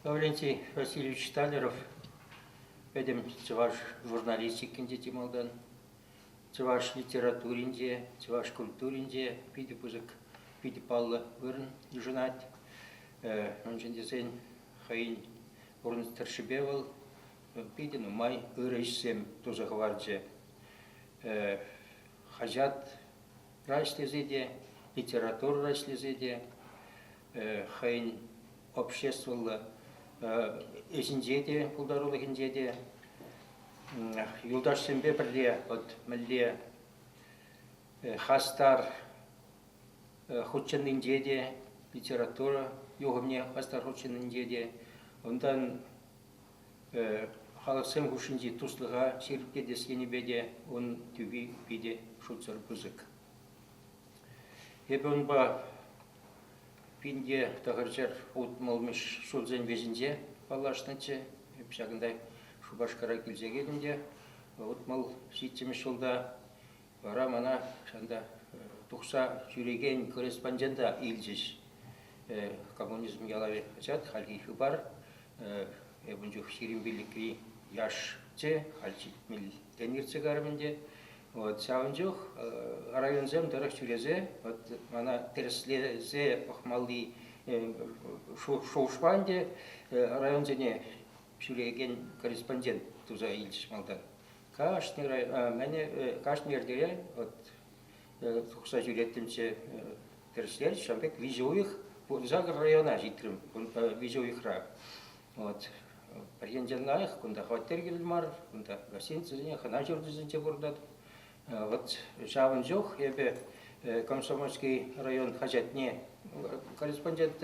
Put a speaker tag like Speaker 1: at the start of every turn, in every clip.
Speaker 1: Лаврентий Васильевич Талеров пӗтӗм чӑваш журналистикинче чи малтан, чӑваш литературинче, чӑваш культуринче питӗ пысӑк, питӗ паллӑ вырӑн йышӑнать. Мӗншӗн тесен хӑйӗн пурнӑҫ тӑршшӗпе вӑл питӗ нумай ырӑ ӗҫсем туса хӑварчӗ. Хаҫатра ӗҫлесе те, литературӑра ӗҫлесе те хӑйӗн обществӑллӑ ӗҫӗнче те, пултарулӑхӗнче те юлташсемпе пӗрле вӑт мӗнле хастар хутшӑннинче те, литература юхӑмне хастар хутшӑннинче те, унтан халӑхсем хушшинчи туслӑха ҫирӗплетес енӗпе те ун тӳпи питӗ шутсӑр пысӑк. Эпӗ унпа 1960-мӗш ҫулсен вӗҫӗнче паллашнӑччӗ. Эп ҫакӑнта Шупашкара килсе кӗтӗм те 67-мӗш ҫулта вара мана ҫавӑнта тухса ҫӳрекен корреспондента илчӗҫ. Коммунизм ялавӗ хаҫат, хальхи Хыпар. Эп ун чух 25-ри яшчӗ, халь ҫитмӗлтен иртсе карӑм ӗнтӗ. Вот ҫавӑн чух районсем тӑрӑх ҫӳресе вот мана тӗрӗслесе пӑхмалли шухӑшпа ӗнтӗ районсене ҫӳрекен корреспондент туса илчӗҫ малтан. Кашни кашни эрнере вот тухса ҫӳреттӗмччӗ тӗрӗслерӗҫ. Ҫавӑн пек виҫӗ уйӑх сакӑр района ҫитрӗм виҫӗ уйӑхра. Вот. Пӗр енчен лайӑх, кунта хваттер кирлӗ мар, кунта гостиницӑсене, хӑна ҫурчӗсенче пурӑнатӑп. Вот ҫавӑн чух эпӗ Комсомольский район хаҫатне корреспондент,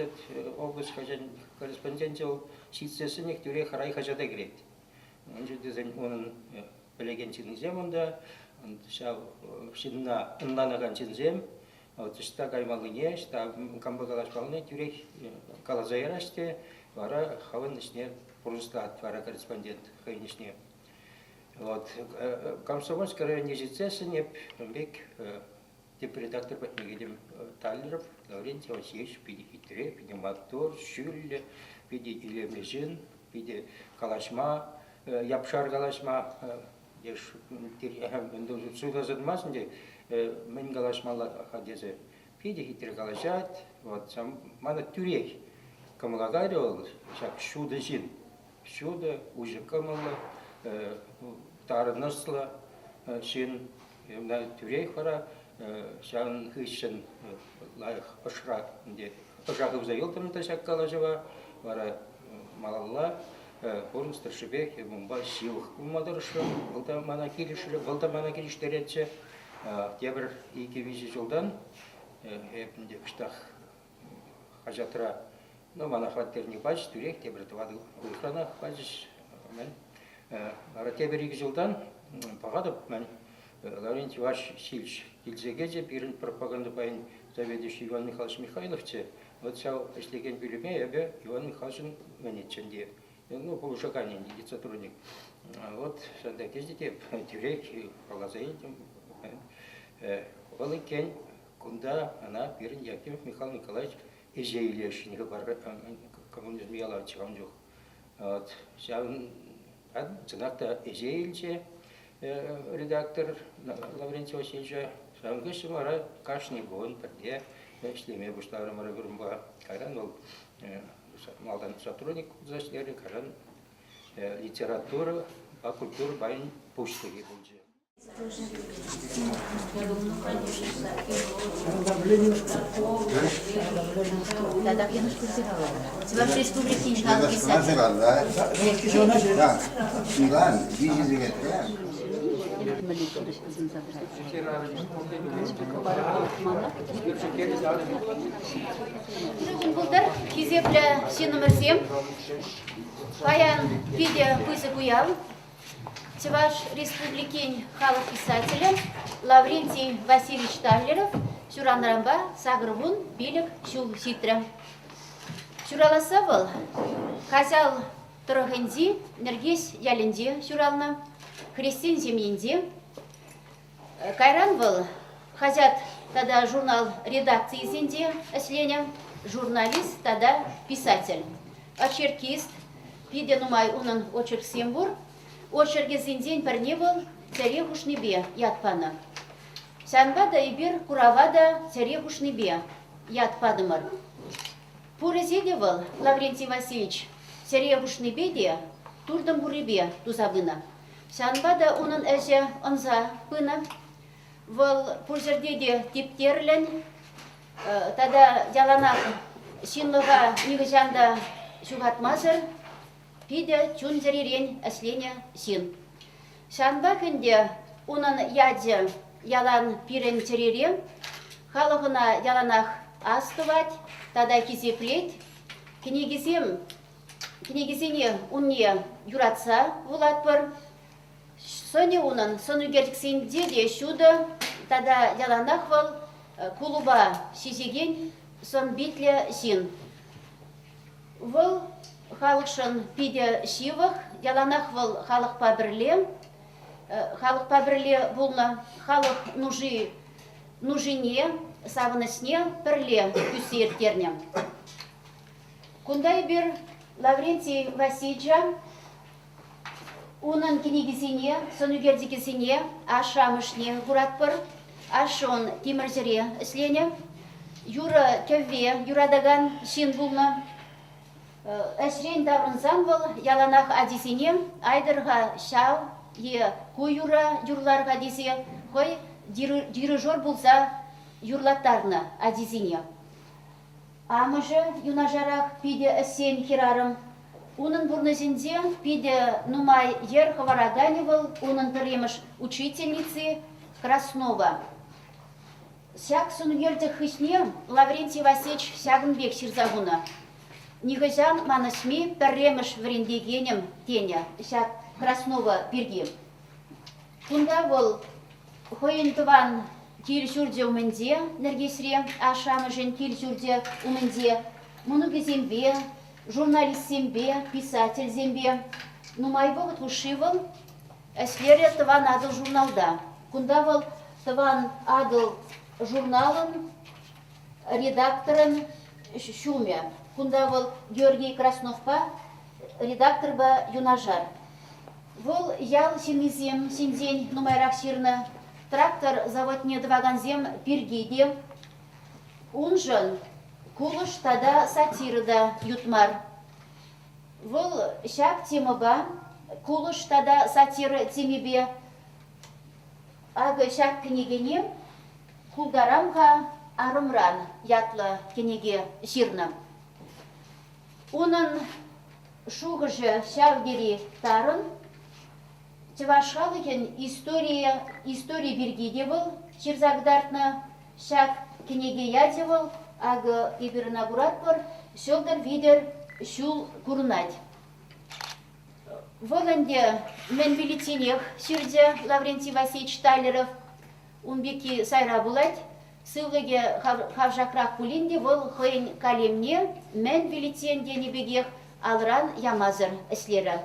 Speaker 1: область хаҫачӗн корреспонденчӗ вӑл ҫитсессӗнех тӳрех райхаҫата кӗрет. Мӗншӗн тесен унӑн пӗлекен ҫыннисем унта, ҫав ҫынна ӑнланакан ҫынсем, Вот ӑҫта каймаллине, ӑҫта кампа калаҫмаллине тӳрех каласа яраҫ те, вара хӑвӑн ӗҫне пурнӑҫлать вара корреспондент хӑйӗн ӗҫне. Вот. Комсомольски районне ҫитсессӗн эп ун пек тӗп редактор патне кӗтӗм. Таллеров Лаврентий Васильевич питӗ хитре, питӗ маттур, ҫӳллӗ, питӗ илемлӗ ҫын, питӗ калаҫма, япшар калаҫма Суйласа тӑмасть ӗнтӗ, мӗн калаҫмалла-ха тесе. Питӗ хитре калаҫать. Вот мана тӳрех кӑмӑла кайрӗ вӑл, ҫак ҫутӑ ҫын. Ҫутӑ, уҫӑ кӑмӑллӑ, тарӑн ӑслӑ ҫын. Тӳрех вара ҫавӑн хыҫҫӑн лайӑх ӑшра ӗнтӗ ӑша хывса юлтӑм та ҫак калаҫӑва. Вара малалла пурнӑҫ тӑршшӗпех эпӗ унпа ҫывӑх пулма тӑрӑшрӑм. Вӑл та мана килӗшрӗ, вӑл та мана килӗштеретчӗ. Тепӗр икӗ-виҫӗ ҫултан эп ӗнтӗ кӑштах хаҫатра, ну, мана хваттерне пачӗҫ, тӳрех тепӗр тӑватӑ уйӑхранах пачӗҫ. Мӗн, вара тепӗр икӗ ҫултан пӑхатӑп, мӗн, Лаврентий Иванович килсе кӗчӗ, пирӗн пропаганда пайӗн заведующийӗ Иван Михайлович Михайловччӗ. Вот ҫав ӗҫлекен пӳлӗме эпӗ Иван Михайловичӑн мӗнӗччӗ ӗнтӗ, ну, пулӑшаканӗ ӗнтӗ, сотрудник. Вот ҫавӑнта кӗчӗ те тӳрех каласа илтӗм. Вӑл иккен кунта ӑна пирӗн Якимов Михаил Николаевич ӗҫе илесшӗн хыпар коммунизм ялавччӗ ун чух. Вот ҫавӑн чӑнах та ӗҫе илчӗ редактор Лаврентий Васильевича. Ҫавӑн хыҫҫӑн вара кашни кун пӗрле ӗҫлеме пуҫларӑмӑр вырӑнпа. Кайран вӑл малтан сотрудник пулса ӗҫлерӗ, кайран литература культура пайӗн пуҫлӑхӗ пулчӗ.
Speaker 2: Чӑваш Республикин халӑх писателӗ. Ырӑ пултӑр, хисеплӗ ҫыннӑмӑрсем. Паян питӗ пысӑк уяв. Чӑваш Республикин халӑх писателӗ Лаврентий Васильевич Таллеров ҫуралнӑранпа 85 ҫул ҫитрӗ. Ҫураласса вӑл Каҫал тӑрӑхӗнчи Нӗркеҫ ялӗнче ҫуралнӑ, хресчен ҫемйинче. Кайран вӑл хаҫат тата журнал редакцийӗсенче ӗҫленӗ, журналист тата писатель. очеркист, питӗ нумай унӑн очерксем пур. Очеркӗсенчен пӗрне вӑл Чӗре хушнипе ят панӑ. Ҫавӑнпа та эпир курава та Чӗре хушнипе ят патӑмӑр. Пур ӗҫе те вӑл, Лаврентий Васильевич, чӗре хушнипе те, туртӑм пуррипе туса пынӑ. Ҫавӑнпа та унӑн ӗҫӗ ӑнса пынӑ. Вӑл пур ҫӗрте те типтерлӗн тата яланах ҫынлӑха нихӑҫан та ҫухатмасӑр питӗ чун-чӗререн ӗҫленӗ ҫын. Ҫавӑнпах ӗнтӗ унӑн ячӗ ялан пирӗн чӗрере, халӑх ӑна яланах ас тӑвать тата хисеплет. Кӗнекисем, кӗнекисене унне юратса вулатпӑр. Сӑнӗ унӑн сӑн ӳкерчӗксенче те ҫутӑ тата яланах вӑл кулӑпа ҫиҫекен сӑн-питлӗ ҫын. Вӑл халӑхшӑн питӗ ҫывӑх, яланах вӑл халӑхпа пӗрле, халӑхпа пӗрле пулнӑ, халӑх нуши, нушине, савӑнӑҫне пӗрле тӳссе ирттернӗ. Кунта эпир Лаврентий Васильевича унӑн кӗнекисене, сӑнӳкерчӗкӗсене ашшӗ-амӑшне куратпӑр. Ашшӗ ун тимӗрҫӗре ӗҫленӗ. Юрӑ-кӗвве юратакан ҫын пулнӑ. Ӗҫрен таврӑнсан вӑл яланах ачисене айтӑр-ха ҫав е ку юрра юрлар-ха тесе хӑй дирижер пулса юрлаттарнӑ ачисене. Амӑшӗ юнашарах питӗ ӗҫчен хӗрарӑм. Унӑн пурнӑҫӗнче питӗ нумай йӗр хӑвараканӗ вӑл унӑн пӗрремӗш учительници Краснова. Ҫак сӑнӳкерчӗк хыҫне Лаврентий Васильевич ҫакӑн пек ҫырса хунӑ: Нихӑҫан манӑҫми пӗрремӗш вӗрентекенӗм, тенӗ ҫак Краснова пирки. Кунта вӑл хӑйӗн тӑван кил-ҫурчӗ умӗнче, Нӗркеҫре, ашшӗ-амӑшӗн кил-ҫурчӗ умӗнче мӑнукӗсемпе, журналистсемпе, писательсемпе нумай вӑхӑт хушши вӑл ӗҫлерӗ Тӑван Атӑл журналта. Кунта вӑл Тӑван Атӑл журналӑн редакторӗн ҫумӗ. Кунта вӑл Георгий Красновпа редакторпа юнашар. Вӑл ял ҫыннисем ҫинчен нумайрах ҫырнӑ, трактор заводне тӑвакансем пирки те. Уншӑн кулӑш тата сатира та ют мар. Вӑл ҫак темӑпа, кулӑш тата сатира темипе, акӑ ҫак кӗнекене «Култарам-ха арӑмран» ятлӑ кӗнеке ҫырнӑ. Унӑн шухӑшӗ ҫав тери тарӑн. Чӑваш халӑхӗн историйӗ, истори пирки те вӑл ҫырса кӑтартнӑ. Ҫак кӗнеке ячӗ вӑл, акӑ эпир ӑна куратпӑр, Ҫӑлтӑр витӗр ҫул курӑнать. Вӑл ӗнтӗ мӗн виличченех ҫырчӗ Лаврентий Васильевич Таллеров. Ун пекки сайра пулать. Сывлӑхӗ хавшакрах пулин те вӑл хӑйӗн калемне мӗн виличчен тенӗ пекех алран ямасӑр ӗҫлерӗ.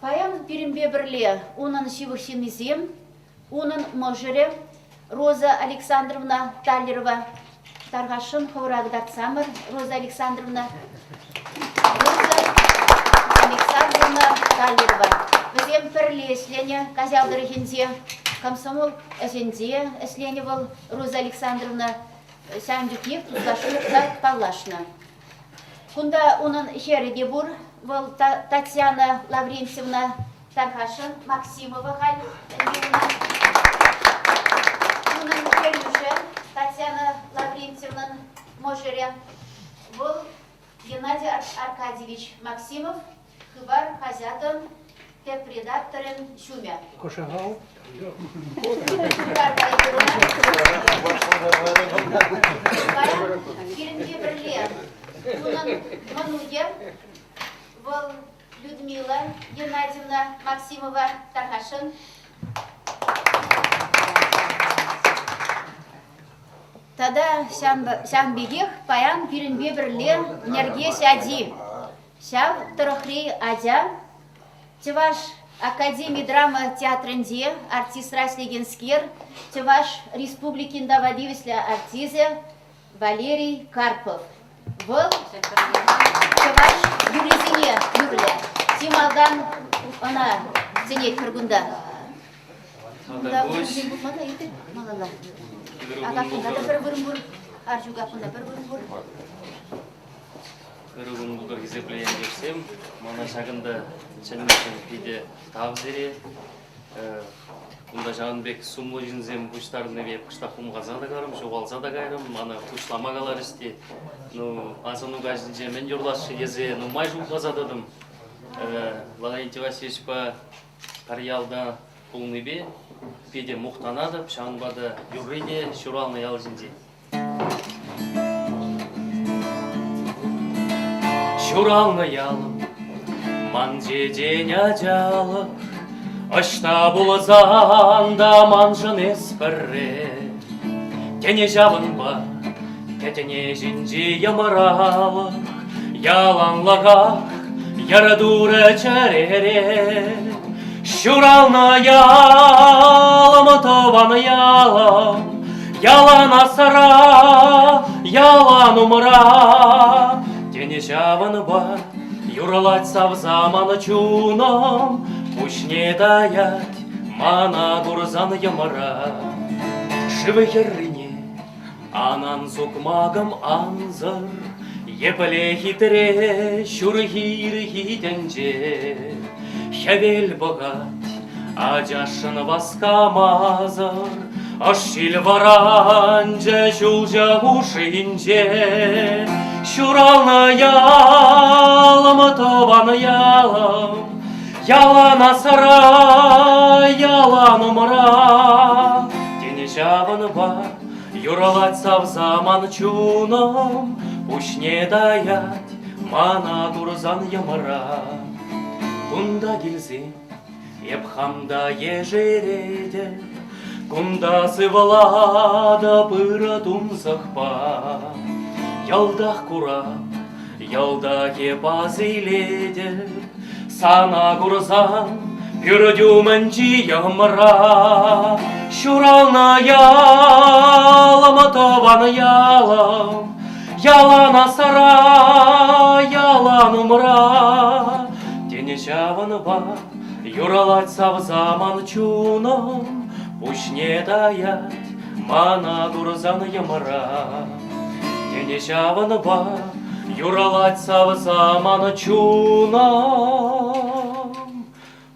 Speaker 2: Паян пирӗнпе пӗрле унӑн ҫывӑх ҫыннисем, унӑн мӑшӑрӗ Роза Александровна Таллерова. Тархасшӑн хӑвӑра кӑтартсамӑр, Роза Александровна. Роза Александровна Таллерова. Вӗсем пӗрле ӗҫленӗ Каҫал тӑрӑхӗнче, комсомол ӗҫӗнче ӗҫленӗ вӑл Роза Александровна. Ҫавӑн чухнех туслашнӑ паллашнӑ. Кунта унӑн хӗрӗ те пур. Вӑл Татьяна Лаврентьевна Тархашӑн, Максимова халь Унӑн кӗрӳшӗ Татьяна Лаврентьевнӑн мӑшӑрӗ. Вӑл Геннадий Аркадьевич Максимов, Хыпар хаҫатӑн тӗп редакторӗн ҫумӗ.
Speaker 1: Кошагал.
Speaker 2: Паян пирӗнпе пӗрле унӑн мӑнукӗ, вӑл Людмила Геннадьевна Максимова тархасшӑн. Тата ҫавӑн пекех паян пирӗнпе пӗрле Нӗркеҫ ачи. Ҫав тӑрӑхри ача Чӑваш академи драма театрӗнче артистра ӗҫлекенскер, Чӑваш Республикин тава тивӗҫлӗ артисчӗ Валерий Карпов. Вӑл чӑваш юррисене юрлӗ. Чи малтан ӑна чӗнетпӗр кунта. Кунта вырӑнсем пулман та малалла. Ага, кунта та пӗр вырӑн пур. Арҫука кунта пӗр вырӑн пур.
Speaker 3: Ырӑ кун пултӑр, хисеплӗ ентешсем. Мана ҫакӑнта чӗннӗшӗн питӗ тав сире. Кунта ҫавӑн пек сумлӑ ҫынсем пуҫтарӑннипе кӑштах хумханса та кайрӑм, ҫухалса та кайрӑм. Мана пуҫлама каларӗҫ те, ну, асӑну каҫӗнче мӗн юрлас-ши тесе нумай шутласа тӑтӑм. Леонид Васильевичпа пӗр ялта пулнипе питӗ мухтанатӑп, ҫавӑнпа та юрри те ҫуралнӑ ял ҫинчен. Ҫуралнӑ ялӑм, ман чечен ачалӑх, Ӑҫта пулсан та маншӑн эс пӗрре. Тӗне ҫавӑнпа кӗтне ҫинчи йӑмралӑх Яланлӑхах йӑртурӗ чӗрере. Ҫуралнӑ ялӑм, тӑван ялӑм, Ялан асра, ялан умра. Тенӗ ҫавӑнпа юрлать савса ман чунӑм, Пуҫне таять мана курсан йӑмра. Шыв хӗррине Анан сукмакӑм ансӑр, епле хитре ҫурхи ирхи тӗнче. Хӗвел пӑхать ачашшӑн васкамасӑр, ӑш ҫил вӑранчӗ ҫулҫӑ хушшинче. Ҫуралнӑ ялӑм, тӑван ялӑм, ялан асра, ялан умра. Тенӗ ҫавӑнпа Юралать савса ман чунӑм, пуҫне таять мана курсан йӑмра. Кунта килсен эп хам та ешеретӗп, кунта сывлатӑп ырӑ тунсӑхпа. Йӑлтах курап, йӑлтах эп ас илетӗп, Сана курсан пӳрт умӗнчи йӑмра ҫуралнӑ ялӑм, тӑван ялӑм, ялан асра, ялан умра. Тенӗ ҫавӑнпа юралать савса ман чунӑм, пуҫне таять мана курсан йӑмра. Тенӗ ҫавӑнпа юралать савса ман чунӑм.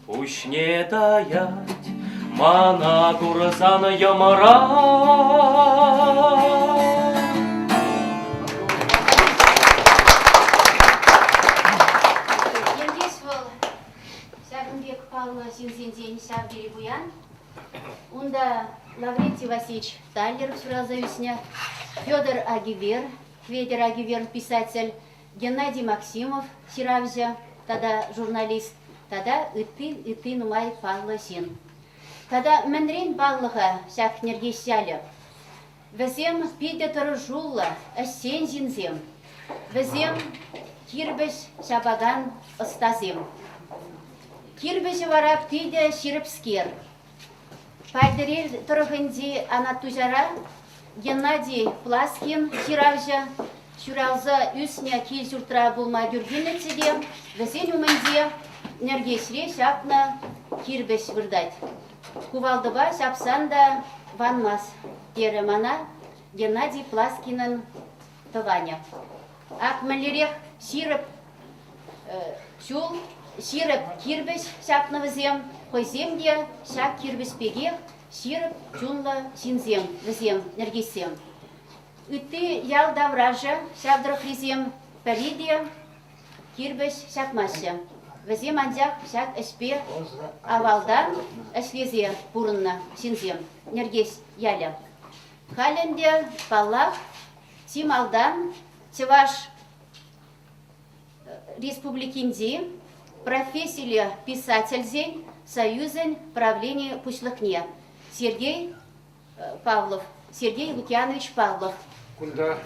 Speaker 3: Пуҫне таять мана курсан йӑмра.
Speaker 2: Ентеш вӑл ҫакӑн пек паллӑ ҫынсенчен ҫав тери пуян. Унта Лаврентий Васильевич Таллеров ҫуралса ӳснӗ, Федор Агивер, Хветӗр Агивер писатель, Геннадий Максимов ҫыравҫӑ тата журналист тата ытти-ытти нумай паллӑ ҫын. Тата мӗнрен паллӑ-ха ҫак Нӗркеҫ ялӗ? Вӗсем питӗ тӑрӑшуллӑ, ӗҫчен ҫынсем. Вӗсем кирпӗч ҫапакан ӑстасем. Кирпӗчӗ вара питӗ ҫирӗпскер. Патӑрьел тӑрӑхӗнчи Анат Туҫара Геннадий Пласкин ҫыравҫӑ ҫуралса ӳснӗ кил-ҫуртра пулма тӳр килнӗччӗ те вӗсен умӗнче Нӗркеҫре ҫапнӑ кирпӗч выртать. Кувалдӑпа ҫапсан та ванмасть, терӗ мана Геннадий Пласкинӑн тӑванӗ. Ак мӗнлерех ҫирӗп чул, ҫирӗп кирпӗч ҫапнӑ вӗсем, хӑйсем те ҫак кирпӗч пекех ҫирӗп чунлӑ ҫынсем вӗсем, нӗркеҫсем. Ытти ял таврашӗ ҫав тӑрӑхрисем пӗри те кирпӗч ҫапмаҫҫӗ. Вӗсем анчах ҫак ӗҫпе авалтан ӗҫлесе пурӑннӑ ҫынсем, Нӗркеҫ ялӗ. Халь ӗнтӗ, паллах, чи малтан Чӑваш Республикинчи профессиллӗ писательсен союзӗн правлени пуҫлӑхне Сергей Павлов, Сергей Лукьянович Павлов.
Speaker 4: Кунта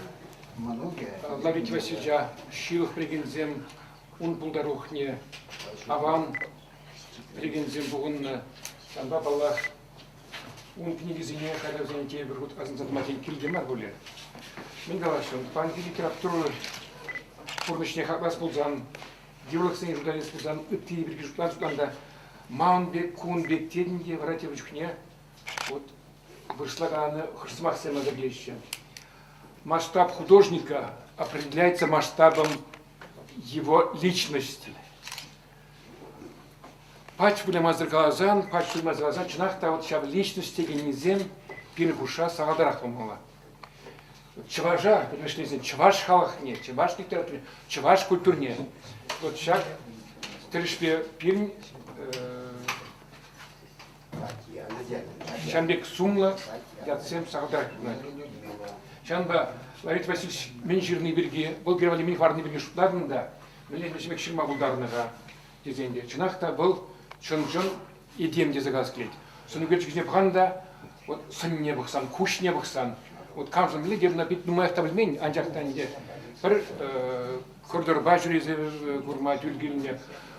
Speaker 4: Лаврентий Васильевича ҫывӑх пӗлекенсем ун пултарулӑхне аван пӗлекенсем пухӑннӑ. Ҫавӑнпа, паллах, ун кӗнекисене хайлавсене тепӗр хут асӑнса тӑма тен килте мар пулӗ. Мӗн каласшӑн, паянхи литература. пурнӑҫне хаклас пулсан, йывӑрлӑхсене шута илес пулсан, ытти пирки шутлас пулсан та ман пек, кун пек тетӗн те вара тепӗр чухне вот вырӑсла каланӑ хӑш сӑмахсем аса килеҫҫӗ. Масштаб художника определяется масштабом его личности. Пач вылямасӑр каласан, пач суймасӑр каласан, чӑнах та вот ҫав личность текеннисем пирӗн хушша сахалтарах пулмалла. Чӑваша, пӗтӗмӗшлесен, чӑваш халӑхне, чӑваш литературине, чӑваш культурине вот ҫак тӗлӗшпе пирӗн ҫавӑн пек сумлӑ ятсем сахалтарах пулать. Ҫавӑнпа Ларис Васильевич мӗн ҫырни пирки, вӑл пире валли мӗн хӑварни пирки шутлатӑн та, мӗнле пек ҫырма пултарнӑ-ха тесен те, чӑнах та вӑл чӑн-чӑн этем тесе калас килет. Сӑн ӳкерчӗкӗсене пӑхан та, вот сӑнне пӑхсан, куҫне пӑхсан, вот камшӑн мӗнле те ӑна пит нумаях та пӗлмен, анчах та ӗнтӗ пӗр коридорпа ҫӳресе курма тӳр килнӗ,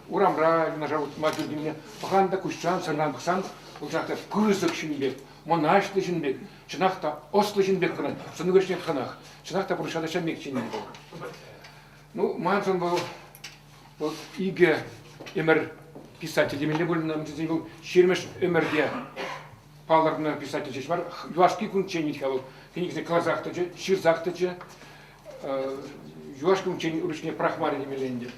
Speaker 4: урамра юнашар утма тӳр килнӗ. Пӑхан та куҫран, сӑнран пӑхсан, вӑл чӑнах та пысӑк ҫын пек, мӑнаҫлӑ ҫын пек, чӑнах та ӑслӑ ҫын пек кӑна, сӑн ӳкерчӗкне пӑхсанах, чӑнах та пурнӑҫра та ҫав пек ҫын вӑл. Ну, маншӑн вӑл вӑл икӗ ӗмӗр писатель темелле пулнӑ, тесен вӑл ҫирмӗш ӗмӗрте палӑрнӑ писатель ҫеҫ мар, юлашки кунччен вӗт-ха вӑл кӗнекесене кӑларсах тӑчӗ, ҫырсах тӑчӗ, юлашки кунччен ручне пӑрахмарӗ темелле ӗнтӗ.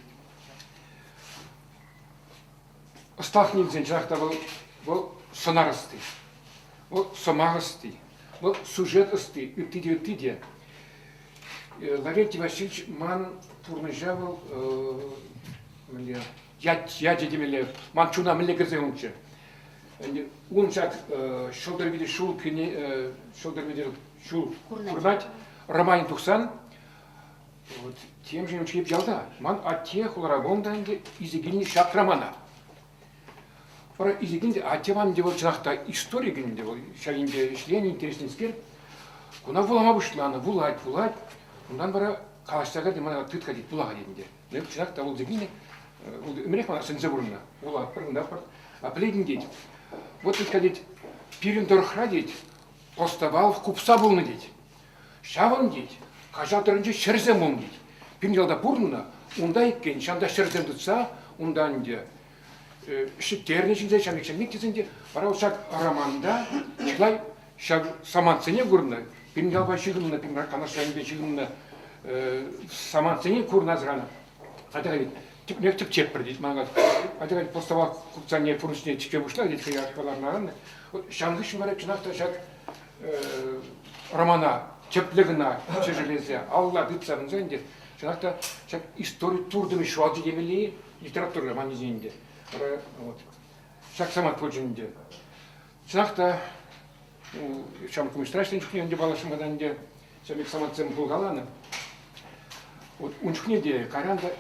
Speaker 4: Ӑсталӑхне илсен чӑнах та вӑл вӑл сӑнар ӑсти, вӑл сӑмах ӑсти, вӑл сюжет ӑсти, ытти те, ытти те. Лаврентий Васильевич ман пурнӑҫа вӑл мӗнле ят ячӗ темелле ман чуна мӗнле кӗрсе юлчӗ. Ун ҫак ҫӑлтӑр витӗр ҫул кӗни ҫӑлтӑр витӗр ҫул курнать романӗ тухсан вот темшӗн эп ялта ман атте хулара пулнӑ та ӗнтӗ илсе килнӗ ҫак романа. Вара илсе килнӗ атте ман ӗнтӗ вӑл чӑнах та историк ӗнтӗ вӑл ҫав енпе ӗҫленӗ интересленскер. Куна вулама пуҫланӑ, вулать, вулать. Унтан вара калаҫса кайрӗ, мана тыт-ха тет, вула-ха тет ӗнтӗ. Ну, чӑнах та вӑл килнӗ, ӗмӗрех мана сӗнсе пурӑннӑ. Вулатпӑр, кунтах А пӗлетӗн тет, вот тет, тет, пирӗн тӑрӑхра тет, Постовалов купса пулнӑ тет. Ҫавӑн тет, Каҫал тӑрӑхӗнче ҫӗрсем пулнӑ тет. Пирӗн ялта пурӑннӑ, унта иккен, ҫавӑнта ҫӗрсем тытса, унта ӗнтӗ ҫӗттернӗ ҫынсем, ҫав пек тесен те, вара ҫак романта чылай ҫав самантсене курнӑ, пирӗн ялпа ҫыхӑннӑ, пирӗн Канаш районӗпе ҫыхӑннӑ самантсене курнӑ Атя тӗпнех тӗпчетпӗр тет мана. Атя постава купцане пурнӑҫне тӗпче пуҫла тет хӑй архаларнаран. Ҫавӑн хыҫҫӑн вара чӑнах та ҫак романа тӗплӗ кӑна чӗшӗлесе алла тытса пынса ӗнтӗ чӑнах та ҫак истори туртӑмӗ ҫуралчӗ темелле литература романӗсен ӗнтӗ. Вара вот ҫак самант пулчӗ ӗнтӗ. Чӑнах та ҫамрӑк коммунистра ӗҫленӗ чухне ӗнтӗ паллашрӑм та ӗнтӗ ҫав пек самантсем пулкаланӑ. Вот ун чухне те кайран та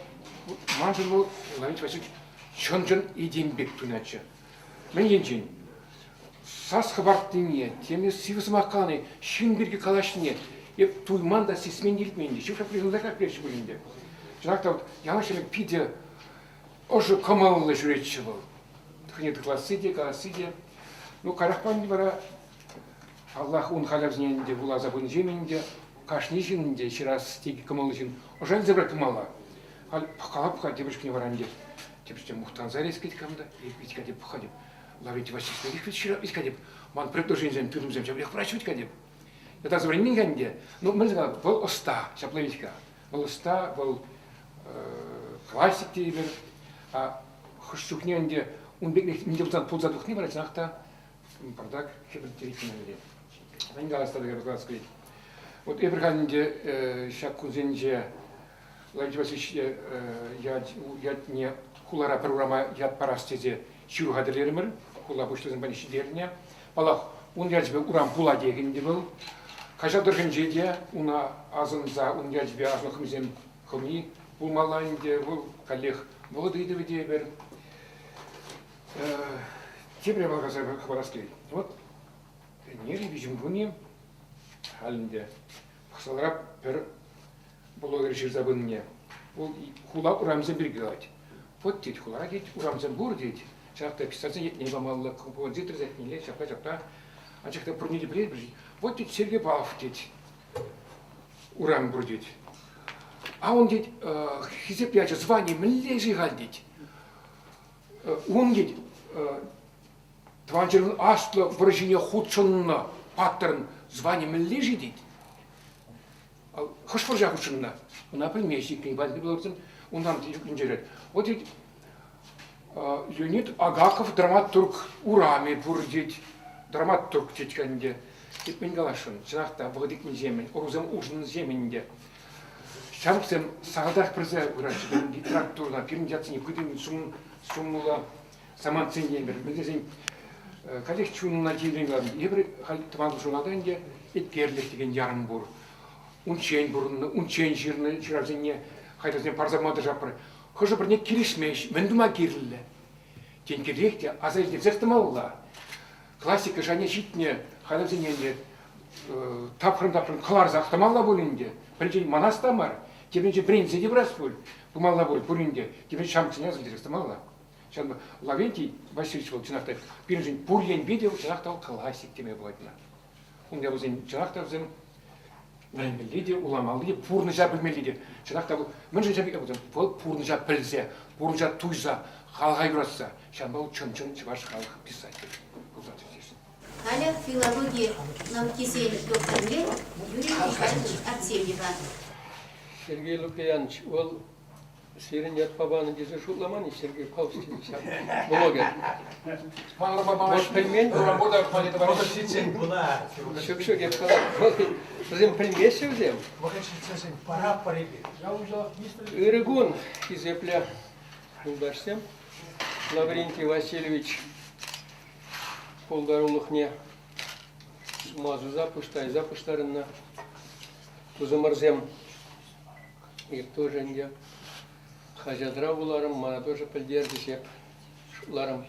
Speaker 4: маншӑн вӑл Леонид Васильевич чӑн-чӑн этем пек туйӑнатчӗ. Мӗн енчен? Сас хӑпартнине, темле сивӗ сӑмах калани, ҫын пирки калаҫнине эп туйман та, сисмен те, илтмен те. Ҫывӑх лайӑхрах пӗлеҫҫӗ пуль ӗнтӗ. Чӑнах та вот ялан ҫын питӗ ӑшӑ кӑмӑллӑ ҫӳретчӗ вӑл. Хӑйне тытласси те, каласси те. Ну, каярахпа ӗнтӗ вара, паллах, ун халявсене ӗнтӗ вуласа пынӑҫемӗн ӗнтӗ кашни ҫын ӗнтӗ ҫырас текен кӑмӑллӑ ҫын ӑша илсе пырать пымалла. Халь пӑхкалап-ха тепӗр чухне вара ӗнтӗ тепӗр чухне мухтанса илес килет кам та, витька теп, пӑх-ха теп, Лаврентий Васильевич ведь ҫырать витька теп, ман предложенисем, пӳлӗмсем ҫавах пыраҫҫӗ витька теп. Ятарласа вӗренмен-ха ӗнтӗ. Ну, мӗн калап, вӑл ӑста, ҫапла витька. Вӑл ӑста, вӑл классик тейӗпӗр. А хӑш чухне ӗнтӗ ун пек мӗн те пулсан пулса тухни вара чӑнах та пӑртак хӗпӗртерет темелле. Мӗн калас тата калас килет. Вот эпир халь ӗнтӗ ҫак кунсенче Леонид Васильевич ятне хулара пӗр урама ят парас тесе ҫыру хатӗрлерӗмӗр. Хула пуҫлӑхӗсем патне ҫитернӗ. Паллах, ун ячӗпе урам пулатех ӗнтӗ вӑл. Каҫал тӑрӑхӗнче те уна асӑнса ун ячӗпе асӑннӑ хӑмисем хӑми пулмалла ӗнтӗ. Вӑл каллех вӑхӑт ыйтӑвӗ тейӗпӗр. Тепре вӑл хӑварас килет. Вот ӗнер виҫӗм кунӗ халь ӗнтӗ пӑхса пӗр блогер ҫырса пынине. Вӑл хула урамсем пирки калать. Вот тет, хулара тет, урамсем пур тет. Ҫак та писательсен ятне памалла, композитор ятне ҫапла-ҫапла. Анчах та пурне те пӗлетпӗр. Вот тет Сергей Павлов тет. Урам пур тет. А он тет, хисеп ячӗ, звани мӗнле-ши халь тет. Ун тет, Тӑван ҫӗршывӑн аслӑ вӑрҫине хутшӑннӑ паттӑрӑн звани мӗнле-ши тет. Хӑш вӑрҫа хутшӑннӑ? Ӑна пӗлмест иккен Владимир Унтан инҫерет. Вот тет, Леонид Агаков драматург урамӗ пур тет. Драматург тет ӗнтӗ. Тет мӗн каласшӑн? Чӑнах та вӑхӑт икменҫемӗн, ӑрусем улшӑннӑҫемӗн ӗнтӗ. Ҫамрӑксем сахалтарах пӗлсе пыраҫҫӗ пирӗн литературӑна, пирӗн ятсене пытӑн сумлӑ самантсем евӗр. Мӗн тесен, каллех чунна тиврен калатӑн. Эпир халь тӑван журналта ӗнтӗ еткерлӗх текен ярӑм пур. Унччен пурӑннӑ, унччен ҫырнӑ ҫыравсене хайлавсене парса пама тӑрӑшатпӑр. Хӑшӗ-пӗрне килӗшмест, мӗн тума кирлӗ? Тен, кирлех те, аса илтерсех тӑмалла. Классика шайне ҫитнӗ хайлавсене ӗнтӗ тапхӑрӑн-тапхӑрӑн кӑларсах тӑмалла пуль ӗнтӗ. Пӗринчен манас та мар, тепринчен вӗренсе те пырас пуль, пымалла пуль пурин те. Теприн ҫамрӑксене аса илтерсех тӑмалла. Ҫавӑнпа Лаврентий Васильевич вӑл чӑнах та пирӗншӗн пур енпе те чӑнах та классик теме пулать ӑна. Унта вӗсен чӑнах та вӗсем вӗренмелли те, уламалли те, пурнӑҫа пӗлмелли те. Чӑнах та вӑл мӗншӗн ҫав пек вӑл пурнӑҫа пӗлсе, пурнӑҫа туйса, халӑха юратса, ҫавӑнпа вӑл чӑн-чӑн чӑваш халӑх писатель пулса тӑчӗ.
Speaker 2: Халӗ филологи наукисен докторне Юрий Михайлович Артемьева.
Speaker 5: Сергей Лукиянович, вӑл Сирӗн ятпа панӑ тесе шутламан-и Сергей Павлович ҫак блогер? Может, пӗлмен? Ҫук, ҫук, эп калап. Вӗсем пӗлмеҫҫӗ вӗсем. Ырӑ кун, хисеплӗ юлташсем. Лаврентий Васильевич пултарулӑхне сума суса пуҫтарса пуҫтарӑннӑ тусӑмӑрсем. Эп тоже ӗнтӗ хаҫатра вуларӑм, мана тоже пӗлтерчӗҫ, эп шутларӑм.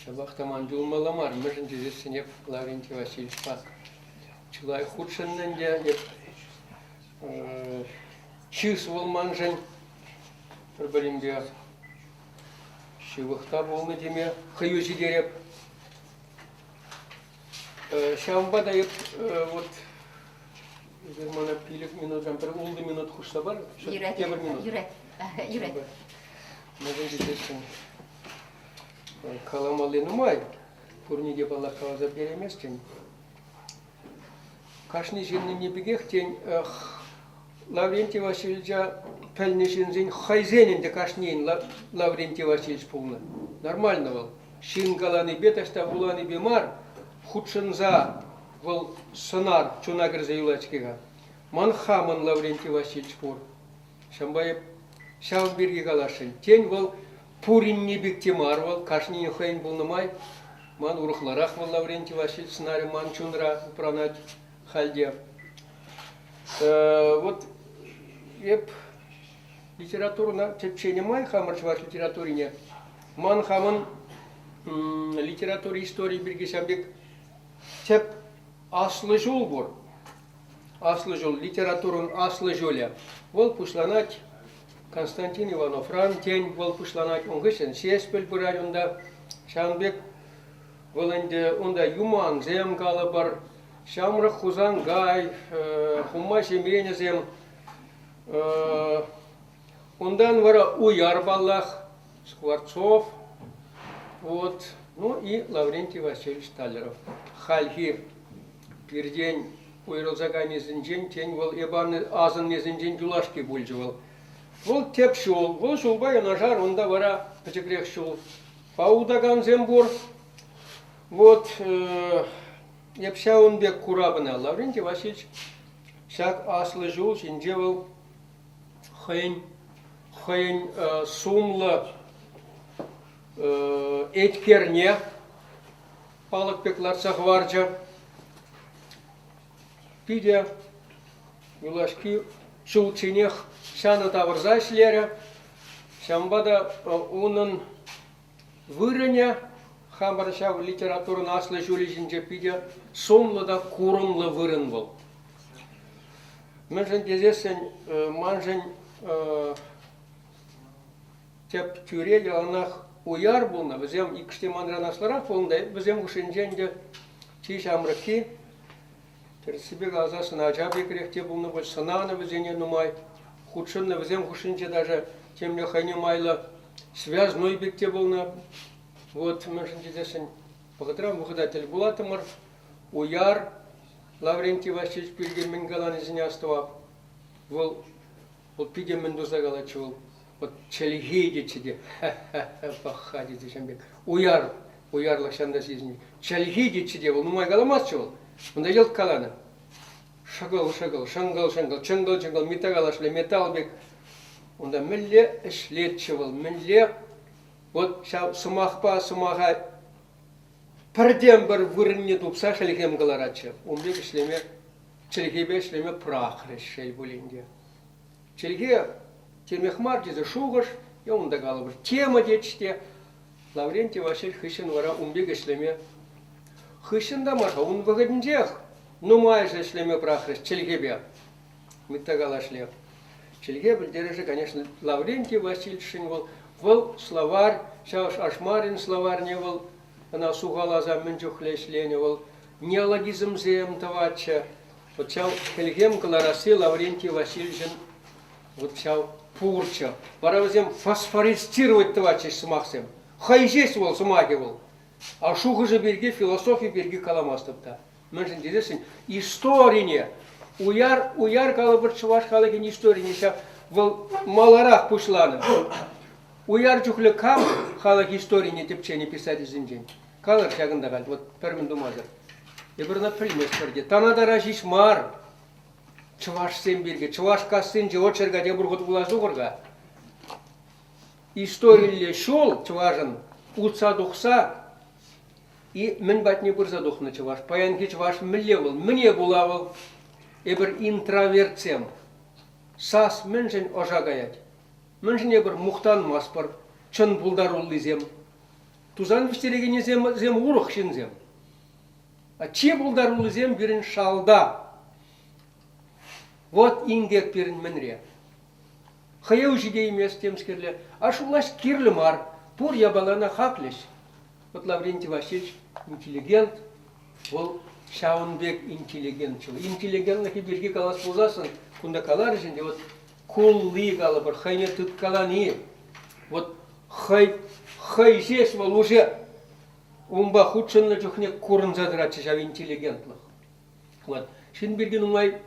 Speaker 5: Ҫапах та ман юлмалла мар, мӗншӗн тесессӗн эп Лаврентий Васильевичпа чылай хутшӑннӑ ӗнтӗ. Эп чыс вӑл маншӑн пӗр-пӗринпе ҫывӑх та пулнӑ теме хӑю ҫитереп. Ҫавӑнпа та эп вот Эсир мана 5 минутран пӗр ултӑ минут хушса пар.
Speaker 2: Юрать.
Speaker 5: Тепӗр минут.
Speaker 2: Юрать. Юрать.
Speaker 5: Мӗншӗн тесессӗн каламалли нумай. Пурне те паллах каласа пӗтерейместӗн. Кашни ҫыннӑнни пекех, тен, Лаврентий Васильевича пӗлнӗ ҫынсен хӑйсен ӗнтӗ кашнийӗн Лаврентий Васильевич пулнӑ. Нормально вӑл. Ҫын каланипе таҫта вуланипе мар, хутшӑнса вӑл сӑнар чуна кӗрсе юлать-ҫке-ха. Ман хамӑн Лаврентий Васильевич пур. Ҫавӑнпа эп ҫавӑн пирки каласшӑн. Тен, вӑл пуринни пек те мар вӑл, кашнийӗн хӑйӗн пулнӑ май ман урӑхларах вӑл Лаврентий Васильевич сӑнарӗ ман чунра упранать халь те. Вот эп литературӑна тӗпченӗ май хамӑр чӑваш литературине ман хамӑн литература историйӗ пирки ҫав пек тӗп аслӑ ҫул пур. Аслӑ ҫул, литературӑн аслӑ ҫулӗ. Вӑл пуҫланать Константин Ивановран, тен, вӑл пуҫланать ун хыҫҫӑн Ҫеҫпӗл пырать унта. Ҫавӑн пек вӑл ӗнтӗ унта юмансем калӑпӑр, ҫамрӑк Хусанкай, Хумма Ҫеменӗсем. Унтан вара Уяр паллах, Скворцов, вот, ну и Лаврентий Васильевич Таллеров. Хальхи пиртен уйрӑлса кайнисенчен, тен, вӑл эп асӑннисенчен юлашки пулчӗ вӑл. Вӑл тӗп ҫул, вӑл ҫулпа юнашар унта вара пӗчӗкрех ҫул. Утакансем пур. Вот, эп ҫавӑн пек курап ӑна. Лаврентий Васильевич ҫак аслӑ ҫул ҫинче вӑл хӑйӗн хӑйӗн сумлӑ еткерне палӑк пек лартса хӑварчӗ. Питӗ юлашки ҫулчченех ҫанӑ тавӑрса ӗҫлерӗ. Ҫавӑнпа та унӑн вырӑнӗ хамӑр ҫав литературӑн аслӑ ҫулӗ ҫинче питӗ сумлӑ та курӑмлӑ вырӑн вӑл. Мӗншӗн тесессӗн маншӑн тӗп тӳре яланах уяр пулнӑ. Вӗсем иккӗш те манран аслӑрах пулнӑ та вӗсем хушшинче ӗнтӗ чи ҫамрӑкки, тӗрӗссипе каласассӑн ача пекрех те пулнӑ пуль, сӑнанӑ вӗсене нумай. Хутшӑннӑ вӗсем хушшинче даже темле хӑйне майлӑ связной пек те пулнӑ. Вот мӗншӗн тесессӗн вӑхӑтран вӑхӑта тӗл пулаттӑмӑр. Уяр Лаврентий Васильевич пирки мӗн каланисене астӑвап. Вӑл вӑл питӗ мӗн туса калатчӗ вӑл. Вот чӗлхи тетчӗ те пӑх-ха тесе ҫавӑн пек. Уяр, уярлӑх ҫанта сисӗнет. Чӗлхи тетчӗ те вӑл нумай каламастчӗ вӑл. Унта йӑлт каланӑ. Шӑкӑл-шӑкӑл, шӑнкӑл-шӑнкӑл, чӑнкӑл-чӑнкӑл, митта калашле металл пек. Унта мӗнле ӗҫлетчӗ вӑл, мӗнле вот ҫав сӑмахпа сӑмаха пӗртен-пӗр вырӑнне тупса хӗлхем кӑларатчӗ. Ун пек ӗҫлеме, чӗлхепе ӗҫлеме пӑрахрӗҫ, шел пулин те. Чӗлхе темех мар тесе шухӑш, е унта калӑпӑр, тема тетчӗ те, Лаврентий Васильевич хыҫҫӑн вара ун пек ӗҫлеме хыҫҫӑн та мар-ха, ун вӑхӑтӗнчех нумайӑшӗ ӗҫлеме пӑрахрӗҫ чӗлхепе. Митта калашле. Чӗлхе пӗлтерӗшӗ, конечно, Лаврентий Васильевичшӗн вӑл, вӑл словарь, ҫав Ашмарин словарьне вӑл ӑна сухаласа мӗн чухлӗ ӗҫленӗ вӑл, неологизмсем тӑватчӗ. Вот ҫав хӗлхем кӑларасси Лаврентий Васильевичӑн вот ҫав пурччӗ. Вара вӗсем фосфорисцировать тӑватчӗҫ сӑмахсем. Хӑй ҫеҫ вӑл сӑмахӗ вӑл. А шухӑшӗ пирки, философи пирки каламастӑп та. Мӗншӗн тесессӗн историне, уяр, уяр калӑпӑр чӑваш халӑхӗн историне ҫав вӑл маларах пуҫланӑ. Уяр чухлӗ кам халӑх историне тӗпченӗ писательсенчен? Калӑр ҫакӑнта халь, вот пӗр мӗн тумасӑр. Эпир ӑна пӗлместпӗр те. Танатара ҫеҫ мар чӑвашсем пирки. Чӑваш кассинче очерка тепӗр хут вулас тухӑр-ха. Историлле ҫул чӑвашӑн утса тухса и мӗн патне пырса тухнӑ чӑваш? Паянхи чӑваш мӗнле вӑл? Мӗне пула вӑл? Эпир интровертсем. Сас мӗншӗн ӑша каять? Мӗншӗн эпир мухтанмастпӑр чӑн пултаруллисем? Тусан вӗҫтерекенӗсем урӑх ҫынсем. Чи пултаруллисем пирӗн шалта. Вот инкек пирӗн мӗнре. Хӑю ҫитеймест темскерле. А шуллаҫ кирлӗ мар. Пур япалана хаклӗҫ. Вот Лаврентий Васильевич интеллигент, вӑл ҫавӑн пек интеллигентчӗ. Интеллигентлӑхӗ пирки калас пулсассӑн, кунта каларӗҫ ӗнтӗ, вот кулли калӑпӑр, хӑйне тыткалани, вот хӑй, хӑй ҫеҫ вӑл уже унпа хутшӑннӑ чухне курӑнса тӑратчӗ ҫав интеллигентлӑх. Вот. Ҫын пирки нумай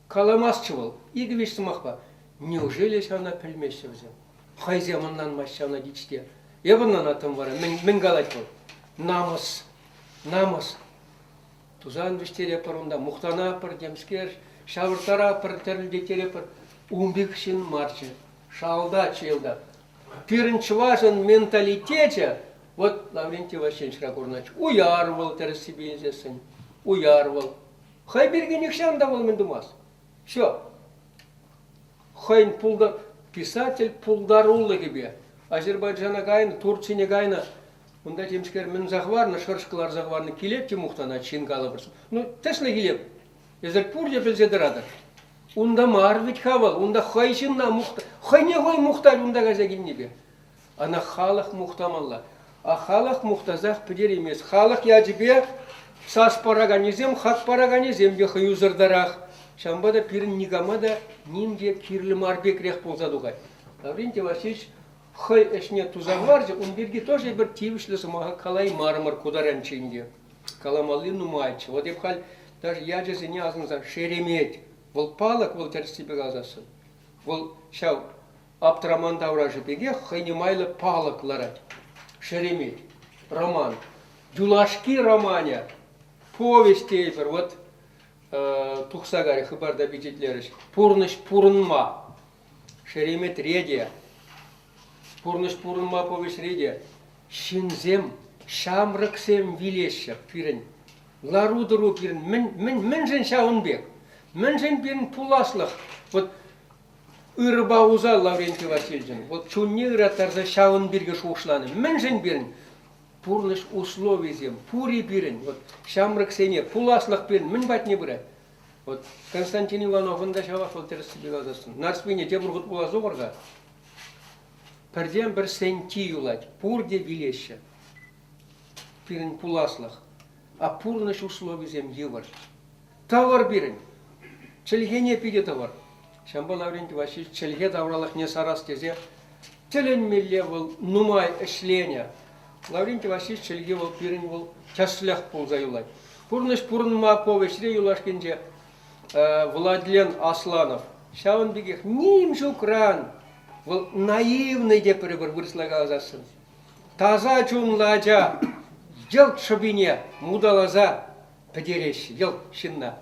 Speaker 5: каламастчӗ вӑл, икӗ-виҫ сӑмахпа. Неужели ҫавна пӗлмеҫҫӗ вӗсем? Хӑйсем ӑнланмаҫҫӗ ҫавна тич те. Эп ӑнланаттӑм вара, мӗн, мӗн калать вӑл? Намӑс, намӑс. Тусан вӗҫтеретпӗр унта, мухтанатпӑр темскер, ҫавӑрттаратпӑр, тӗрӗлтеттеретпӗр. Ун пек ҫын марччӗ, шалтаччӗ йӑлтах. Пирӗн чӑвашӑн менталитечӗ вот Лаврентий Васильевичра курӑнать. Уяр вӑл тӗрӗссипе илсессӗн. Уяр вӑл. Хӑй пирки нихҫан та вӑл мӗн тумасть. Все. Хӑйӗн пулта писатель пултарулӑхӗпе Азербайджана кайнӑ, Турцине кайнӑ. Унта темскер мӗн хӑварнӑ, шӑрш кӑларса хӑварнӑ. Килет те мухтанать ҫын калӑпӑр. Ну, тӗслӗх илеп. Эсир пурте пӗлсе тӑратӑр. Унта мар вӗт-ха вӑл, унта хӑй ҫынна мухта, хӑйне хӑй мухтать унта кайса килнипе. Ӑна халӑх мухтамалла. А халӑх мухтасах пӗтереймест. Халӑх ячӗпе сас параканӗсем, хак параканӗсем те хӑюсӑртарах. Ҫавӑнпа та пирӗн никама та ним те кирлӗ мар пекрех пулса тухать. Лаврентий Васильевич хӑй ӗҫне туса хӑварчӗ, ун пирки тоже эпир тивӗҫлӗ сӑмаха калаймарӑмӑр ку таранччен те. Каламалли нумайччӗ. Вот эп халь даже ячӗсене асӑнсан шеремет. Вӑл палӑк, вӑл тӗрӗссипе каласассӑн. Вӑл ҫав Аптраман таврашӗ пекех хӑйне майлӑ палӑк ларать. Шеремет. Роман. Юлашки романӗ повесть тейӗпӗр. Вот тухса карӗ хыпарта пичетлерӗҫ. Пурнӑҫ пурӑнма. Шереметре те, Пурнӑҫ пурӑнма повеҫре те ҫынсем, ҫамрӑксем вилеҫҫӗ пирӗн. Лару-тӑру пирӗн мӗн, мӗн, мӗншӗн ҫавӑн пек? Мӗншӗн пирӗн пуласлӑх? Вот ырӑпа усал Лаврентий Васильевичӑн вот чунне ыраттарса ҫавӑн пирки шухӑшланӑ. Мӗншӗн пирӗн пурнӑҫ условийӗсем пур-и пирӗн? Вот ҫамрӑксене пуласлӑх пирӗн мӗн патне пырать? Вот Константин Ивановӑн та ҫавах вӑл тӗрӗссипе каласассӑн. Нарспине тепӗр хут вулас ухӑр-ха. Пӗртен-пӗр сенти юлать, пурте вилеҫҫӗ. Пирӗн пуласлӑх. А пурнӑҫ условисем йывӑр. Тӑвӑр пирӗн. Чӗлхене питӗ тӑвӑр. Ҫавӑнпа Лаврентий Васильевич чӗлхе тавралӑхне сарас тесе тӗлӗнмелле вӑл нумай ӗҫленӗ. Лаврентий Васильевич чӗлхи вӑл пирӗн вӑл тӗслӗх пулса юлать. Пурнӑҫ пурӑнма повеҫре юлашкинче Владлен Асланов ҫавӑн пекех ним ҫукран вӑл наивный те пӗр-пӗр вырӑсла каласассӑн. Таса чунлӑ ача йӑлт шӑпине муталаса пӗтереҫҫӗ йӑлт ҫынна.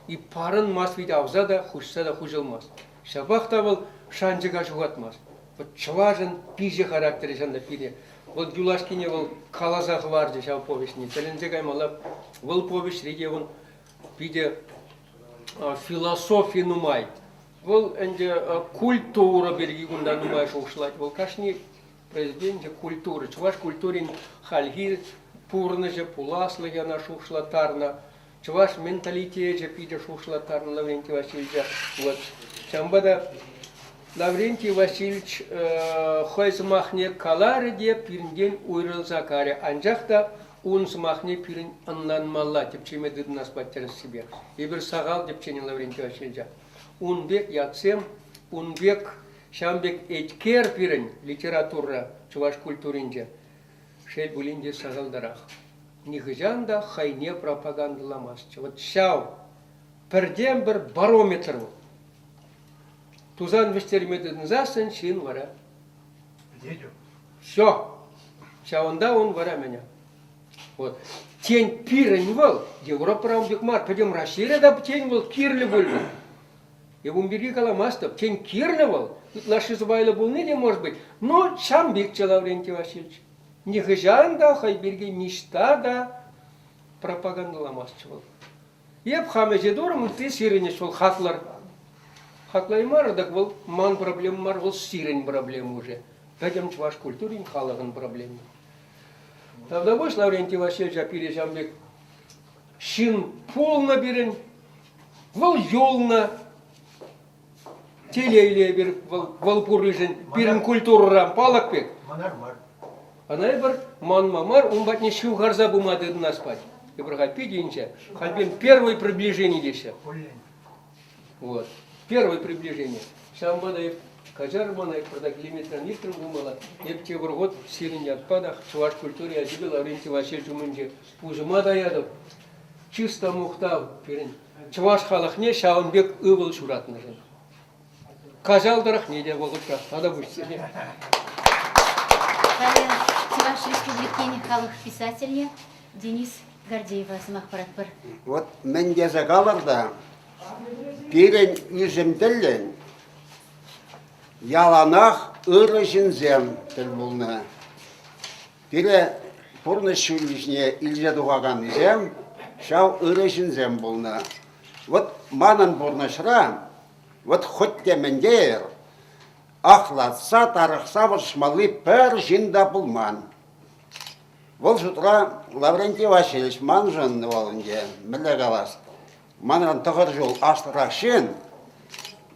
Speaker 5: И парӑнмасть вит авса та, хуҫса та хуҫӑлмасть. Ҫапах та вӑл шанчӑка ҫухатмасть. Вот чӑвашӑн пиҫӗ характерӗ ҫанта пире. Вӑл юлашкине вӑл каласа хӑварчӗ ҫав повеҫне. Тӗлӗнсе каймалла. Вӑл повеҫре те ун питӗ философи нумай. Вӑл ӗнтӗ культура пирки кунта нумай шухӑшлать. Вӑл кашни произведенинче культура, чӑваш культурин хальхи пурнӑҫӗ, пуласлӑхӗ ӑна шухӑшлаттарнӑ. Чӑваш менталитечӗ питӗ шухӑшлаттарнӑ Лаврентий Васильевича. Вот. Ҫавӑнпа та Лаврентий Васильевич хӑй сӑмахне каларӗ те пирӗнтен уйрӑлса карӗ. Анчах та ун сӑмахне пирӗн ӑнланмалла тӗпчеме тытӑнас пулать тӗрӗссипе. Эпир сахал тӗпченӗ Лаврентий Васильевича. Ун пек ятсем, ун пек, ҫавӑн пек еткер пирӗн литература чӑваш культуринче, шел пулин те, сахалтарах. Нихӑҫан та хӑйне пропагандӑламастчӗ. Вот ҫав пӗртен-пӗр барометр вӑл. Тусан вӗҫтерме тытӑнсассӑн ҫын вара Все. Ҫавӑнта ун вара мӗне. Вот. Тен, пирӗн вӑл, Европӑра ун пек мар, пӗтӗм Раҫҫейре та тен вӑл кирлӗ пулнӑ. Эп ун пирки каламастӑп. Тен, кирлӗ вӑл, ытлашши сӑпайлӑ пулни те может быть, но ҫам пекчӗ Лаврентий Васильевич. Нихӑҫан та хӑй пирки ниҫта та пропагандӑламастчӗ вӑл. Эп хам ӗҫе турӑм, ытти сирӗн ӗҫ вӑл хаклӑр. Хаклаймарӑр-тӑк вӑл ман проблема мар, вӑл сирӗн проблема уже. Пӗтӗм чӑваш культурин халӑхӑн проблеми. Тавтапуҫ Лаврентий Васильевича пире ҫавӑн пек ҫын пулнӑ пирӗн, вӑл юлнӑ. Телейлӗ эпир вӑл, вӑл пурришӗн пирӗн культурӑра палӑк пек.
Speaker 1: Манар мар.
Speaker 5: Ӑна эпир манма мар, ун патне ҫывхарса пыма тытӑнас пать. Эпир халь питӗ инҫе. Халь пирӗн первое приближение теҫҫӗ. Вот. Первое приближение. Ҫавӑнпа та эп каҫар мана эп пӑртак лимитран иртрӗм пулмалла. Эп тепӗр хут сирӗн ятпа та чӑваш культури ячӗпе Лаврентий Васильевич умӗнче пуҫӑма таятӑп. Чыс та мухтав пирӗн чӑваш халӑхне ҫавӑн пек ывӑл ҫуратнӑшӑн. Каҫал тӑрӑхне те вӑхӑтрах тата пуҫсене.
Speaker 2: Халӗ Чӑваш Республикин халӑх писательне Денис Гордеева сӑмах паратпӑр.
Speaker 6: Вот мӗн тесе калӑр та, пирӗн ӳсӗм тӗллӗн яланах ырӑ ҫынсем тӗл пулнӑ. Пире пурнӑҫ ҫулӗ ҫине илсе тухаканнисем ҫав ырӑ ҫынсем пулнӑ. Вот манӑн пурнӑҫра вот хоть те мӗн тейӗр, ахлатса, тарӑхса вӑрҫмалли пӗр ҫын та пулман. Вӑл шутра Лаврентий Васильевич маншӑн вӑл ӗнтӗ, мӗнле калас, манран тӑхӑр ҫул аслӑрах ҫын,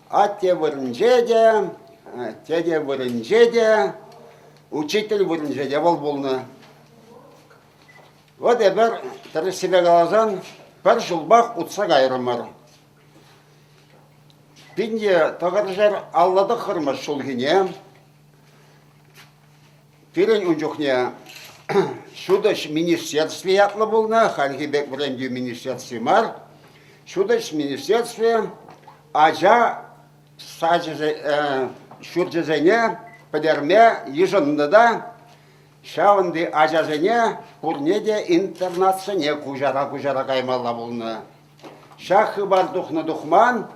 Speaker 6: атте вырӑнче те, тете вырӑнче те, учитель вырӑнче те вӑл пулнӑ. Вот эпир, тӗрӗссипе каласан, пӗр ҫулпах утса кайрӑмӑр. Пинте тӑхӑрҫӗр аллӑ тӑххӑрмӗш ҫулхине Пирӗн ун чухне Ҫутӗҫ министерстви ятлӑ пулнӑ, хальхи пек вӗрентӳ министерстви мар. Ҫутӗҫ министерстви ача сачӗ ҫурчӗсене пӗтерме йышӑннӑ та ҫавӑнти ачасене пурне те интернатсене куҫара-куҫара каймалла пулнӑ. Ҫак хыпар тухнӑ-тухман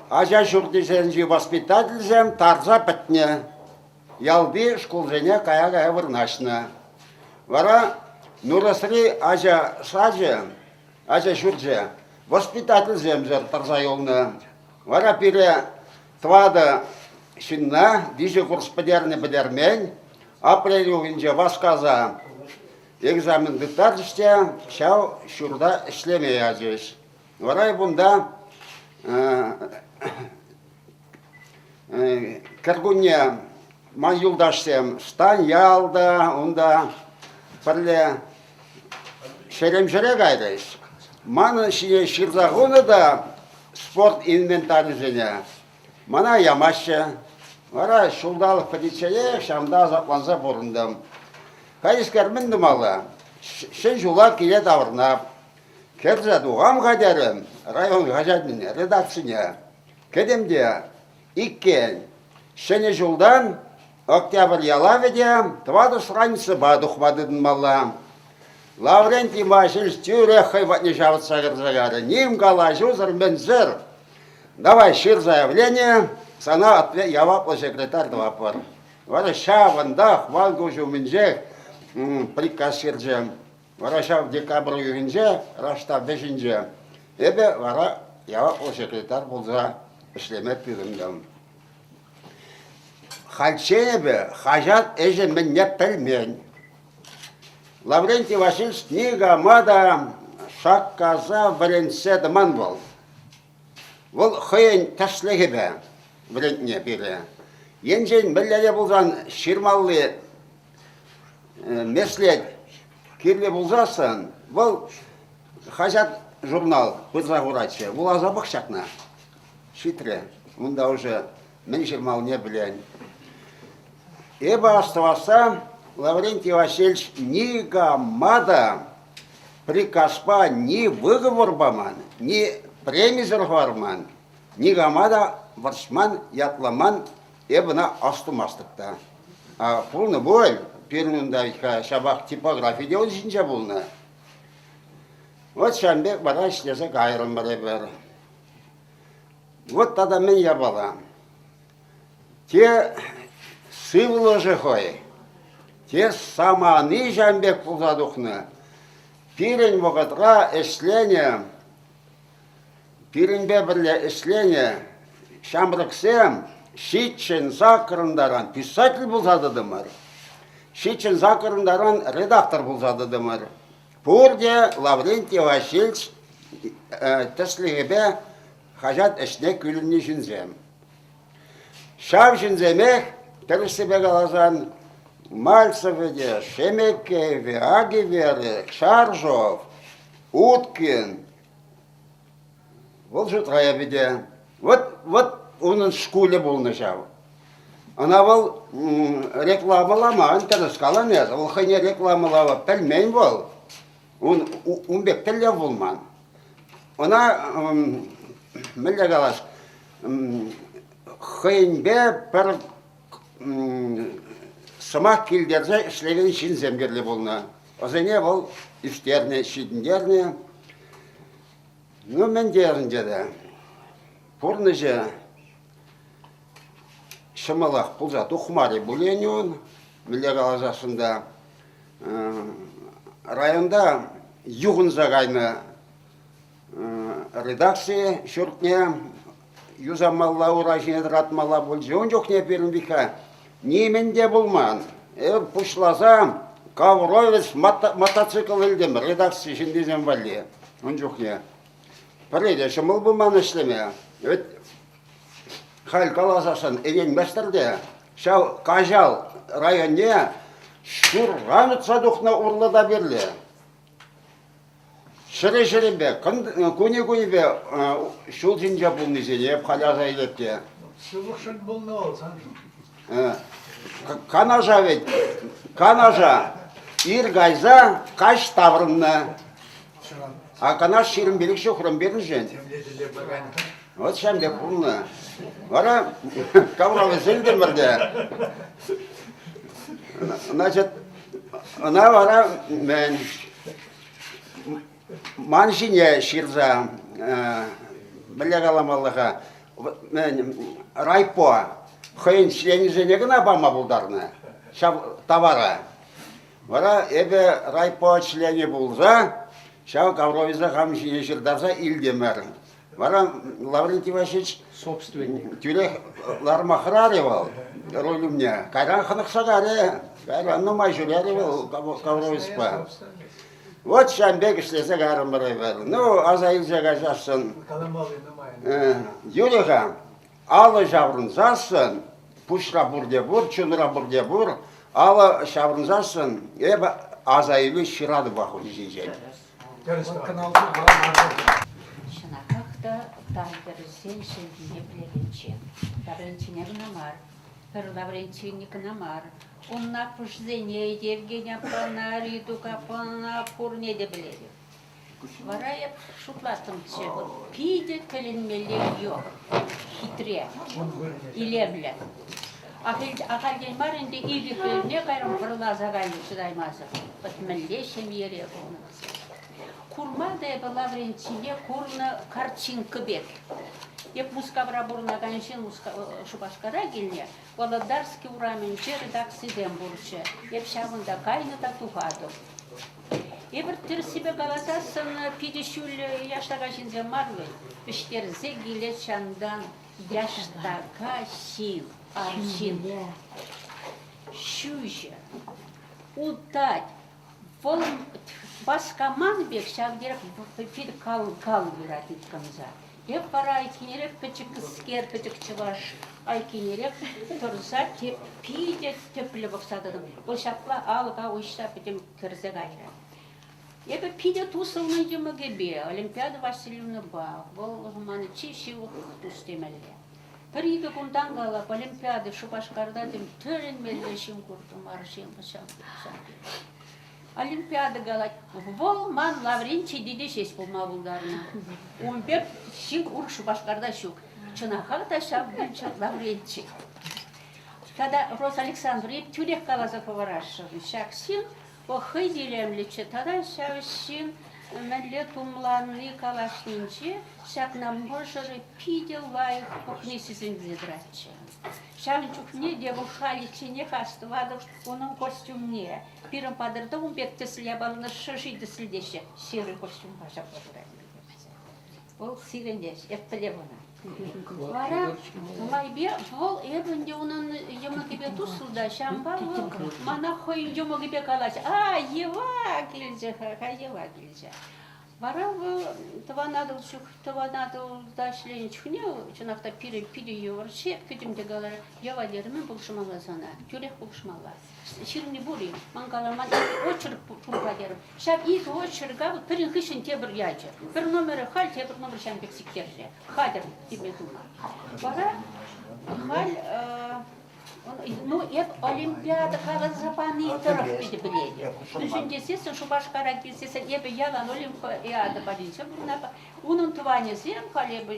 Speaker 6: ача ҫуртӗсенчи воспитательсем тарса пӗтнӗ. Ялти шкулсене кая-кая вырнаҫнӑ. Вара Нурӑсри ача сачӗ, ача ҫурчӗ воспитательсемсӗр тӑрса юлнӑ. Вара пире тӑватӑ ҫынна виҫӗ курс пӗтернӗ-пӗтермен апрель уйӑхӗнче васкаса экзамен тыттарчӗҫ те ҫав ҫурта ӗҫлеме ячӗҫ. Вара кунта кӗркунне ман юлташсем Станьял та унта пӗрле ҫерем ҫӗре кайрӗҫ. Манӑн ҫине ҫырса хунӑ та. спорт инвентарӗсене. Мана ямаҫҫӗ. Вара ҫулталӑк пӗтичченех ҫавӑнта асапланса пурӑнтӑм. Хайхискер мӗн тумалла? Ҫӗн ҫула киле таврӑнап. Кӗрсе тухам-ха терӗм район хаҫатӗн редакцине. Кӗтӗм те иккен Ҫӗнӗ ҫултан Октябрь ялавӗ те тӑватӑ страницӑпа тухма тытӑнмалла. Лаврентий Васильевич тӳрех хӑй патне ҫавӑтса кӗрсе кайрӗ. Ним калаҫусӑр-мӗнсӗр. Давай ҫыр заявление, сана яваплӑ секретарь тӑватпӑр. Вара ҫавӑнтах ман куҫ умӗнчех приказ ҫырчӗ. Вара ҫав декабрь уйӑхӗнче, раштав вӗҫӗнче, эпӗ вара яваплӑ секретарь пулса ӗҫлеме тытӑнтӑм. Хальччен эпӗ хаҫат ӗҫӗ мӗнне пӗлмен. Лаврентий Васильевич никама та шаккаса вӗрентсе тӑман вӑл. Вӑл хӑйӗн тӗслӗхӗпе вӗрентнӗ пире. Енчен мӗнле те пулсан ҫырмалли меслет кирлӗ пулсассӑн вӑл хаҫат-журнал пырса хуратчӗ. Вуласа пӑх ҫакна. Ҫитрӗ. Унта уже мӗн ҫырмаллине пӗлен. Эпӗ астӑвасса Лаврентий Васильевич никама та приказпа ни выговор паман, ни премисӗр хӑварман, никама та вӑрҫман, ятламан, эп ӑна астумастӑп та. А пулнӑ пуль, пирӗн унта вӗт-ха ҫапах типографи те ун ҫинче пулнӑ. Вот ҫавӑн пек вара ӗҫлесе кайрӑмӑр эпир. Вот тата мӗн япала. Те сывлӑшӗ хӑй, те самани ҫавӑн пек пулса тухнӑ. Пирӗн вӑхӑтра ӗҫленӗ, пирӗнпе пӗрле ӗҫленӗ ҫамрӑксем ҫиччӗн саккӑрӑн таран писатель пулса тӑтӑмӑр. Ҫиччӗн саккӑрӑн таран редактор пулса тӑтӑмӑр. Пурте Лаврентий Васильевич тӗслӗхӗпе хаҫат ӗҫне кӳлӗннӗ ҫынсем. Ҫав ҫынсемех, тӗрӗссипе каласан, Мальцевӗ те, Шемекеевӗ, Агиверӗ, Шаржов, Уткин, вӑл шутра эпӗ те. Вот, вот унӑн шкулӗ пулнӑ ҫав. Ӑна вӑл рекламӑламан, тӗрӗс калан эс, вӑл хӑйне рекламӑлама пӗлмен вӑл. Ун, ун пек тӗллев пулман. Ӑна, мӗнле калас, хӑйӗнпе пӗр сӑмах килтерсе ӗҫлекен ҫынсем кирлӗ пулнӑ. Вӗсене вӑл ӳстернӗ, ҫитӗнтернӗ. Ну, мӗн терӗн терӗ. Пурнӑҫӗ ҫӑмӑлах пулса тухмарӗ пулин ун, мӗнле каласассӑн та. Районта юхӑнса кайнӑ редакци ҫуртне юсамалла, ура ҫине тӑратмалла пулчӗ. Ун чухне пирӗн Вика нимӗн те пулман. Эп пуҫласа Ковровец мотоцикл илтӗм редакци ҫыннисем валли ун чухне. Пӗрре те ҫӑмӑл пулман ӗҫлеме. Вӗт халь каласассӑн ӗненместӗр те, ҫав Каҫал районне ҫурран утса тухнӑ урлӑ та пирле. Ҫӗрӗ-ҫӗрӗпе, кунӗ-кунӗпе ҫул ҫинче пулнисене эп халь аса илеп те.
Speaker 7: Сывлӑхшӑн пулнӑ вӑл саншӑн.
Speaker 6: Канаша вӗт, Канаша ир кайса каҫ таврӑннӑ. А Канаш 25 ҫухрӑм пирӗншӗн. Вот ҫавӑн пек пулнӑ. Вара ковровӗсем те те. Значит, ӑна вара мӗн ман ҫине ҫырса мӗнле каламалла-ха мӗн райпо хӑйӗн членӗсене кӑна пама пултарнӑ ҫав тавара. Вара эпӗ райпо членӗ пулса ҫав ковровица хам ҫине ҫыртарса илтӗмӗр. Вара Лаврентий Васильевич
Speaker 5: собственник
Speaker 6: тӳрех ларма хӑрарӗ вӑл руль умне. Кайран хӑнӑхса карӗ, кайран нумай ҫӳрерӗ вӑл ковровецпа. Вот ҫавӑн пек ӗҫлесе кайрӑмӑр эпир. Ну, аса илсе кайсассӑн.
Speaker 7: Каламалли нумай.
Speaker 6: Юрӗ-ха, алӑ ҫаврӑнсассӑн, пуҫра пурте пур, чунра пурте пур, алӑ ҫаврӑнсассӑн эпӗ аса илӳ ҫыратӑпах ун ҫинчен.
Speaker 8: Чӑнахах та. Таллерсен ҫемйине пӗлекенччӗ. Лаврентине кӑна мар, пӗр Лаврентине кӑна мар, ун аппӑшсене, Евгений аппана, Ритук аппана пурне те пӗлетӗп. Вара эп шутлаттӑмччӗ, вот питӗ тӗлӗнмелле йӑх, хитре, илемлӗ. Ахальтен мар ӗнтӗ ирӗклӗхне кайрӑм вӑрласа кайнӑ чӑтаймасӑр. Вӑт мӗнле ҫемьере пулнӑ вӗсем. Курма та эпӗ Лаврентие курнӑ карчинка пек. Эп Мускавра пурӑнакан ҫын Шупашкара килнӗ, Володарски урамӗнче редакцисем пурччӗ. Эп ҫавӑнта кайнӑ та тухатӑп. Эпир тӗрӗссипе каласассӑн питӗ ҫӳллӗ яштака ҫынсем мар вӗт. Вӗҫтерсе килет ҫантан яштака ҫын, арҫын. Ҫӳҫӗ утать. Вӑл васкаман пек ҫав тери питӗ кал-кал пырать ыткӑнса. Эп вара айккинерех пӗчӗкскер, пӗчӗк чӑваш айккинерех тӑрса питӗ тӗплӗ пӑхса тӑтӑм. Вӑл ҫапла алӑка уҫса пӗтӗм кӗрсе кайрӗ. Эпӗ питӗ туслӑ йӑмӑкӗпе, Олимпиада Васильевнӑпа, вӑл ман чи ҫывӑх тус темелле. Пӗр-икӗ кунтан калап, Олимпиада Шупашкарта тем тӗлӗнмелле ҫын куртӑм, арҫын ҫав. Олимпиада калать, вӑл ман Лаврентий тете ҫеҫ пулма пултарнӑ. Ун пек ҫын урӑх Шупашкарта ҫук. Чӑнахах та ҫав пулчӗ Лаврентий. Тата Роза Александровна тӳрех каласа хӑварасшӑн. Ҫак ҫын вӑл хӑй илемлӗччӗ. Тата ҫав ҫын мӗнле тумланни калаҫнинче ҫакна мӑшӑрӗ питӗ лайӑх пӑхни сисӗнсе тӑратчӗ. Ҫавӑн чухне те вӑл халичченех астӑватӑп унӑн костюмне. Пирӗн патӑрта ун пек тӗслӗ япалана шӑши тӗслӗ теҫҫӗ. Серый костюмпа ҫапла пырать. Вӑл сирӗнех, эп пӗлеп ӑна. Вара майпе вӑл эпӗ ӗнтӗ унӑн йӑмӑкӗпе туслӑ та, ҫавӑнпа вӑл мана хӑйӗн йӑмӑкӗпе калать. А, Ева килчӗ-ха, Ева килчӗ. Вара вӑл Тӑван Атӑл чух, Тӑван Атӑлта ӗҫленӗ чухне, чӑнах та пире питӗ йывӑрччӗ, эп кӗтӗм те каларӗ, Ева терӗ, мӗн пулӑшмалла сана? Тӳрех пулӑшмалла. Ҫырни пур-и? Ман каламан очерк пур-ха терӗм. Ҫав икӗ очерка вӑл пӗрин хыҫҫӑн тепӗр ячӗ. Пӗр номерӗ халь, тепӗр номер ҫавӑн пек сиктерчӗ. Хатӗр теме тума. Вара халь ну, эп Олимпиада каласа пани тӑрӑх питӗ пӗлетӗп. Мӗншӗн тесессӗн Шупашкара килсессӗн эпӗ ялан Олимпиада патӗнче пурӑнатӑп. Унӑн тӑванӗсем халь эпӗ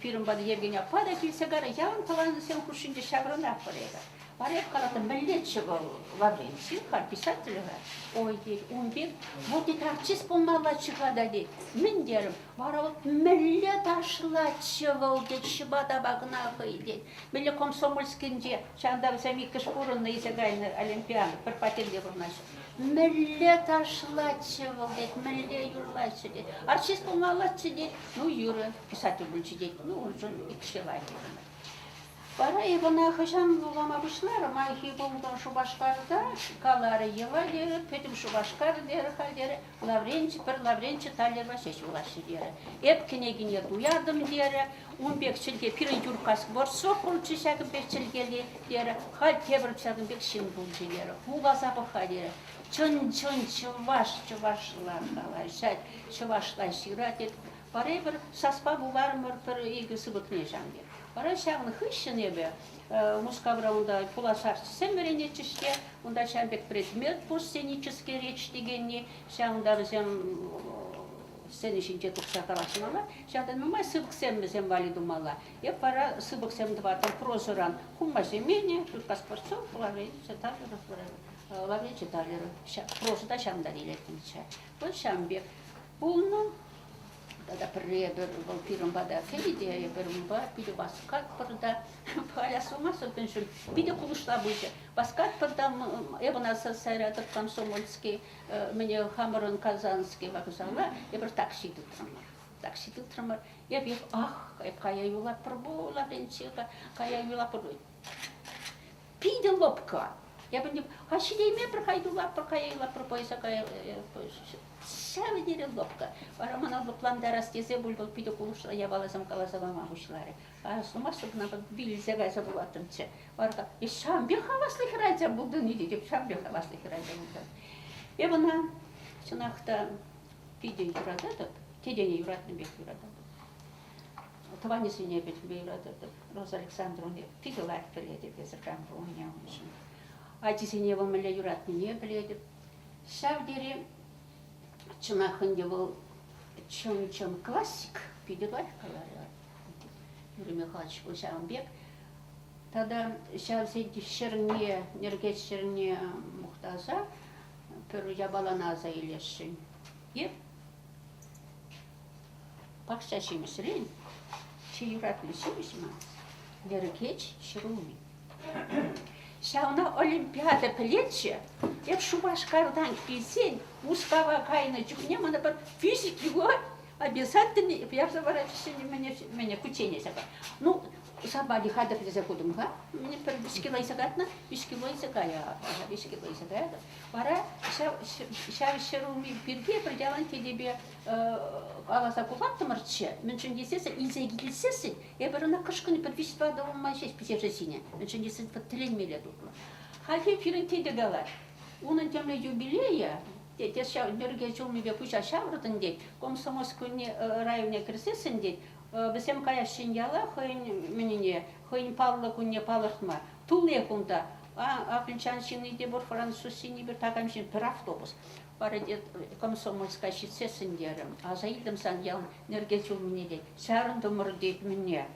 Speaker 8: пирӗн пата Евгений аппа та килсе кайрӗ. Ялан тӑвансем хушшинче ҫаврӑнатпӑр эпӗ. Вара эп калаттӑм, мӗнлеччӗ вӑл Лаврентий, халь писатель-ха. Ой, тет, ун пек, вот тет, артист пулмаллаччӗ-ха та, тет. Мӗн терӗм, вара вӑл мӗнле ташлатчӗ вӑл, тет, ҫӑпатапа кӑна хӑй, тет. Мӗнле Комсомольскинче, ҫавӑнта вӗсем иккӗш пурӑннӑ, илсе кайнӑ Олимпиада, пӗр хваттерте пурӑнаҫҫӗ. Мӗнле ташлатчӗ вӑл, тет, мӗнле юрлатчӗ, тет. Артист пулмаллаччӗ, тет. Ну, юрӑ, писатель пулчӗ, тет. Ну, уншӑн иккӗш лайӑх пурӑнать. Вара эп ӑна хӑҫан вулама пуҫларӑм, Айхи пултӑм Шупашкарта, каларӗ Ева терӗ, пӗтӗм Шупашкар терӗ халь терӗ, Лаврентий, пӗр Лаврентий Таллерпа ҫеҫ вулаҫҫӗ терӗ. Эп кӗнекине туятӑм терӗ, ун пек чӗлхе пирӗн Юркка Скворцов пулчӗ ҫакӑн пек чӗлхели терӗ, халь тепӗр ҫакӑн пек ҫын пулчӗ терӗ, вуласа пӑх-ха терӗ. Чӑн-чӑн чӑваш чӑвашла калаҫать, чӑвашла ҫырать тет. Вара эпир саспа вуларӑмӑр пӗр икӗ сыпӑкне ҫавӑн пек. Вара ҫавӑн хыҫҫӑн эпӗ Мускавра унта пулас артистсем вӗренетчӗҫ те, унта ҫавӑн пек предмет пур сценический речь текенни, ҫавӑнта вӗсем сцена ҫинче тухса калаҫмалла. Ҫавӑнта нумай сыпӑксем вӗсем валли тумалла. Эп вара сыпӑксем тӑваттӑм прозӑран Хумма Ҫеменӗ, Юрка Скворцов, Лаврентий Таллеров, Лаврентий Таллеров. Проза та ҫавӑнтан илеттӗмччӗ. Вӑл ҫавӑн пек пулнӑ. Тата пӗрре эпир вӑл пирӗн пата кӗнӗ те эпир унпа питӗ васкатпӑр та халь астумастӑп мӗншӗн питӗ кулӑшла пулчӗ. Васкатпӑр та эп ӑна сайратӑп комсомольский мӗне хамӑрӑн Казанский вокзала эпир такси тытрӑмӑр. Такси тытрӑмӑр. Эп ах, эп кая юлатпӑр пуль, кая юлатпӑр. Питӗ лӑпкӑ. Эпӗ не а ҫитеймепӗр, хай юлатпӑр, кая юлатпӑр, поезда кая ҫав тери лӑпкӑ. Вара мана лӑплантарас тесе пуль вӑл питӗ кулӑшла япаласем каласа пама пуҫларӗ. А сумасшӑн кӑна вилсе кайса пулаттӑмччӗ. Вара эс ҫавӑн пек хаваслӑ хӗрача пултӑн-и тетӗп, ҫавӑн пек хаваслӑ хӗрача пултӑн. Эп ӑна чӑнах та питӗ юрататӑп, тетене юратнӑ пек юрататӑп. Тӑванӗсене пӗтӗмпе юрататӑп. Роза Александровна питӗ лайӑх пӗлетӗп эсӗ кам пулнине уншӑн. Ачисене вӑл мӗнле юратнине пӗлетӗп. Ҫав тери чӑнах ӗнтӗ вӑл чӑн-чӑн классик, питӗ лайӑх каларӗ Юрий Михайлович вӑл ҫавӑн пек. Тата ҫавсен ҫӗрне, Нӗркеҫ ҫӗрне мухтаса пӗр япалана аса илесшӗн. Эп пахча ҫимӗҫрен чи юратнӑ ҫимӗҫ ман Нӗркеҫ ҫӗрулми. Ҫавна Олимпиада пӗлетчӗ. Эп Шупашкартан килсен Мускава кайнӑ чухне мана пӗр виҫӗ кило обязательно ярса паратчӗ мӗне кучченеҫ апа. Ну, сапали хатӗрлесе хутӑм-ха. Мӗне пӗр виҫ кило илсе катнӑ, виҫ кило илсе кая, виҫ кило илсе каятӑп. Вара ҫав, ҫав ҫӗрулми пирки пӗр ялан тетепе каласа кулаттӑмӑрччӗ. Мӗншӗн тесессӗн илсе килсессӗн эпир ӑна кӑшкӑнӗ пӗр виҫ-тӑватӑ улма ҫеҫ пӗҫерсе ҫинӗ. Мӗншӗн тесен тӗлӗнмелле тутлӑ. Хальхи пирӗн тете калать, унӑн темле юбилейӗ, тет, эс ҫав нӗрке ҫулнипе пуҫа ҫаврӑтӑн тет, Комсомольскуйне районне кӗрсессӗн тет, вӗсем каяҫҫӗ яла хӑйӗн мӗнне, хӑйӗн паллӑ кунне палӑртма. Туллиех унта. Акӑлчан ҫынни те пур, француз ҫынни пур, такам ҫын, пӗр автобус. Вара Комсомольска ҫитсессӗн терӗм, аса илтӗм сан ял Нӗркеҫ ҫулне тет, чарӑнтӑмӑр тет мӗнне.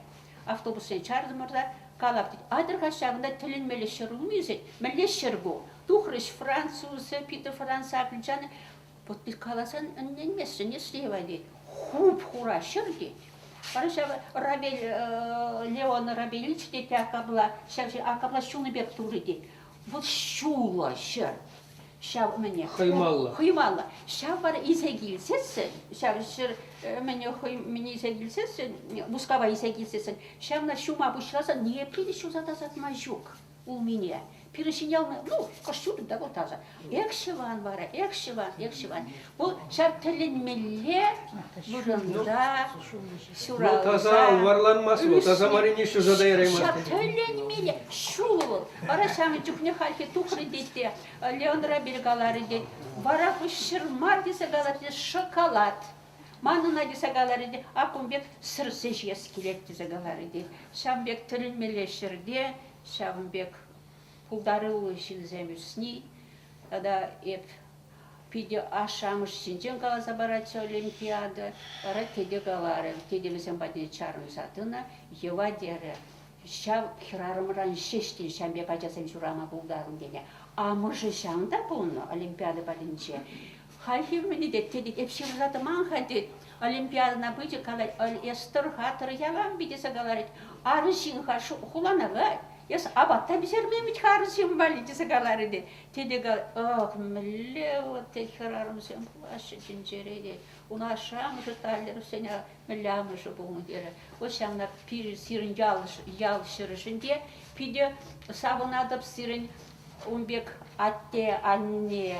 Speaker 8: Автобуссене чартӑмӑр та калап тет, атьӑр-ха ҫакӑнта тӗлӗнмелле ҫӗрулми ӳсет, мӗнле ҫӗр ку? Тухрӗҫ французы, питӗ франц акӑлчанӗ. Вот каласан ӗненместӗн, ӗҫле тет. Хуп-хура ҫӗр тет. Вара ҫав Рабель, Леон Рабелич тет акапла, ҫав акапла ҫулнӑ пек турӗ тет. Вӑл ҫуллӑ ҫӗр. Ҫав мӗне?
Speaker 5: Хӑймалла.
Speaker 8: Хӑймалла. Ҫав вара илсе килсессӗн, ҫав ҫӗр мӗне хӑй мӗне илсе килсессӗн, Мускава илсе килсессӗн, ҫавна ҫума пуҫласан ниепле те ҫуса тасатма ҫук улмине. Пирӗн ҫӗньял, ну, кӑшт ҫутӑ та вӑл таса. Эх, ҫӑван вара, эх, ҫӑван, эх, ҫӑван. Вӑл ҫав тӗлӗнмелле вырӑнта ҫуралса.
Speaker 5: Ну, таса варланмасть вӑл, таса маррине ҫуса та яраймасть.
Speaker 8: Ҫав тӗлӗнмелле ҫул вӑл. Вара ҫавӑн чухне хальхи тухрӗ тет те, Леон Рабель каларӗ тет, вара ку ҫӗр мар тесе калать те, шоколад. Ман ӑна тесе каларӗ те, ак ун пек сӗрсе ҫиес килет тесе каларӗ тет. Ҫавӑн пек тӗлӗнмелле ҫӗрте, ҫавӑн пек пултаруллӑ ҫынсем ӳсни тата эп питӗ ашшӗ-амӑш ҫинчен каласа паратчӗ Олимпиада. Вара тете каларӗ, тете вӗсем патне чарӑнса тӑнӑ, йӑва терӗ. Ҫав хӗрарӑмран ҫеҫ те ҫавӑн пек ачасем ҫуралма пултарнӑ тенӗ. Амӑшӗ ҫавӑнта пулнӑ Олимпиада патӗнче. Хальхи мӗне тет, тет, эп ҫырса тӑман-ха тет. Олимпиадӑна пычӗ, калать, эс тӑр-ха, тӑр ялан тесе калать. Арҫын-ха хулана кать. Эс апат та пӗҫермен вӗт-ха арҫын валли тесе каларӗ тет. Тете калать, ах, мӗнле вот тет хӗрарӑмсем пулаҫҫӗ тӗнчере тет. Ун ашшӗ-амӑшӗ Таллеровсене мӗнле амӑшӗ пулнӑ терӗ. Вот ҫавна сирӗн ял, ял ҫӗрӗшӗн те питӗ савӑнатӑп сирӗн ун пек атте, анне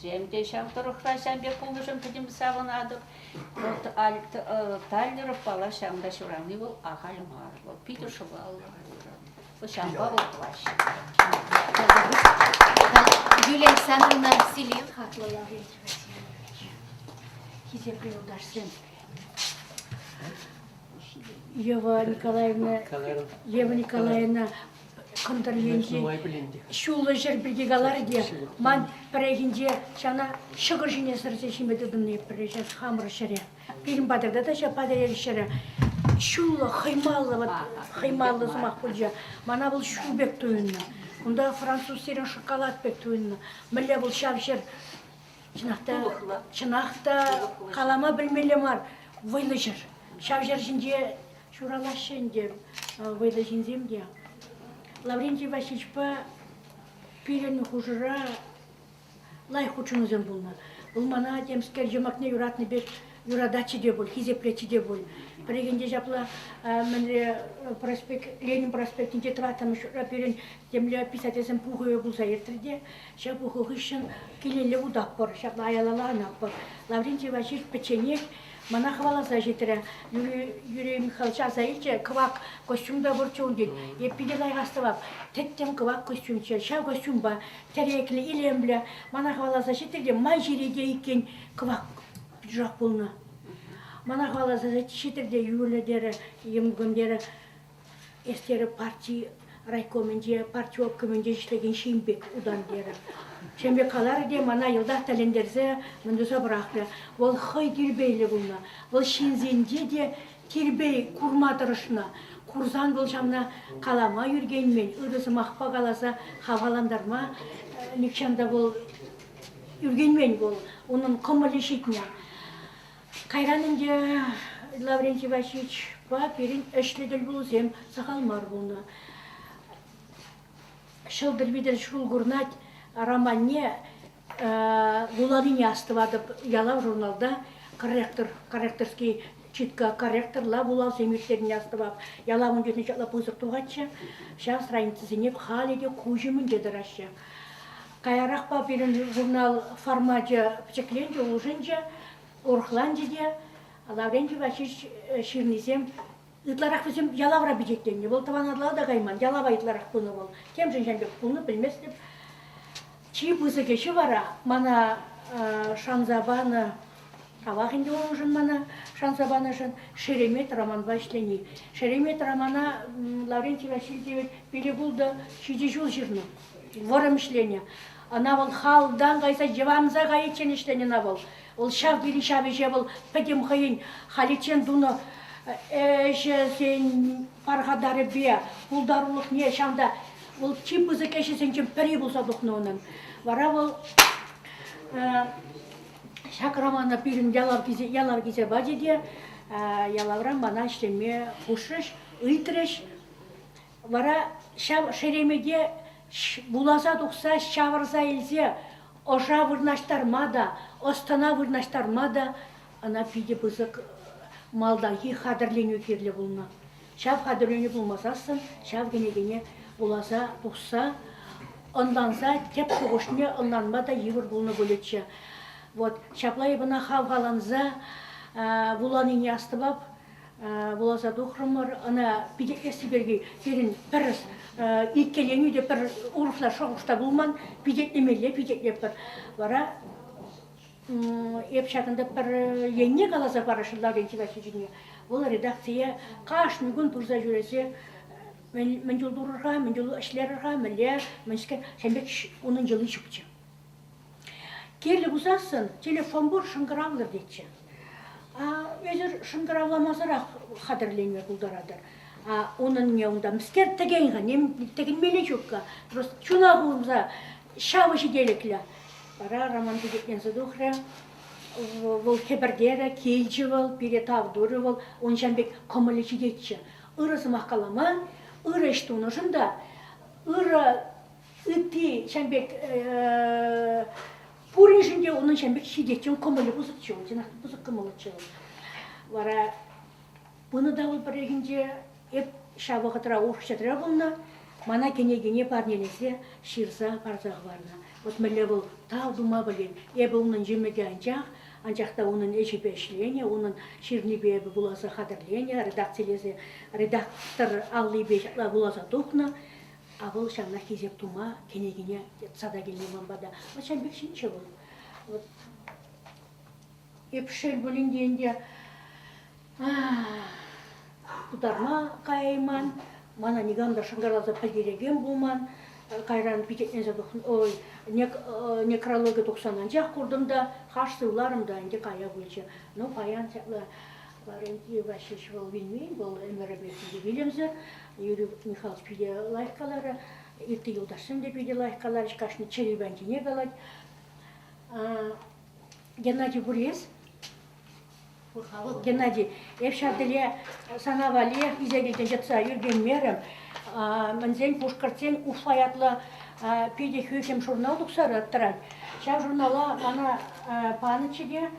Speaker 8: сем те ҫав тӑрӑхра ҫав пек пулнӑшӑн пӗтӗм савӑнатӑп. Вот Таллеров пала ҫавӑнта ҫурални вӑл ахаль мар. Вӑл питӗ шӑпаллӑ. Вот ҫавӑнпа вӑл тӑваҫҫӗ.
Speaker 2: Юлия Александровна Селин.
Speaker 9: Хаклӑ Лаврентий Васильевич, хисеплӗ юлташсем. Ева Николаевна, Ева Николаевна кӑнтӑр енчи ҫуллӑ ҫӗр пирки каларӗ те, ман пӗррехинче ҫана ҫӑкӑр ҫине сӗрсе ҫиме тытӑннӑ пӗрре ҫак хамӑр ҫӗре. Пирӗн патӑрта та ҫав Патӑрьел ҫӗрӗ ҫуллӑ, хӑймаллӑ, вот хӑймаллӑ сӑмах пулчӗ. Мана вӑл ҫу пек туйӑннӑ. Унта французсерен шоколад пек туйӑннӑ. Мӗнле вӑл ҫав ҫӗр чӑнах та, чӑнах та калама пӗлмелле мар, вӑйлӑ ҫӗр. Ҫав ҫӗр ҫинче ҫуралаҫҫӗ ӗнтӗ вӑйлӑ ҫынсем те. Лаврентий Васильевичпа пирӗн хушӑра лайӑх хутшӑнусем пулнӑ. Вӑл мана темскер йӑмӑкне юратнӑ пек юрататчӗ те пуль, хисеплетчӗ те пуль. Пӗррехинче ҫапла мӗнле проспект, Ленин проспектӗнче тӑваттӑмӗш ҫуртра пирӗн темле писательсен пухӑвӗ пулса иртрӗ те, ҫав пуху хыҫҫӑн килелле утатпӑр, ҫапла аялалла анатпӑр. Лаврентий Васильевич пӗчченех Мана хӑваласа ҫитрӗ. Юрий, Юрий Михайлович аса илчӗ, кӑвак костюм та пурччӗ ун тет. Эп питӗ лайӑх астӑвап. Тӗттӗм кӑвак костюмччӗ. Ҫав костюмпа тӗреклӗ, илемлӗ. Мана хӑваласа ҫитрӗ те ман ҫире те иккен кӑвак пиджак пулнӑ. Мана хӑваласа ҫитрӗ те Юля терӗ, йӑмӑкӑм терӗ, эс терӗ парти райкомӗнче, парти обкомӗнче ӗҫлекен ҫын пек утан терӗ. Ҫын пек каларӗ те мана йӑлтах тӗлӗнтерсе мӗн туса пӑрахрӗ. Вӑл хӑй тирпейлӗ пулнӑ. Вӑл ҫынсенче те тирпей курма тӑрӑшнӑ. Курсан вӑл ҫавна калама ӳркенмен, ырӑ сӑмахпа каласа хавхалантарма нихҫан та вӑл ӳркенмен вӑл. Унӑн кӑмӑлӗ ҫитнӗ. Кайран ӗнтӗ Лаврентий Васильевичпа пирӗн ӗҫлӗ тӗлпулусем сахал мар пулнӑ. Ҫӑлтӑр витӗр ҫул курнать романне вуланине астӑватӑп. Ялав журналта корректор, корректорский читка корректорла вулавсем ирттернине астӑвап. Ялав ун чухне ҫапла пысӑк тухатчӗ. Ҫав страницӑсене халӗ те куҫ умӗнче тӑраҫҫӗ. Каярахпа пирӗн журнал формачӗ пӗчӗкленчӗ, улшӑнчӗ, урӑхланчӗ те. Лаврентий Васильевич ҫырнисем ытларах вӗсем ялавра пичетленнӗ. Вӑл тӑван Атӑла та кайман, ялава ытларах пынӑ вӑл. Темшӗн ҫавӑн пек пулнӑ, пӗлместӗп. Чи пысӑк ӗҫӗ вара мана шанса панӑ, тавах ӗнтӗ уншӑн мана шанса панӑшӑн, Шеремет романпа ӗҫлени. Шеремет романа Лаврентий Васильевич пилӗк-ултӑ ҫичӗ ҫул ҫырнӑ. Вӑрӑм ӗҫленӗ. Ӑна вӑл халтан кайса йӑванса кайиччен ӗҫленӗ ӑна вӑл. Вӑл ҫав тери ҫав ӗҫе вӑл пӗтӗм хӑйӗн халиччен тунӑ ӗҫӗсен пархатарӗпе пултарулӑхне ҫавӑнта вӑл чи пысӑк ӗҫӗсенчен пӗри пулса тухнӑ унӑн. Вара вӑл ҫак романа пирӗн ялав килсе, ялав килсе пачӗ те ялавра мана ӗҫлеме хушрӗҫ, ыйтрӗҫ. Вара ҫав шеремете вуласа тухса ҫавӑрса илсе ӑша вырнаҫтарма та, ӑс-тӑна вырнаҫтарма та ӑна питӗ пысӑк малтанхи хатӗрленӳ кирлӗ пулнӑ. Ҫав хатӗрленӳ пулмасассӑн ҫав кӗнекене вуласа тухса ӑнланса тӗп шухӑшне ӑнланма та йывӑр пулнӑ пулӗччӗ. Вот ҫапла эп ӑна хавхаланса вуланине астӑвап. Вуласа тухрӑмӑр. Ӑна пичетлесси пирки пирӗн пӗр иккӗленӳ те пӗр урӑхла шухӑш та пулман. Пичетлемелле пичетлетпӗр. Вара эп ҫакӑнта пӗр енне каласа парасшӑн Лаврентий Васильевичне. Вӑл редакцие кашни кун пырса ҫӳресе мӗн чул турӑр-ха, мӗн чул ӗҫлерӗр-ха, мӗнле, мӗнскер, ҫавӑн пек унӑн йӑли ҫукчӗ. Кирлӗ пулсассӑн телефон пур, шӑнкӑравлӑр тетчӗ. Эсир шӑнкӑравламасӑрах хатӗрленме пултаратӑр. А унӑнне унта мӗскер тӗкен-ха, ним тӗкӗнмелли ҫук-ха. Просто чуна хывса ҫавӑ ҫителӗклӗ. Вара Роман пичетленсе тухрӗ. Вӑл хӗпӗртерӗ, килчӗ вӑл, пире тав турӗ вӑл. Ун ҫавӑн пек кӑмӑлӗ ҫитетчӗ. Ырӑ сӑмах каламан, ырӑ ӗҫ тунӑшӑн та, ырӑ ытти ҫавӑн пек пуриншӗн те унӑн ҫавӑн пек ҫитетчӗ, ун кӑмӑлӗ пысӑкчӗ, ун чӑнах та пысӑк кӑмӑллӑччӗ вӑл. Вара пынӑ та вӑл пӗррехинче, эп ҫав вӑхӑтра урӑх пулнӑ, мана кӗнекене парнелесе ҫырса парса хӑварнӑ. Вот мӗнле вӑл тав тума пӗлет. Эпӗ унӑн йӑмӑкӗ анчах, анчах та унӑн ӗҫӗпе ӗҫленӗ, унӑн ҫырнипе эпӗ вуласа хатӗрленӗ, редакцилесе редактор аллипе ҫапла вуласа тухнӑ. А вӑл ҫавна хисеп тума кӗнекене йӑтса та килнӗ ман пата. Вот ҫавӑн пек ҫынччӗ вӑл. Вот эп шел пулин те ӗнтӗ пытарма каяйман, мана никам та шӑнкӑравласа пӗлтерекен пулман. Кайран пичетленсе тухнӑ, ой, некрологи тухсан анчах куртӑм та, хаш сывларӑм та ӗнтӗ кая пулчӗ. Ну, паян ҫапла Лаврентий Васильевич вӑл вилмен, вӑл ӗмӗрӗпех питӗ вилӗмсӗр. Юрий Михайлович питӗ лайӑх каларӗ, ытти юлташсем те питӗ лайӑх каларӗҫ, кашни чӗри патне калать. Геннадий Бурес, Геннадий, эп ҫав тӗле сана валли илсе килтӗм йӑтса ӳркенмерӗм. Мӗнсен пушкӑртсен Уфа ятлӑ питӗ хӳхӗм журнал тухса тӑрать. Ҫав журнала мана панӑччӗ те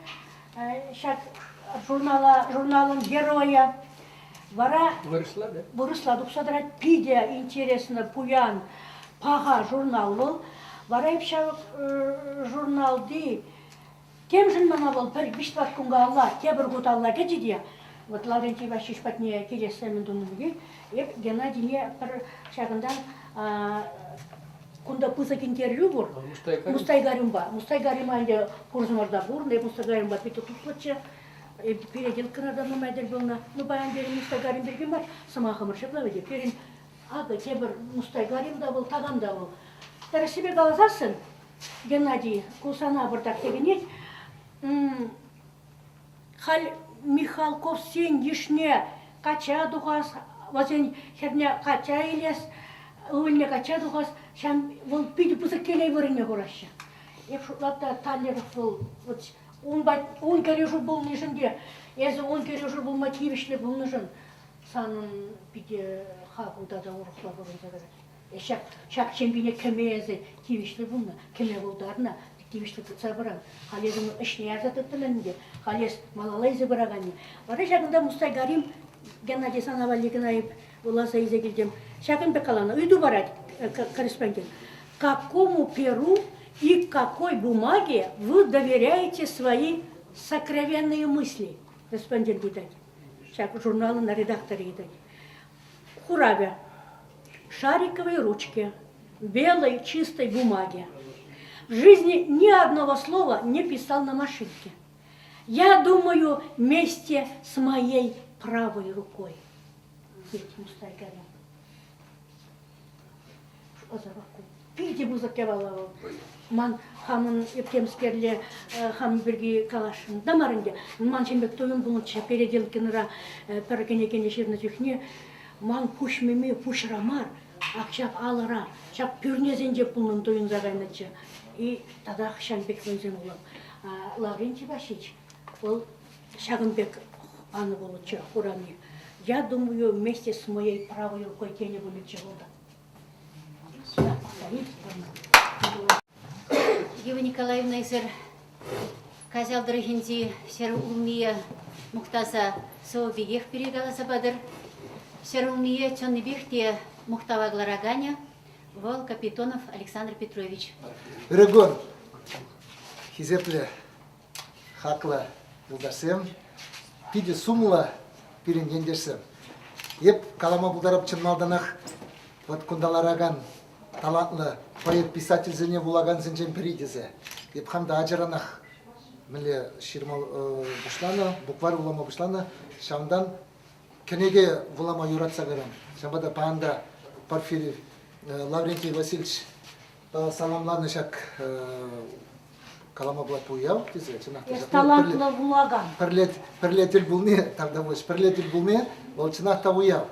Speaker 9: ҫак журнала, журналӑн геройӗ вара
Speaker 5: вырӑсла, да?
Speaker 9: Вырӑсла тухса тӑрать. Питӗ интересно, пуян, паха журнал вӑл. Вара эп ҫав журналти темшӗн мана вӑл пӗр виҫ-тӑват кун каялла тепӗр хут алла кӗчӗ те вот Лаврентий Васильевич патне килессе мӗн тунӑ пекех эп Геннадине пӗр ҫакӑнтан Кунта пысӑк интервью пур. Мустай Каримпа. Мустай Карима ӗнтӗ пурсӑмӑр та пур. Эп Мустай Каримпа питӗ туслӑччӗ. Переделкӑна та нумай тӗл пулнӑ. Ну, паян пирӗн Мустай Карим пирки мар сӑмахӑмӑр ҫапла вӗт. Пирӗн акӑ тепӗр Мустай Карим та вӑл, такам та вӑл. Тӗрӗссипе каласассӑн, Геннадий, ку сана пӑртак текӗнет. Халь Михалковсен йышне качча тухас, вӗсен хӗрне качча илес, ывӑлне качча тухас, ҫав вӑл питӗ пысӑк телей вырӑнне хураҫҫӗ. Эп шутлап та, Таллеров вӑл вот ун, ун кӗрешӳ пулнишӗн те, эсӗ ун кӗрешӳ пулма тивӗҫлӗ пулнӑшӑн санӑн питӗ хаку тата урӑхла курӑнса тӑрать. Ҫак, ҫак ҫемьене кӗме эсӗ тивӗҫлӗ пулнӑ, кӗме пултарнӑ, тивӗҫлӗ тытса пыран. Халь эсӗ ӗҫне ярса тыттӑн ӗнтӗ, халь эс малалла илсе пыраканни. Вара ҫакӑнта Мустай Карим Геннадий сана валли кӑна эп вуласа илсе килтӗм. Ҫакӑн пек каланӑ, ыйту парать корреспондент. Какому перу и какой бумаге вы доверяете свои сокровенные мысли? Корреспондент ыйтать. Ҫак журналӑн редакторӗ ыйтать. Хуравӗ. Шариковой ручке, белой чистой бумаге. В жизни ни одного слова не писал на машинке. Я думаю, вместе с моей правой рукой. Тет Мустай Карим. Питӗ пысӑк япала вӑл. Ман хамӑн темскерле хам пирки каласшӑн та мар ӗнтӗ. Ман ҫын пек туйӑм пулнӑччӗ Переделкинра пӗр кӗнекене ҫырнӑ чухне. Ман пуҫ мими пуҫра мар, ак ҫак алӑра, ҫак пӳрнесенче пулнӑн туйӑнса кайнӑччӗ. И татах ҫавӑн пек туйӑмсем пулап. Лаврентий Васильевич вӑл ҫакӑн пек панӑ пулӗччӗ хуравне. Я думаю, вместе с моей правой рукой тенӗ пулӗччӗ вӑл та.
Speaker 2: Ева Николаевна, эсир Каҫал тӑрӑхӗнчи ҫӗрулмие мухтаса сӑвӑ пекех пире каласа патӑр. Ҫӗрулмие чӑннипех те мухтава кӑлараканӗ вӑл Капитонов Александр Петрович.
Speaker 7: Ырӑ кун, хисеплӗ хаклӑ юлташсем, питӗ сумлӑ пирӗн ентешсем. Эп калама пултарап чӑн малтанах вот кунта ларакан талантлӑ поэт-писательсене вулакансенчен пӗри тесе. Эп хам та ачаранах мӗнле ҫырма пуҫланӑ, букварь вулама пуҫланӑ, ҫавӑнтан кӗнеке вулама юратса кайрӑм. Ҫавӑнпа та паян та Порфирий Лаврентий Васильевич саламланӑ ҫак калама пулать уяв тесе чӑнах та.
Speaker 9: Эс талантлӑ вулакан.
Speaker 7: Пӗрле, пӗрле тӗл пулни, тавтапуҫ, пӗрле тӗл пулни вӑл чӑнах та уяв.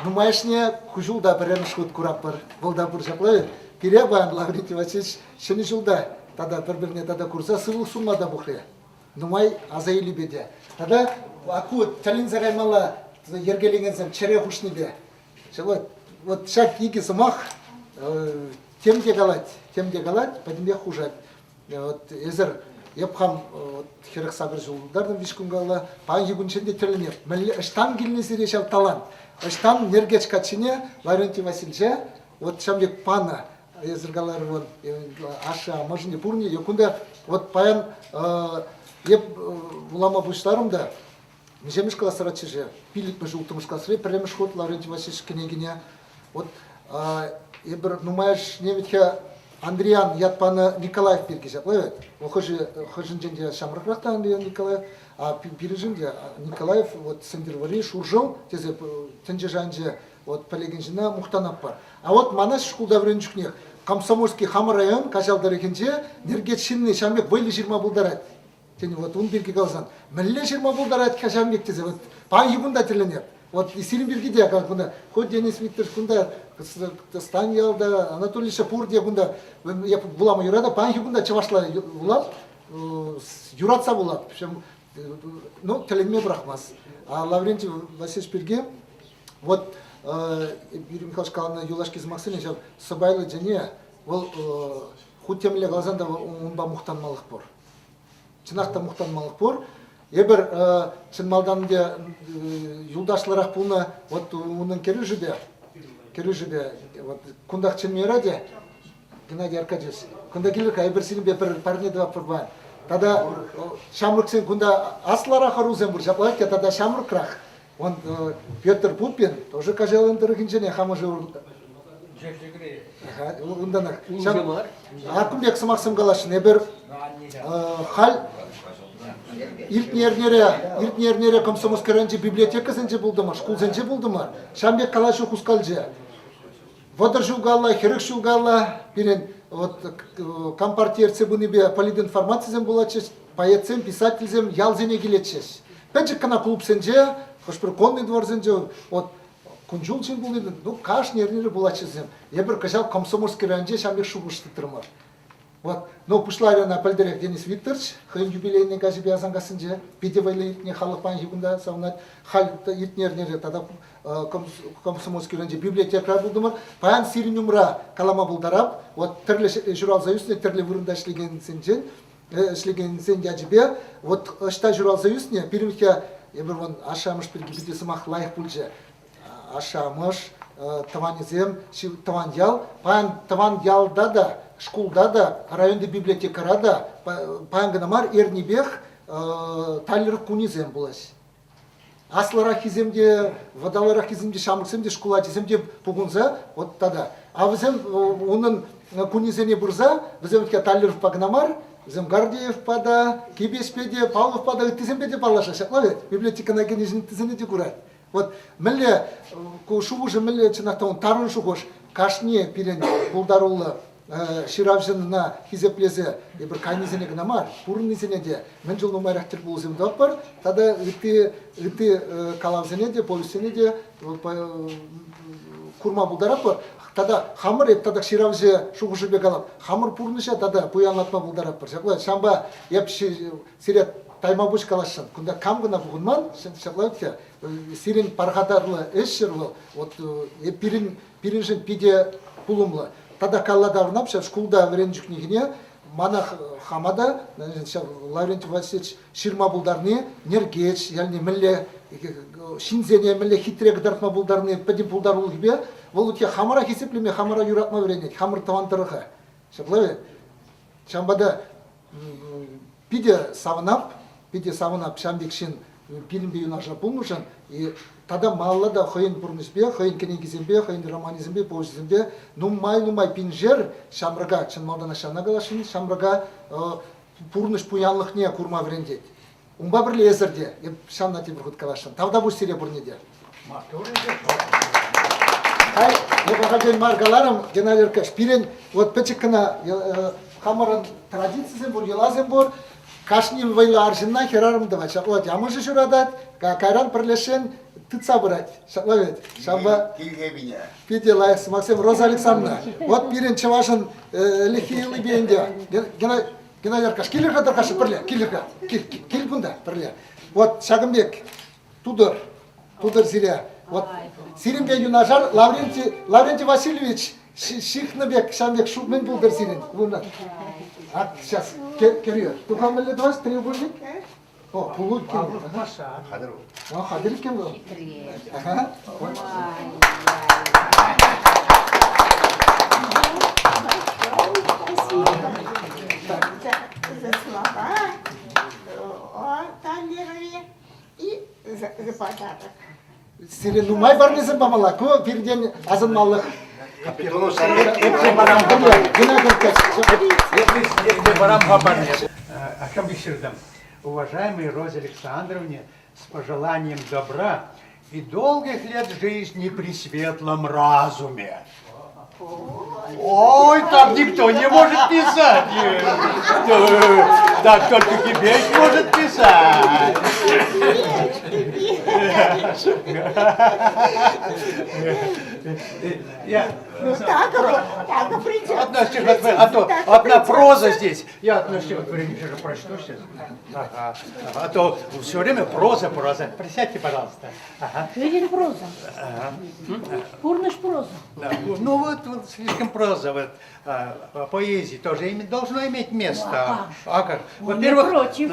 Speaker 7: Нумайӑшне ку ҫулта пӗрремӗш хут куратпӑр. Вӑл та пур ҫапла. Пире паян Лаврентий Васильевич Ҫӗнӗ ҫулта тата пӗр-пӗрне тата курса сывлӑх сунма та пухрӗ. Нумай аса илӳпе те. Тата ку тӗлӗнсе каймалла йӗркелекенсем чӗре хушнипе. Вот, вот ҫак икӗ сӑмах тем те калать, тем те калать, пӗтӗмпех хушать. Вот эсӗр эп хам вот, 48 ҫул тултартӑм виҫ кун калла, паянхи кунччен те тӗлӗнеп. Мӗнле, ӑҫтан килнӗ сире ҫав талант? Ӑҫтан Нӗркеч каччине Лаврентий Васильевича вот ҫав пек панӑ эсӗр каларӑр вон ашшӗ-амӑшӗн пурне те кунта вот паян эп вулама пуҫларӑм та Миҫемӗш класраччӗ-ши? Пиллӗкмӗш, улттӑмӗш класри пӗрремӗш хут Лаврентий Васильевич кӗнекине. Вот эпир нумайӑшне вӗт-ха Андриан ят панӑ Николаев пирки ҫапла вӗт. Вӑл хӑшӗ хӑшӗнчен те ҫамрӑкрах та Андриан Николаев, а пирӗншӗн те Николаев вот Сӗнтӗрвӑрри Шуршӑл тесе тӗнче шайӗнче вот пӗлекен ҫынна мухтанатпӑр. А вот мана шкулта вӗреннӗ чухнех Комсомольски хамӑр район Каҫал тӑрӑхӗнче Нӗркеч ҫынни ҫавӑн пек вӑйлӑ ҫырма пултарать. Тен, вот ун пирки каласан, мӗнле ҫырма пултарать-ха ҫавӑн пек тесе, вот паянхи кун та тӗлӗнеп. Вот сирӗн пирки те как кунта, хоть Денис Викторович кунта, Станьялта, Анатолий Ильича пурте кунта, я вулама юратап, паянхи кун та чӑвашла вулап, юратса вулап. Причем, ну, тӗлӗнме пӑрахмасть. А Лаврентий Васильевич пирки, вот Юрий Михайлович каланӑ юлашки сӑмахсене ҫав сӑпайлӑ тӗне, вӑл хуть темле каласан та унпа мухтанмалӑх пур. Чӑнах та мухтанмалӑх пур. Эпир чӑн малтан те юлташлӑрах пулнӑ вот унӑн кӗрӳшӗпе, кӗрӳшӗпе вот кунтах чӗнме юрать Геннадий Аркадьевич. Кунта килӗр-ха, эпир сирӗнпе пӗр парне тӑватпӑр паян. Тата ҫамрӑксен кунта аслӑрах ӑрусем пур, ҫапла те тата ҫамрӑкрах. Он Петр Пупин тоже Каҫалӑн тӑрӑхӗнченех хамӑшӗ Унтанах. Аккун пек сӑмахсем каласшӑн. Эпир халь. Иртнӗ эрнере, иртнӗ эрнере Комсомольски районӗнчи библиотекӑсенче пултӑмӑр, шкулсенче пултӑмӑр. Ҫавӑн пек калаҫу хускалчӗ. 30 ҫул калла, 40 ҫул калла пирӗн вот компарти ертсе пынипе политинформацисем пулатчӗҫ, поэтсем, писательсем ялсене килетчӗҫ. Пӗчӗк кӑна клубсенче, хӑш-пӗр конный дворсенче вот кун-ҫул ҫын пулни, ну, кашни эрнере пулатчӗсем. Эпир кӑҫал Комсомольски районӗнче ҫавӑн пек шухӑш тытрӑмӑр. Вот. Но пуҫларӗ ӑна пӗлтӗрех Денис Викторович хӑйӗн юбилейный каҫӗпе Асанкассинче. Питӗ вӑйлӑ иртнӗ халӑх паянхи кунта савӑнать. Халь иртнӗ эрнере тата Комсомольски районӗнче библиотекӑра пултӑмӑр. Паян сирӗн умра калама пултарап. Вот тӗрлӗ ҫуралса ӳснӗ, тӗрлӗ вырӑнта ӗҫлекенсенчен ӗҫлекенсен ячӗпе вот ӑҫта ҫуралса ӳснӗ, пирӗн эпир вон ашшӗ-амӑш пирки питӗ сӑмах лайӑх пулчӗ. Ашшӗ-амӑш, тӑванӗсем, тӑван ял. Паян тӑван ялта та, шкулта та, районти библиотекӑра та паян кӑна мар, эрнипех Таллер кунӗсем пулаҫ. Аслӑраххисем те, вӑталӑраххисем те, ҫамрӑксем те, шкул ачисем те пухӑнса вот тата. А вӗсем унӑн кунӗсене пырса, вӗсем Таллеровпа кӑна мар, вӗсем Гордеевпа та, Кипечпе те, Павловпа та, ыттисемпе те паллашаҫҫӗ. Ҫапла вӗт, библиотекӑна кӗнӗ ыттисене те курать. Вот мӗнле ку шухӑшӗ мӗнле чӑнах та тарӑн шухӑш кашни пирӗн пултаруллӑ ҫыравҫӑна хисеплесе эпир кайнисене кӑна мар, пурӑннисене те мӗн чул нумайрах тӗл пулусем тӑватпӑр тата ытти ытти калавсене те, повеҫсене те курма пултаратпӑр. Тата хамӑр эп тата ҫыравҫӑ шухӑшӗпе калап, хамӑр пурнӑҫа тата пуянлатма пултаратпӑр. Ҫапла ҫавӑнпа эп сире тайма пуҫ каласшӑн. Кунта кам кӑна пухӑнман, ҫапла вӗт-ха. Сирӗн пархатарлӑ ӗҫӗр вӑл, вот пирӗн пирӗншӗн питӗ пулӑмлӑ. Тата калла таврӑнап ҫав шкулта вӗреннӗ чухнехине мана хама та ҫав Лаврентий Васильевич ҫырма пултарни, Нӗркеч ялне мӗнле ҫынсене мӗнле хитре кӑтартма пултарни пӗтӗм пултарулӑхӗпе вӑл хамӑра хисеплеме, хамӑра юратма вӗренет, хамӑр тӑван тӑрӑха. Ҫапла Ҫавӑнпа та питӗ савӑнап, питӗ савӑнап ҫавӑн пек ҫын пирӗнпе юнашар пулнӑшӑн и тата малалла та хӑйӗн пурнӑҫӗпе, хӑйӗн кӗнекисемпе, хӑйӗн романӗсемпе, повеҫӗсемпе нумай-нумай пиншер ҫамрӑка, чӑн малтанах ҫавна каласшӑн, ҫамрӑка пурнӑҫ пуянлӑхне курма вӗрентет. Унпа пӗрле эсӗр те, эп ҫавна тепӗр хут каласшӑн. Тавтапуҫ сире пурне те.
Speaker 10: Маттур
Speaker 7: Хай, эп ахальтен мар каларӑм, Геннадий Аркадьевич, пирӗн вот пӗчӗк кӑна хамӑрӑн традицисем пур, йӑласем пур. Кашни вӑйлӑ арҫынна хӗрарӑм тӑвать. Ҫапла амӑшӗ ҫуратать, кайран пӗрлешсен тытса пырать. Ҫапла вӗт. Ҫавӑнпа
Speaker 6: Тилхепине.
Speaker 7: питӗ лайӑх сӑмахсем. Роза Александровна, вот пирӗн чӑвашӑн ӗлӗкхи йӑлипе ӗнтӗ. Геннадий Аркаш, килӗр-ха тӑрхашы пӗрле, килӗр-ха, кил, кил кунта пӗрле. Вот ҫакӑн пек тутӑр, тутӑр сире. Вот сирӗнпе юнашар Лаврентий, Лаврентий Васильевич ҫыхнӑ пек, ҫавӑн пек мӗн пултӑр сирӗн? Ак, сейчас, кӗрӳ. Туха мӗнле тӑвас, треугольник? О, пулу иккен.
Speaker 6: Хатӗр.
Speaker 7: О, хатӗр иккен вӑл. Ага.
Speaker 11: За слова о Таллерове и за, за подарок.
Speaker 7: Сире нумай парнесем памалла. Ку пиртен асӑнмалӑх.
Speaker 10: Уважаемой Розе Александровне, с пожеланием добра и долгих лет жизни при светлом разуме. Ой, там никто не может писать. Так только Кибеч может писать. Я,
Speaker 11: ну, так, так придет.
Speaker 10: Одна стихотворение, а то одна проза здесь. Я одно стихотворение же прочту сейчас. Ага. А то все время проза, проза. Присядьте, пожалуйста.
Speaker 9: Ага. Жизнь проза.
Speaker 10: Ага.
Speaker 9: Пурнӑҫ проза.
Speaker 10: Да. Ну вот, вот слишком проза, вот, а, поэзии тоже иметь, должно иметь место.
Speaker 9: Ну, а как?
Speaker 10: А как?
Speaker 9: Ну,
Speaker 10: Во-первых,
Speaker 9: против.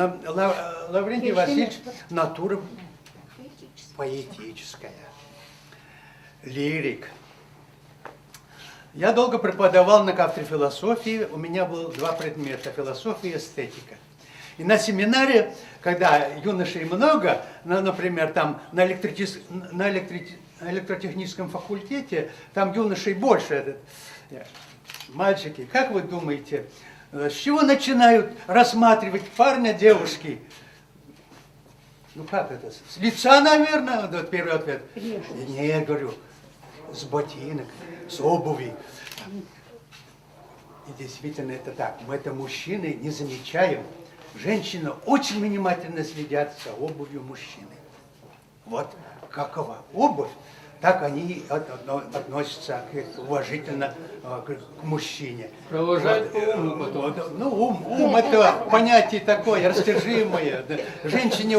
Speaker 10: Лаврентий Васильевич натура поэтическая, лирик. Я долго преподавал на кафедре философии, у меня было два предмета – философия и эстетика. И на семинаре, когда юношей много, ну, например, там на, электричес... на электрич... электротехническом факультете, там юношей больше. Этот... Мальчики, как вы думаете, с чего начинают рассматривать парня девушки? Ну как это? С лица, наверное, вот первый ответ. Не, говорю, с ботинок, с обуви. И действительно это так. Мы это мужчины не замечаем. Женщины очень внимательно следят за обувью мужчины. Вот какова обувь, так они относятся уважительно к мужчине.
Speaker 5: Провожать по уму потом.
Speaker 10: Вот, ну, ум, ум это понятие такое, растяжимое. Женщине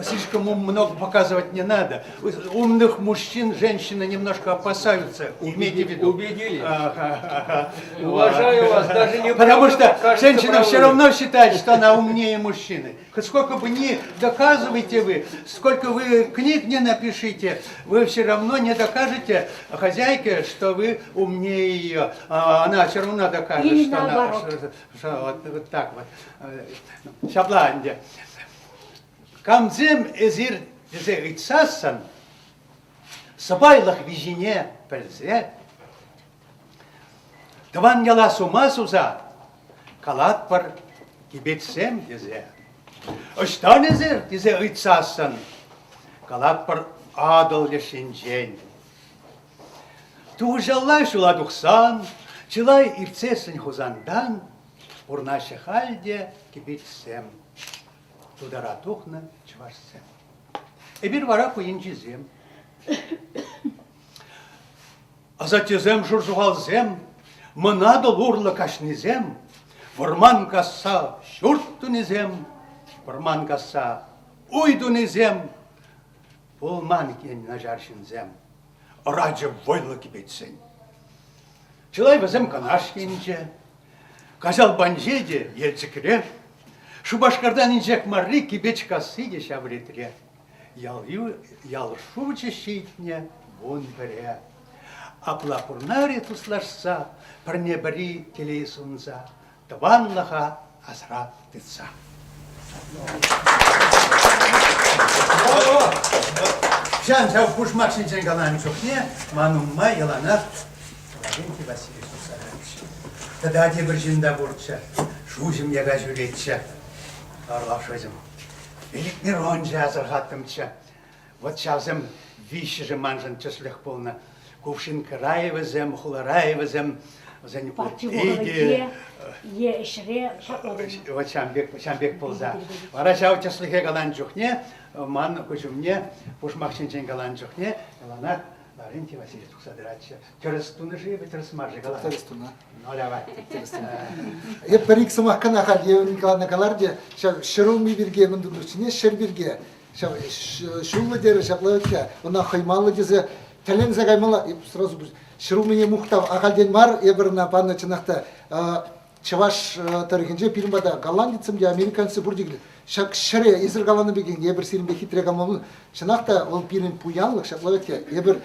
Speaker 10: слишком ум много показывать не надо. Умных мужчин женщины немножко опасаются, имейте в виду.
Speaker 5: Убедили.
Speaker 10: Ага, ага.
Speaker 5: Уважаю вас, даже не
Speaker 10: Потому что
Speaker 5: кажется,
Speaker 10: женщина все
Speaker 5: правы.
Speaker 10: равно считает, что она умнее мужчины. Хоть сколько бы ни доказываете вы, сколько вы книг не напишите, вы все равно не докажете хозяйке, что вы умнее ее. А она все равно докажет,
Speaker 9: Или
Speaker 10: что она
Speaker 9: наоборот.
Speaker 10: что, что вот, вот так вот. Ҫапла ӗнтӗ. Камсем эсир тесе ыйтсассӑн, сӑпайлӑх виҫине пӗлсе, тӑван яла сума суса калатпӑр кибетсем тесе. Ӑҫтан эсир тесе ыйтсассӑн, калатпӑр Атӑл лешӗнчен. Тухӑҫалла ҫула тухсан, чылай иртсессӗн Хусантан пурнаҫҫӗ халь те кибетсем. Тутара тухнӑ чӑвашсем. Эпир вара ку енчисем. Асаттесем, шурсухалсем, Мӑн Атӑл урлӑ каҫнисем, вӑрман касса ҫурт тунисем, вӑрман касса уй тунисем, пулман иккен начар ҫынсем, ӑрачӗ вӑйлӑ кипетсен. Чылай вӗсем Канаш енче, Каҫал панче те Елчӗкре, Шупашкартан инҫех марри Кипечкасси те ҫав ретре. Ял, ял шучӗ ҫитнӗ 11-е. Апла пурнаре туслашса, пӗрне-пӗри телей сунса, тӑванлӑха асра тытса. Ҫав ҫав пушмак ҫинчен каланӑ чухне ман умма яланах Лаврентий Васильевич тухса тӑратчӗ. Тата тепӗр ҫын та пурччӗ, шуҫӑм яка ҫӳретчӗ. Орлов шуҫӑм. Велик Миронча асӑрхаттӑмччӗ. Вӑт ҫавсем виҫҫӗшӗ маншӑн тӗслӗх пулнӑ. Кувшинкӑра-и вӗсем, хулара-и вӗсем, вӗсен
Speaker 9: Парти
Speaker 10: утти те
Speaker 9: е ӗҫре
Speaker 10: вот ҫавӑн пек, ҫавӑн пек пулса. Вара ҫав тӗслӗхе каланӑ чухне ман куҫ умне пушмак ҫинчен каланӑ чухне яланах Лаврентий Васильевич тухса тӑратчӗ. Тӗрӗс тунӑ-ши эпӗ, тӗрӗс мар-ши каланӑ?
Speaker 7: Тӗрӗс тунӑ.
Speaker 10: Ну, давай.
Speaker 7: Тӗрӗс тунӑ. Эп пӗр-ик сӑмах кӑна халь Ева Николаевна калар те, ҫав ҫӗрулми пирки мӗн тунӑччине ҫӗр пирки ҫав ҫуллӑ терӗ ҫапла вӗт-ха, ӑна хӑймаллӑ тесе тӗлӗнсе каймалла. Эп сразу ҫӗрулмине мухтав ахальтен мар эпир ӑна панӑ чӑнах та чӑваш тӑрӑхӗнче пирӗн пата голландецсем те, американцсем пурте килет. Ҫак ҫӗре эсир каланӑ пекех эпир сирӗнпе хитре калма Чӑнах та вӑл пирӗн пуянлӑх ҫапла вӗт-ха. Эпир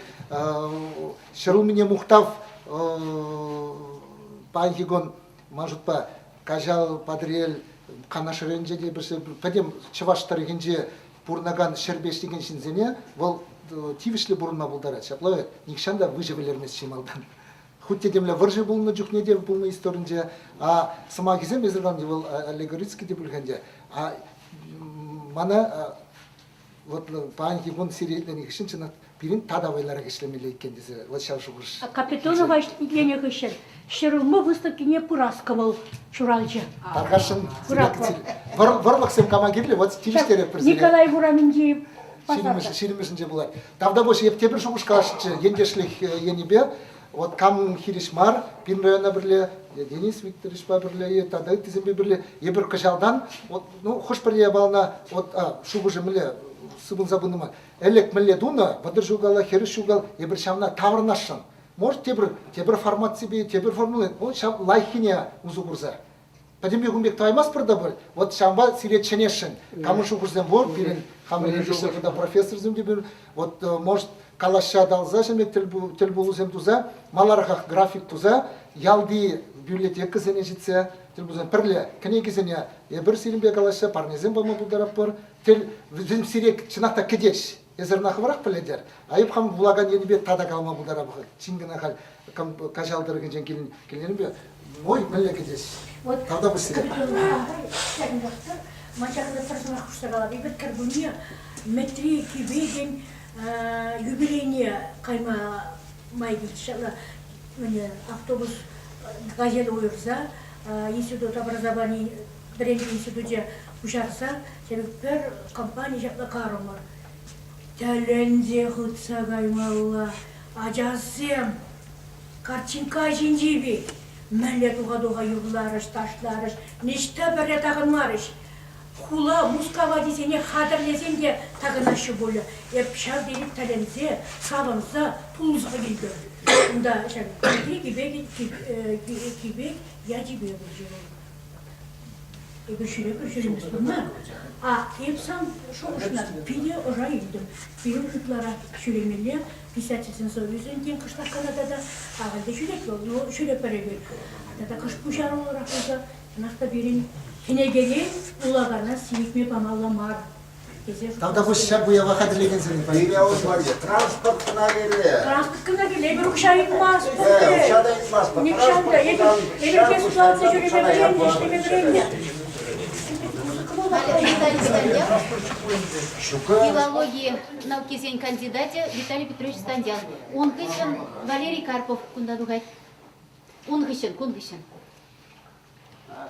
Speaker 7: ҫӗрулмине мухтав паянхи кун ман шутпа Каҫал, Патӑрьел, Канаш районӗнче те пӗтӗм чӑваш тӑрӑхӗнче пурӑнакан ҫӗрпе ӗҫлекен ҫынсене вӑл тивӗҫлӗ пурӑнма пултарать. Ҫапла вӗт нихҫан та выҫӑ вӗлермест чи малтан. Хуть те темле вӑрҫӑ пулнӑ чухне те пулнӑ историнче, а сӑмахӗсем эсир каланӑ вӑл аллегорический те пуль-ха ӗнтӗ. А мана вот паянхи кун сире итленӗ хыҫҫӑн чӑнах пирӗн тата вӑйлӑрах ӗҫлемелле иккен тесе вот ҫав шухӑш.
Speaker 9: Капитонова итленӗ хыҫҫӑн ҫӗрулми выставкине пырас кӑмӑл ҫуралчӗ.
Speaker 7: Тархасшӑн вӑрлӑхсем кама кирлӗ, вот тивӗҫтеретпӗр сире.
Speaker 9: Николай урамӗнчи
Speaker 7: Ҫирӗмӗшӗнче пулать. Тавтапуҫ, эп тепӗр шухӑш каласшӑнччӗ ентешлӗх енӗпе. Вот кам хирӗҫ мар, пирӗн района пӗрле, Денис Викторовичпа пӗрле, тата ыттисемпе пӗрле, эпир кӑҫалтан, вот, ну, хӑш-пӗр япалана, вот, шухӑшӗ мӗнле сыпӑнса пынӑ мар. Ӗлӗк мӗнле тунӑ, 30 ҫул калла, 40 ҫул калла, эпир ҫавна таврӑнасшӑн. Может, тепӗр, тепӗр формаципе, тепӗр формула, вот ҫав лайӑххине усӑ курса. Пӗтӗмпех ун пек тӑваймастпӑр та пуль. Вот ҫавӑнпа сире чӗнесшӗн. Камӑн шухӑшсем пур, пирӗн хамӑр ентешсем тата профессорсем те пур. Вот, может, калаҫса талса ҫӗнӗ тӗлпулусем туса, маларахах график туса, ялти библиотекӑсене ҫитсе тӗлпулусем пӗрле кӗнекесене эпир сирӗнпе калаҫса парнесем пама пултаратпӑр. Тӗл, вӗсем сире чӑнах та кӗтеҫ. Эсир ӑна хӑвӑрах пӗлетӗр. А эп хам вулакан енӗпе тата калама пултарап. Чин кӑна халь Каҫал тӑрӑхӗнчен килнӗренпе ой, мӗнле кӗтес.
Speaker 9: Вот
Speaker 7: Тавтапуҫ сире.
Speaker 9: Ман ҫакӑнта пӗр сӑмах хушса калап. Эпир кӗркунне. Мӗтри Кипечӗн юбилейне кайма май килчӗ. Ҫапла автобус газель уйӑрса институт образовани вӗрентӳ институчӗ пуҫарса пӗр компани ҫапла карӑмӑр. Тӗлӗнсе хытса каймалла. Ачасем карчинкка ҫинчи пек мӗнле туха-туха юрларӗҫ, ташларӗҫ, ниҫта пӗрре такӑнмарӗҫ. Хула Мускав ачисене хатӗрлесен те такӑнаҫҫӗ пулӗ. Эп ҫав тери тӗлӗнсе, савӑнса, тулса килтӗм. Унта ҫав Кипек, Кипек ячӗпе пулчӗ вӑл. Эпир ҫӳрепӗр ҫӳреместпӗр мар. А эп сан шухӑшна питӗ ӑша илтӗм. Пирӗн ытларах ҫӳремелле писательсен союзӗн тен кӑштах кӑна тата ахаль те ҫӳрет вӑл, но ҫӳрепӗр эпир. Тата кӑшт пуҫаруллӑрах пулса, чӑнах та пирӗн кӗнекерен вулакана сивӗтме памалла мар.
Speaker 7: Тавтапуҫ ҫак уява хатӗрлекенсене.
Speaker 6: Пире валли транспорт кӑна кирлӗ.
Speaker 9: Транспорт кӑна кирлӗ. Эпир укҫа ыйтмастпӑр.
Speaker 6: Укҫа та ыйтмастпӑр.
Speaker 9: Нихҫан та. Эпир эпир ситуаци ҫӳреме вӗреннӗ, ӗҫлеме вӗреннӗ.
Speaker 2: Филологи наукисен кандидачӗ Виталий Петрович Стандян. Ун хыҫҫӑн Валерий Карпов кунта тухать. Ун хыҫҫӑн, кун хыҫҫӑн.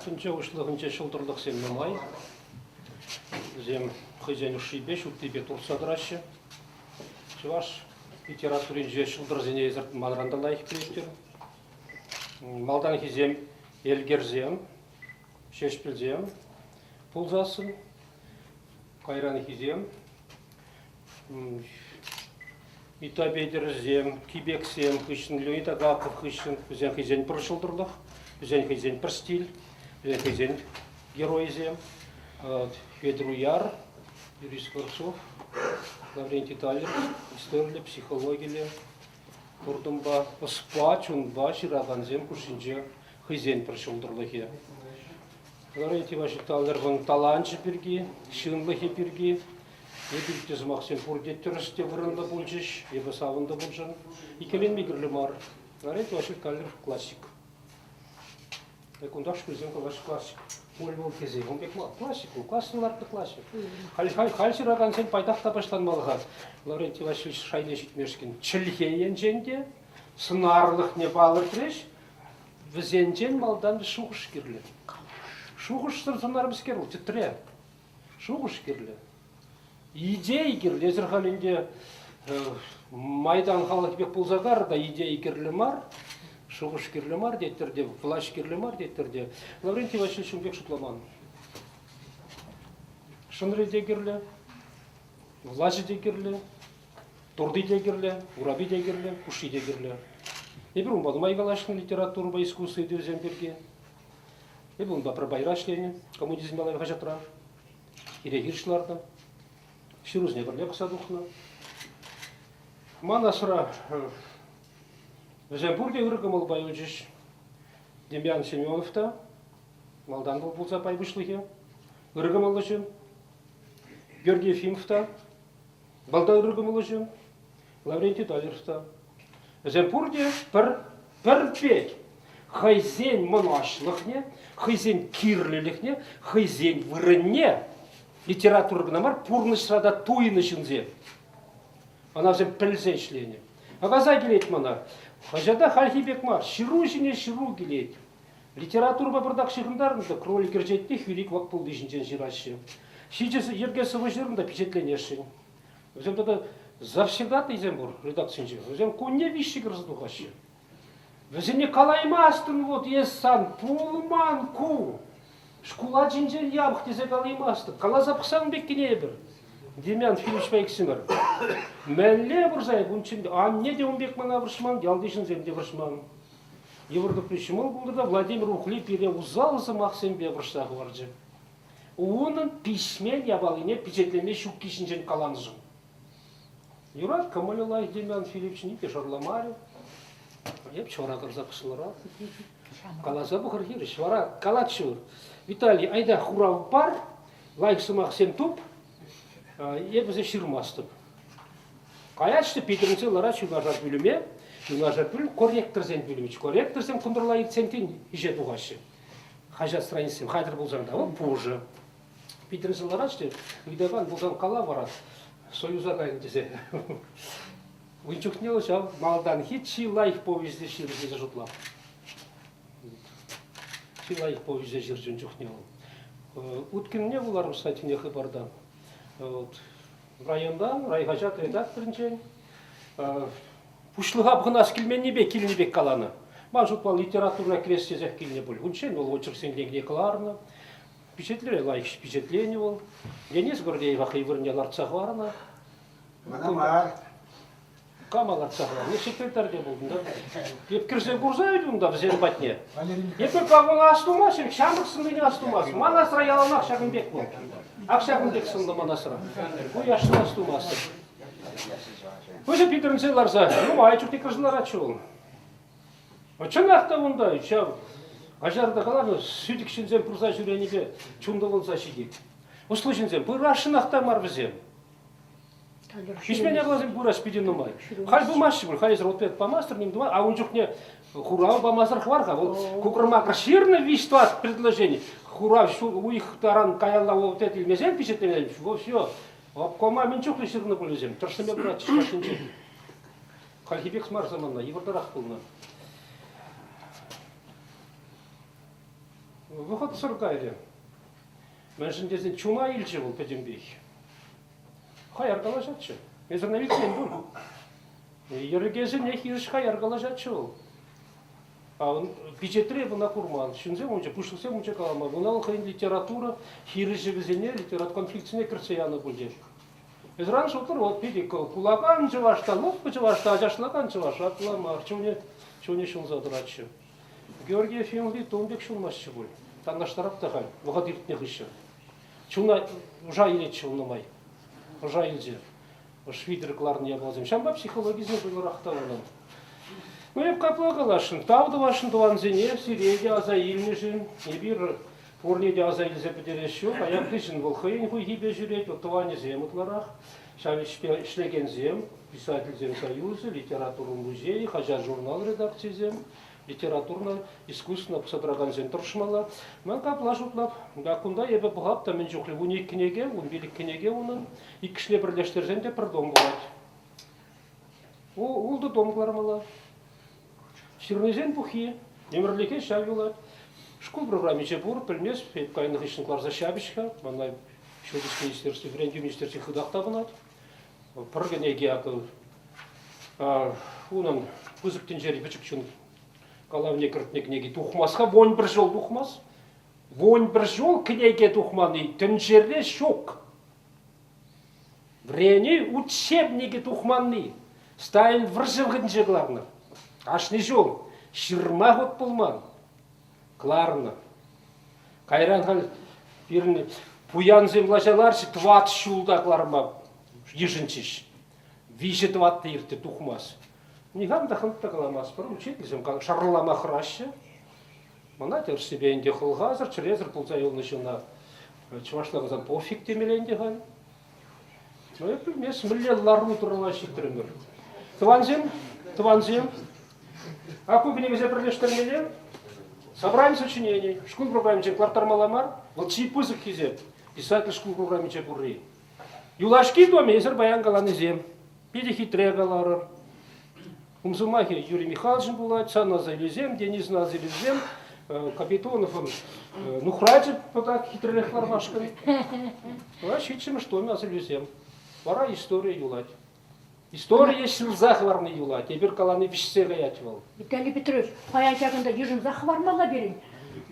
Speaker 12: Тӗнче уҫлӑхӗнче ҫӑлтӑрлӑхсем нумай. Вӗсем хӑйсен ӑшшипе, ҫуттипе туртса тӑраҫҫӗ. Чӑваш литературинче ҫӑлтӑрсене эсир манран та лайӑх пӗлетӗр. Малтанхисем Элкерсем, Ҫеҫпӗлсем пулсассӑн, кайранхисем Митта Петӗрсем, Кипексем хыҫҫӑн, Леонид Агаков хыҫҫӑн вӗсен хӑйсен пӗр ҫӑлтӑрлӑх, вӗсен хӑйсен пӗр стиль, вӗсен хӑйсен геройӗсем. Хветӗр Уяр, Юрий Скворцов, Лаврентий Таллер историллӗ, психологиллӗ туртӑмпа, ӑспа, чунпа ҫыракансем хушшинче хӑйсен пӗр ҫӑлтӑрлӑхӗ. Лаврентий Иванович Таллерӑн таланчӗ пирки, ҫынлӑхӗ пирки Эпир те сӑмахсем пурте тӗрӗс те вырӑнлӑ пулчӗҫ. Эпӗ савӑнтӑм уншӑн. Иккӗленме кирлӗ мар. Ларет Василь Каллер классик. Кунтах шкулсем калаҫ классик. Поль вӑл тесе. Ун пек мар. Классик вӑл. Классно лартнӑ классик. Халь, халь, халь ҫыракансен пайтах та паҫланмалла-ха. Лаврентий Васильевич шайне ҫитмешкӗн чӗлхе енчен те сӑнарлӑхне палӑртрӗҫ. Вӗсенчен малтан шухӑш кирлӗ. Шухӑшсӑр сӑнар мӗскер вӑл? Тӗтре. Шухӑш кирлӗ. Идея кирлӗ. Эсир халь ӗнтӗ Майдан халӑхӗ пек пулса карӑр та идея кирлӗ мар, шухӑш кирлӗ мар теттӗр те, влаҫ кирлӗ мар теттӗр те. Лаврентий Васильевич ун пек шутламан. Шӑнри те кирлӗ, влаҫӗ те кирлӗ, турти те кирлӗ, урапи те кирлӗ, пушши те кирлӗ. Эпир унпа нумай калаҫнӑ литературӑпа искусство ыйтӑвӗсем пирки. Эпӗ унпа пӗр пайра ӗҫленӗ, Коммунизм ялавӗ хаҫатра. Хире хирӗҫ лартнӑ. Ҫырусене пӗрле пӑхса тухнӑ. Ман асра вӗсем пурте ырӑ кӑмӑлпа юлчӗҫ. Демьян Семенов та малтан вӑл пулса пай пуҫлӑхӗ, ырӑ кӑмӑллӑ ҫын. Георгий Ефимов та вӑл та ырӑ кӑмӑллӑ ҫын. Лаврентий Талеров та. Вӗсем пурте пӗр, пӗр пек хӑйсен мӑнаҫлӑхне, хӑйсен кирлӗлӗхне, хӑйсен вырӑнне литература кӑна мар, пурнӑҫра та туйнӑ ҫынсем. Ӑна вӗсем пӗлсе ӗҫленӗ. Акаса килет мана. Хаҫата хальхи пек мар, ҫыру ҫине ҫыру килет. Литературӑпа пӑртак ҫыхӑнтарнӑ та кролик ӗрчетни хӳрик вак пулли ҫинчен ҫыраҫҫӗ. Ҫичӗ йӗрке сӑвӑ ҫырнӑ та пичетленесшӗн. Вӗсем тата завсегдатыйсем пур редакцинче. Вӗсем кунне виҫҫӗ кӗрсе тухаҫҫӗ. Вӗсене калаймастӑн вот эс сан пулман ку. Шкул ачинчен япӑх тесе калаймастӑп. Каласа пӑхсан пеккине эпир. Демьян Филипповичпа иксӗмӗр. Мӗнле вӑрҫа эп унччен анне те ун пек мана вӑрҫман, ялти ҫынсем те вӑрҫман. Йывӑр тӑпри ҫӑмӑл пултӑр та Владимир Ухли пире усал сӑмахсемпе вӑрҫса хӑварчӗ. Унӑн пиҫмен япалине пичетлеме ҫукки ҫинчен каланӑшӑн. Юрать, кӑмӑлӗ лайӑх Демьян Филиппович ним те шарламарӗ. Эп ҫӑвара кӑрса кӑшларах. Каласа пӑхӑр хирӗҫ. Вара калать Виталий, айта хурав пар, лайӑх сӑмахсем туп, эп вӗсене ҫырмастӑп. Каяҫҫӗ питӗрӗнсе ларать юнашар пӳлӗме. Юнашар пӳлӗм корректорсен пӳлӗмӗ. Корректорсем кӑнтӑрла иртсен тин ӗҫе тухаҫҫӗ. Хаҫат страницисем хатӗр пулсан та вӑл пушӑ. Питӗрӗнсе ларать те ыйтакан пулсан кала вара. Союза кайнӑ тесе. Ун чухне вӑл ҫав малтанхи чи лайӑх повеҫе ҫырнӑ тесе шутлап. Чи лайӑх повеҫе ҫырчӗ ун чухне вӑл. Уткинне вуларӑм статйине Хыпарта. Вот. Районтан, райхаҫат редакторӗнчен пуҫлӑха пӑхӑнас килменнипе килнӗ пек каланӑ. Ман шутпа, литературӑна кӗрес тесех килнӗ пуль. Унччен вӑл очерксен кӗнекине кӑларнӑ. Пичетлере лайӑх пичетленӗ вӑл. Денис Гордеева хӑй вырӑнне лартса хӑварнӑ.
Speaker 6: Мана мар.
Speaker 12: Кама лартса хӑварнӑ? Секретарь те пултӑм да. Эп кӗрсе курса ӳт унта вӗсем патне. Эпир пакуна астумасть, ҫамрӑк сӑннине астумасть. Ман асра яланах ҫакӑн пек вӑл. Ак ҫакӑн пек сӑнлӑ ман асра. Ку яшшӑн астумастӑп. Пуҫӗ питӗрӗнсе ларса, нумай чухне кӗрсе ларатчӗ вӑл. Чӑнах та унта ҫав Аҫар та каланӑ, сӳтӗк ҫынсем пырса ҫӳренипе чун тӑвӑлса ҫитет. Ӑслӑ ҫынсем пырасшӑнах та мар вӗсем. Пиҫмен япаласем пыраҫ питӗ нумай. Халь пымаҫҫӗ пуль, халь эсир ответ памастӑр, ним тума, а ун чухне хурав памасӑр хӑвар-ха. Вӑл кукӑр-макӑр ҫырнӑ виҫ-тӑват предложени. Хурав ҫул уйӑх таран каялла ответ илмесен пичетлемен, все. Обкома мӗн чухлӗ ҫырнӑ пуль вӗсем, тӑршшӗпе пыратчӗҫ кашнинче. Хальхи пек мар самана, йывӑртарах пулнӑ. Вӑхӑтсӑр кайрӗ. Мӗншӗн тесен чуна илчӗ вӑл пӗтӗмпех. Хаяр калаҫатчӗ. Эсӗ ӑна илтмен пуль. Йӗркесене хирӗҫ хаяр калаҫатчӗ вӑл. А он пичетре ӑна курман. Ҫынсем умӗнче, пуҫлӑхсем умӗнче каламан. Ӑна вӑл хӑйӗн литература хирӗҫӗвӗсене, литература конфликтсене кӗртсе янӑ пуль Эсран шутлӑр, вот питӗ кулакан чӑваш та, лӑпкӑ чӑваш та, ачашлакан чӑваш, апла мар, чунӗ, чунӗ ҫунса тӑратчӗ. Георгий Ефимович ун пек ҫунмастчӗ пуль. Танлаштарап та халь, вӑхӑт иртнӗ хыҫҫӑн. Чуна ӑша илетчӗ ун нумай. Ӑша илчӗ. Ӑш витӗр кӑларнӑ япаласем. Ҫавӑнпа психологисем вӑйлӑрах та унӑн. Ну, эп капла каласшӑн. Тав тӑвасшӑн тӑвансене, сире те аса илнӗшӗн. Эпир пурне те аса илсе пӗтерес ҫук. Аяк хыҫҫӑн вӑл хӑйӗн хуйхипе ҫӳрет. Вот тӑванӗсем ытларах. Ҫав ӗҫпе ӗҫлекенсем, писательсен союзӗ, литература музейӗ, хаҫат-журнал редакцийӗсем, литературно искусствӑна пӑхса тӑракансен тӑрӑшмалла. Ман капла шутлап. Кунта эпӗ пӑхап та мӗн чухлӗ 12 кӗнеке, 15 кӗнеке унӑн. Иккӗшне пӗрлештерсен те пӗр том пулать. Ултӑ том кӑлармалла. Ҫырнисен пуххи ӗмӗрлӗхе ҫав юлать. Шкул программинче пур, пӗлмест, эп кайнӑ хыҫҫӑн кӑларса ҫапӗҫ-ха. Мана Ҫутӗҫ министерстви, вӗрентӳ министерстви хытах тапӑнать. Пӗр кӗнеке акӑ унӑн пысӑк тӗнчери пӗчӗк чун калавне кӗртнӗ кӗнеки тухмас-ха, вон пӗр ҫул тухмас. Вон пӗр ҫул кӗнеке тухманни тӗнчере ҫук. Вӗренӳ учебникӗ тухманни Сталин вӑрҫӑ вӑхӑтӗнче кӑларнӑ. Кашни ҫул ҫырма хут пулман. Кӑларнӑ. Кайран халь пирӗн пуянсем влаҫа ларчӗ, тӑват ҫулта кӑларма йышӑнчӗҫ. Виҫӗ тӑватта иртӗ тухмасть. Никам та хӑнк та каламастпӑр. Учительсем шарлама хӑраҫҫӗ. Мана тӗрӗссипе ӗнтӗ хӑлхасӑр, чӗресӗр пулса юлнӑ ҫынна чӑвашла каласан пофиг темелле ӗнтӗ халь. Ну, эп пӗлмест, мӗнле лару-тӑрӑва ҫитрӗмӗр. Тӑвансем, тӑвансем, а ку кӗнекесене пӗрлештермелле. Собрание сочинений, шкул программинче кӑларттармалла мар. Вӑл чи пысӑк хисеп писатель шкул программинче пурри. Юлашки томе эсир паян каланисем. Питӗ хитре каларӑр. Умсӑмахӗ Юрий Михайловичӑн пулать, сан аса илӳсем, Денисӑн аса илӳсем, Капитоновӑн нухрачӗ пӑтак хитререх лармашкӑн. Вара ҫиччӗмӗш томе аса илӳсем. Вара история юлать. Историе ҫырса хӑварни юлать. Эпир калани вӗҫсе каять вӑл.
Speaker 9: Виталий Петрович, паян ҫакӑнта йышӑнса хӑвармалла пирӗн.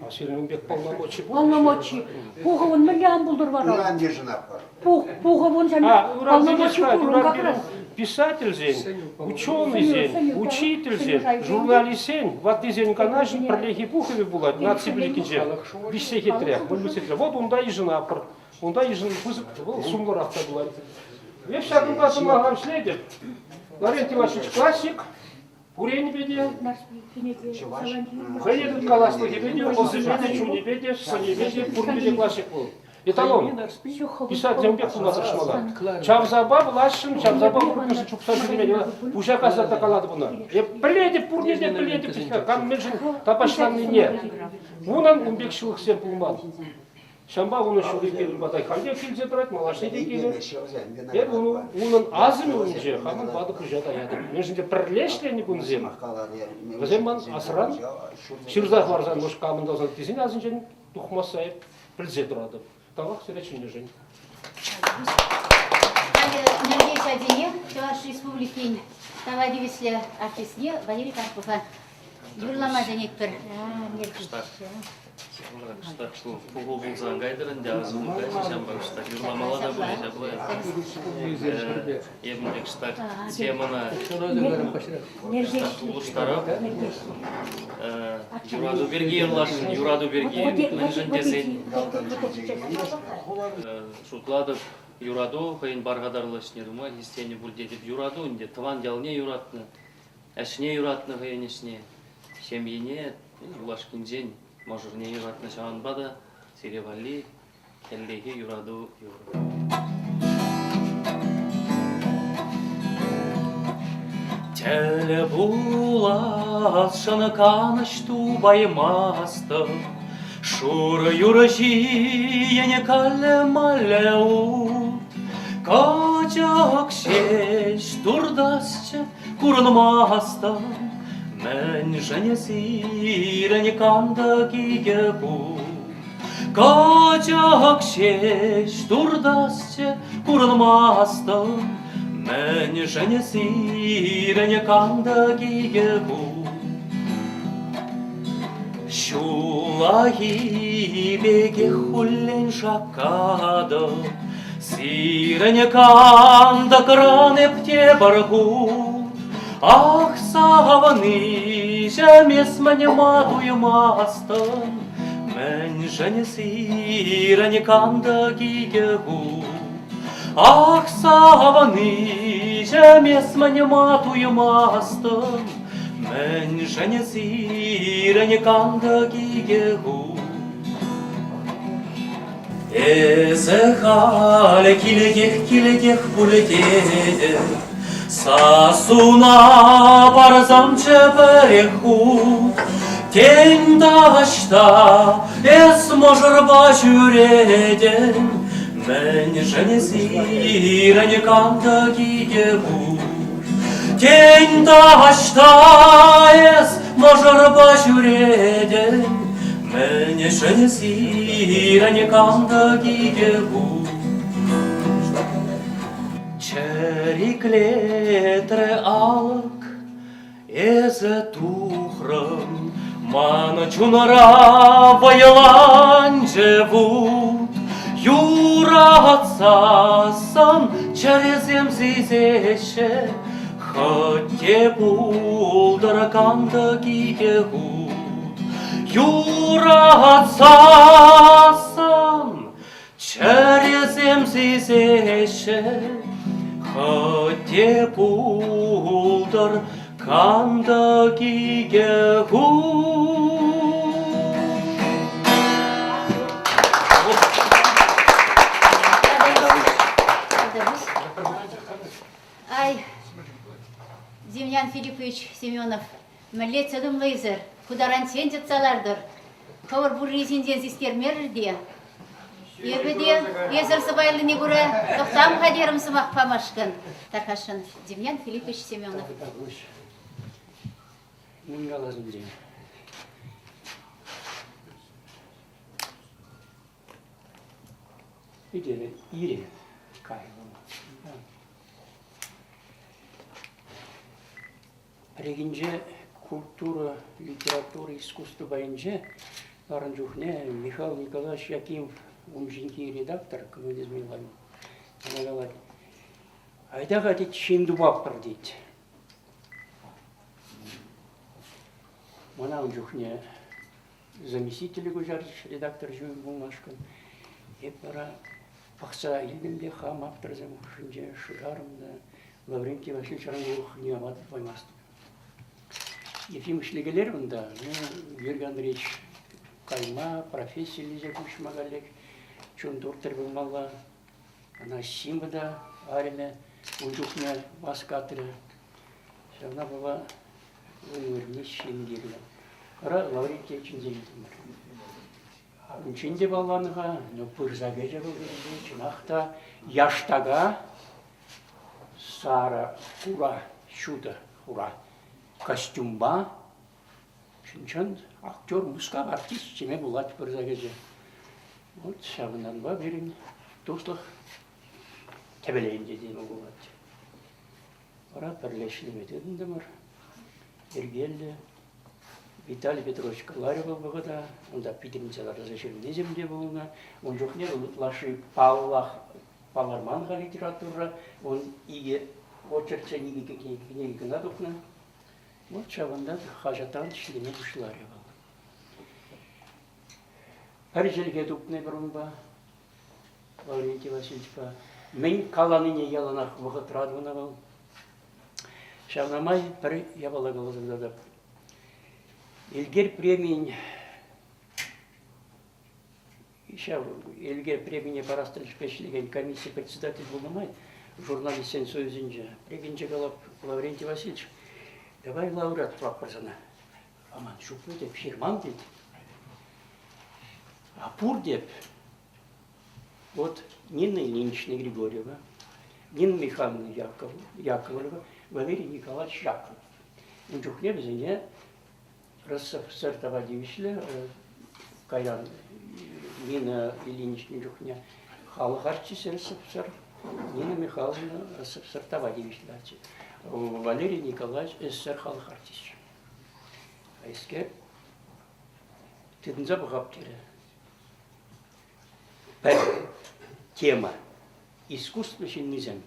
Speaker 12: А сирӗн ун пек полномочи пур?
Speaker 9: Полномочи. Пухӑвӑн мӗнле ан пултӑр вара?
Speaker 6: Ыран йышӑнатпӑр.
Speaker 9: Пухӑвӑн полномочи пур как раз.
Speaker 12: Писательсен, ученӑйсен, учительсен, журналистсен, ваттисен канашӗн пӗрлехи пухӑвӗ пулать наци пӗлӗкӗнче. Виҫ сехетре, вун сехетре. Вот унта йышӑнатпӑр. Унта йышӑн пысӑк, вӑл сумлӑрах та пулать. Эп ҫакӑнпа сӑмаха вӗҫлетӗп. Лаврентий Иванович классик, пур енӗпе те, хӑйне тыткаласлӑхӗпе те, ӑсӗпе те, чунӗпе те, сӑнӗпе те, пурнипе те классик вӑл. Эталон. Писательсем пек пулма тӑрӑшмалла. Чавсапа влаҫшӑн, чавсапа куркӑшӑн чупса ҫӳреме пуҫа касса та калатӑп ӑна. Эп пӗлетӗп, пурне те пӗлетӗп, кам мӗншӗн тапаҫланнине. Унӑн ун пек ҫылӑхсем пулман. Ҫавӑнпа унӑн ҫулӗ пирӗн пата халь те килсе тӑрать, малашне те килӗ. Эп унӑн асӑмӗ умӗнче хамӑн ватӑ пуҫа таятӑп. Мӗншӗн те пӗрле ӗҫленӗ кунсем, вӗсем ман асран ҫырса хӑварсан, мӑш камӑн та тесен асӗнчен тухмасса эп пӗлсе тӑратӑп. Тавах сире чӗннӗшӗн.
Speaker 2: Халӗ Нӗркеҫ ачине Чӑваш Республикин тава тивӗҫлӗ артистне Валерий Карпова юрлама чӗнетпӗр.
Speaker 3: Кӑштах пуху пулсан кайтӑр ӗнтӗ, асӑну каҫӗ ҫавӑнпа кӑштах юрламалла та пулӗ ҫапла. Эпӗ те кӑштах темӑна кӑштах улӑштарап. Юрату пирки юрласшӑн, юрату пирки мӗншӗн тесен шутлатӑп, юрату хӑйӗн пархатарлӑ ӗҫне тума хистенӗ пуль тетӗп. Юрату ӗнтӗ тӑван ялне юратнӑ, ӗҫне юратнӑ хӑйӗн ӗҫне, ҫемйине юлашкинчен мӑшӑрне юратнӑ. Ҫавӑнпа та сире валли хӗллехи юрату юрӑ. Тӗл пуласшӑн канӑҫ тупаймастӑп, Шурӑ юрӑ ҫийӗн каллӗ-маллӗ ут. Кӑчӑк ҫеҫ туртасчӗ курӑнмастӑн, Мӗншӗн сирӗн кантӑк икӗ кут? Кӑчӑк ҫеҫ туртасчӗ курӑнмастӑн, Мӗншӗн сирӗн кантӑк икӗ кут? Ҫуллахи пекех хуллен шаккатӑп, Сирӗн кантӑкран эп тепӗр хут. Ах, савӑнӑҫӑм, эс мӗн-ма туймастӑн? Мӗншӗн сирӗн кантӑк икӗ хут? Ах, савӑнӑҫӑм, эс мӗн-ма туймастӑн? Мӗншӗн сирӗн кантӑк икӗ хут? Эсӗ халь килтех, килтех пуль тетӗп, Сассуна парсамччӗ пӗрех хут. Тен, таҫта эс мӑшӑрпа ҫӳретӗн, Мӗншӗн сирӗн кантӑк икӗ хут? Тен, таҫта эс мӑшӑрпа ҫӳретӗн, Мӗншӗн сирӗн кантӑк икӗ хут? Чӗриклетрӗ алӑк, эсӗ тухрӑн, ман чунра вӑйланчӗ вут. Юратсассӑн чӗресем сисеҫҫӗ, хӑть те пултӑр кантӑк икӗ хут. Юратсассӑн чӗресем сисеҫҫӗ, хӑть те пултӑр кантӑк икӗ хут.
Speaker 2: Ай, Демьян Филиппович Семенов, мӗнле чӑтӑмлӑ эсӗр, ку таранччен чӑтса лартӑр. Хӑвӑр пурри ҫинчен систермерӗр те. Эпӗ те эсӗр сӑпайлине кура тӑхтам-ха терӗм сӑмах памашкӑн, тархасшӑн Демьян Филиппович Семенов.
Speaker 1: Мӗн калас ӗнтӗ? Питӗ ире кайрӑм. Пӗррехинче культура, литература, искусство пайӗнче ларнӑ чухне Михаил Николаевич Якимов ун ҫинчи редактор коммунизм ялавӗн мана калать, айта-ха, тет, ҫын тупатпӑр, тет. Мана ун чухне заместителе куҫарчӗҫ редактор ҫумӗ пулмашкӑн. Эп вара пӑхса илтӗм те хам авторсем хушшинче шырарӑм та Лаврентий Васильевич Ранговых никама та тупаймастӑп. Ефим ӗҫлекелер унта, ну, Георгий Андреевич кайма, профессиллесе куҫма каллех чун туртрӗ пулмалла. Ӑна Сима та арӑмӗ ун чухне васкатрӗ. Ҫавна пула ун вырӑнне ҫын кирлӗ. Вара Лаврентие чӗнсе илтӗмӗр. Унччен те палланӑ-ха, но пырса кӗчӗ вӑл чӑнах та яштака сарӑ хура ҫутӑ хура костюмпа чӑн-чӑн актер Мускав артисчӗ теме пулать пырса кӗчӗ. Вот ҫавӑнтанпа пирӗн туслӑх тӗвӗленчӗ теме пулать. Вара пӗрле ӗҫлеме тытӑнтӑмӑр. Йӗркеллӗ. Виталий Петрович каларӗ вӑл вӑхӑта. Унта питӗрӗнсе ларса ҫырнисем те пулнӑ. Ун чухне вӑл ытлашши паллах палӑрман-ха литература. Ун икӗ очерксен икӗ кӗнеки кӑна тухнӑ. Вот ҫавӑнта хаҫатран ӗҫлеме пуҫларӗ вӑл. Пӗр чӗлхе тупнӑ пӗр унпа. Лаврентий Васильевичпа мӗн каланине яланах вӑхӑтра тунӑ вӑл. Ҫавна май пӗр япала каласа кӑтартап. Элкер премийӗн ҫав Элкер премине парас тӗлӗшпе ӗҫлекен комисси председатель пулнӑ май журналистсен союзӗнче пӗррехинче калап Лаврентий Васильевич, давай лауреат тӑватпӑр сана. Аман ҫук теп, ҫырман тет. А пур теп, Вот Нина Ильинична Григорьева, Нина Михайловна Яковлева, Валерий Николаевич Яковлев. Ун чухне вӗсене РСФСР тава тивӗҫлӗ кайран Нина Ильинична чухне халӑх артисчӗ РСФСР, Нина Михайловна РСФСР тава тивӗҫлӗ артист. Валерий Николаевич СССР халӑх артисчӗ. Хайскер тытӑнса пӑхап терӗ. Пӗр тема искусство ҫыннисем.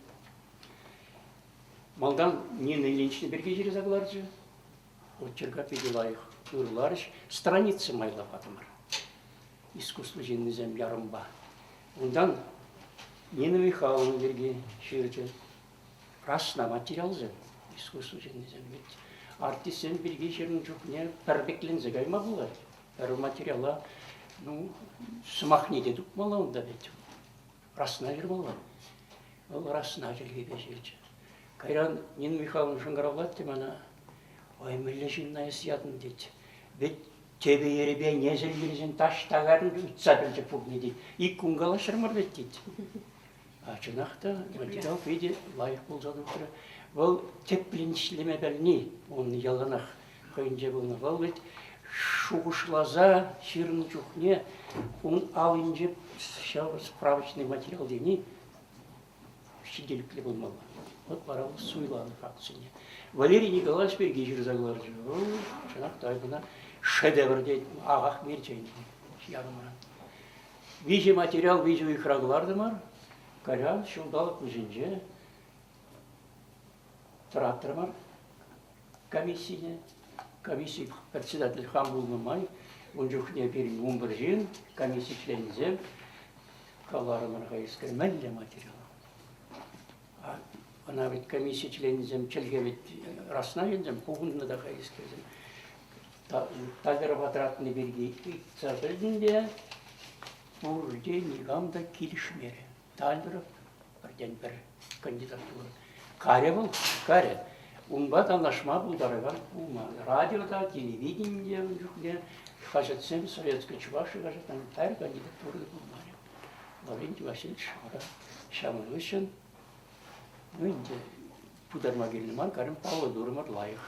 Speaker 1: Малтан Нина Ильинична пирки ҫырса кӑларчӗ. Очерка питӗ лайӑх ырларӗҫ. Страница майла патӑмӑр. Искусство ҫыннисем ярӑмпа. Унтан Нина Михайловна пирки ҫырчӗ. Расна материалсем, искусство ҫыннисем. Ведь артистсем пирки ҫырнӑ чухне пӗрпекленсе кайма пулать. Пӗр материала, ну, сӑмахне те тупмалла унта ведь. Расна ҫырмалла. Вӑл расна чӗлхепе ҫырчӗ. Кайран Нина Михайловна шӑнкӑравлать те мана, ой, мӗнле ҫынна эс ятӑн тет. Ведь тӗпӗ-йӗрӗпе несӗл йӗрсен таҫта кайрӑн ыйтса пӗлчӗ пурне тет. Ик кун калаҫрӑмӑр вӗт тет. А чӑнах та материал питӗ лайӑх пулса тухрӗ. Вӑл тӗплӗн ӗҫлеме пӗлни ун яланах хӑйӗнче пулнӑ. Вӑл вӗт шухӑшласа ҫырнӑ чухне ун аллинче ҫав справочный материал тени ҫителӗклӗ пулмалла. Вот вара вӑл суйланӑ фактсене. Валерий Николаевич пирки ҫырса кӑларчӗ. Вӑл чӑнах та кӑна шедевр тет, ахах мерчен ярӑмран. Виҫӗ материал виҫӗ уйӑхра кӑлартӑмӑр. Кайран ҫулталӑк вӗҫӗнче тӑратрӑмӑр комиссине. Комисси председатель хам пулнӑ май ун чухне пирӗн 11 ҫын, комисси членӗсем каларӑмӑр хайскер мӗнле материал? Ӑна ведь комисси членӗсем чӗлхе ведь расна ҫынсем пухӑннӑ та хайскерсем. Таллерова тӑратни пирки ыйтса пӗлтӗм те пурте никам та килӗшмерӗ. Таллеров пӗртен-пӗр кандидатура. Карӗ вӑл, карӗ. Унпа танлашма пултаракан пулман. Радио та, телевидени те ун чухне, хаҫатсем, Советская Чувашия хаҫатӑн пӗр кандидатура та пулмарӗ. Лаврентий Васильевич вара ҫавӑн хыҫҫӑн ну ӗнтӗ пытарма кирлӗ мар, карӑм паллӑ турӑмӑр лайӑх.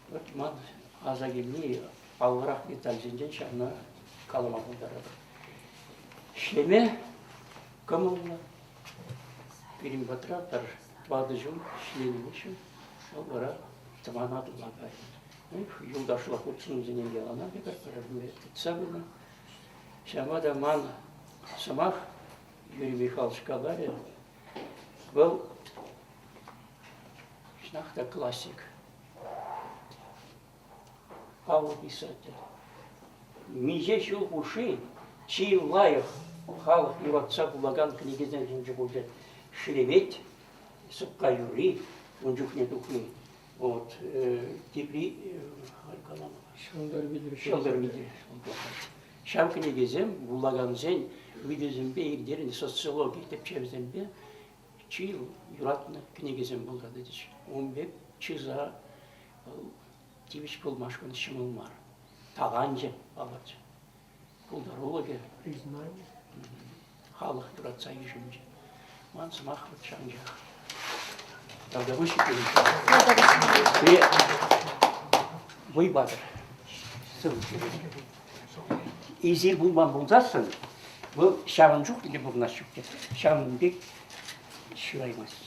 Speaker 1: Вот ман аса килни паллӑрах детальсенчен ҫавна калама пултаратӑп. Ӗҫлеме кӑмӑллӑ. Пирӗн патра пӗр тӑватӑ ҫул ӗҫленӗ хыҫҫӑн вӑл вара тӑван Атӑла кайнӑ. Юлташла хутшӑнусене яланах эпир пӗр-пӗрне тытса пынӑ. Ҫавӑнпа та ман сӑмах Юрий Михайлович каларӗ, вӑл чӑнах та классик. Паллӑ писатель. Миҫе ҫул хушши чи лайӑх халӑх юратса вулакан кӗнекесен шучӗ пулчӗ. Шеремет, Сӑпка юрри ун чухне тухни. Вот, тепри халь калам.
Speaker 5: Ҫӑлтӑр витӗр.
Speaker 1: Ҫӑлтӑр витӗр. Ҫав кӗнекесем вулакансен ыйтӑвӗсемпе ирттернӗ социологи тӗпчевӗсемпе чи юратнӑ кӗнекесем пулса тӑчӗҫ. Ун пек чыса тивӗҫ пулмашкӑн ҫӑмӑл мар. Таланчӗ палӑрчӗ. Пултарулӑхӗ, признание. Халӑх юратса йышӑнчӗ. Ман сӑмах вӑт ҫавӑнчах. Тавтапуҫ Пире вӑй патӑр. Сывлӑх сире. Эсир пулман пулсассӑн, вӑл ҫавӑн чухлӗ те пурӑнас ҫук те. Ҫавӑн пек ҫыраймасть.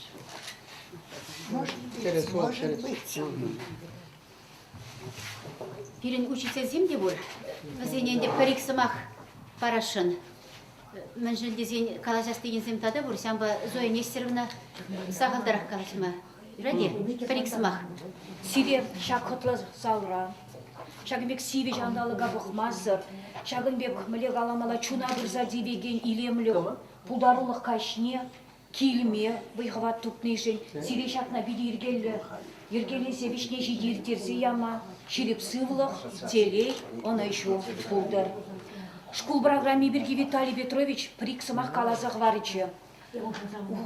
Speaker 11: Может быть, может быть.
Speaker 2: Пирӗн учительсем те пур. Вӗсене ӗнтӗ пӗр-ик сӑмах парасшӑн. Мӗншӗн тесен калаҫас текенсем тата пур. Ҫавӑнпа Зоя Нестеровна сахалтарах калаҫма юрать-и? Пӗр-ик сӑмах.
Speaker 9: Сире ҫак хӑтлӑ залра, ҫакӑн пек сивӗ ҫанталӑка пӑхмасӑр, ҫакӑн пек, мӗнле каламалла, чуна пырса тивекен илемлӗх, пултарулӑх каҫне килме вӑй-хӑват тупнишӗн сире ҫакна питӗ йӗркеллӗ йӗркелесе вӗҫне ҫити ирттерсе яма ҫирӗп сывлӑх, телей, ӑнӑҫу пултӑр. Шкул программи пирки Виталий Петрович пӗр-ик сӑмах каласа хӑварчӗ.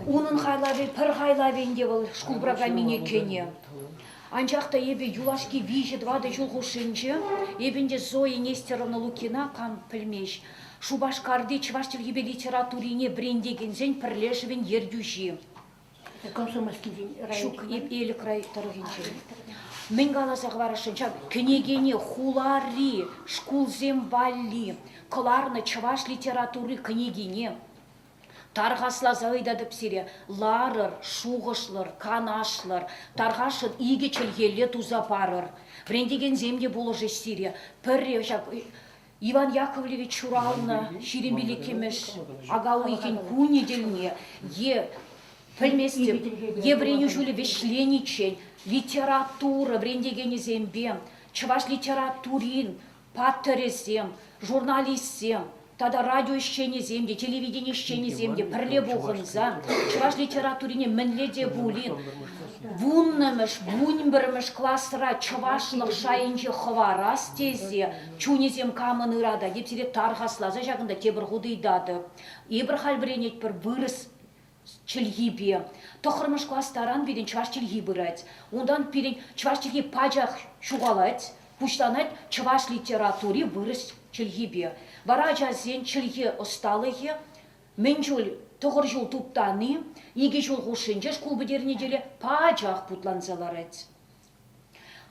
Speaker 9: Унӑн хайлавӗ пӗр хайлавӗ ӗнтӗ вӑл шкул программине кӗнӗ. Анчах та эпӗ юлашки виҫӗ-тӑватӑ ҫул хушшинче эпӗ ӗнтӗ Зоя Нестеровна Лукина кам пӗлмест, Шупашкарти чӑваш чӗлхипе литературине вӗрентекенсен пӗрлешӗвӗн ертӳҫи.
Speaker 13: Комсомольскинчен
Speaker 9: Ҫук, Элӗк тӑрӑхӗнчен. Мӗн каласа хӑварасшӑн ҫав кӗнекене хулари шкулсем валли кӑларнӑ чӑваш литератури кӗнекине Тархасласа ыйтатӑп сире, ларӑр, шухӑшлӑр, канашлӑр, тархасшӑн икӗ чӗлхелле туса парӑр. Вӗрентекенсем те пулӑшӗҫ сире. Пӗрре ҫак Иван Яковлевич ҫуралнӑ 25-мӗш ака уйӑхӗн кунӗ тӗлне е пӗлместӗп, е вӗренӳ ҫулӗ вӗҫлениччен литература вӗрентекенӗсемпе чӑваш литературин паттӑрӗсем, журналистсем тата радио ӗҫченӗсем те, телевидени ӗҫченӗсем те пӗрле пухӑнса чӑваш литературине мӗнле те пулин вуннӑмӗш, вунпӗрмӗш класра чӑвашлӑх шайӗнче хӑварас тесе чунӗсем камӑн ыратать, эп сире тархасласа ҫакӑнта тепӗр хут ыйтатӑп. Эпир халь вӗренетпӗр вырӑс чӗлхипе. Тӑххӑрмӗш класс таран пирӗн чӑваш чӗлхи пырать. Унтан пирӗн чӑваш чӗлхи пачах ҫухалать, пуҫланать чӑваш литератури вырӑс чӗлхипе. Вара ачасен чӗлхе ӑсталӑхӗ мӗн чуль тӑхӑр ҫул туптани икӗ ҫул хушшинче шкул пӗтернӗ тӗле пачах путланса ларать.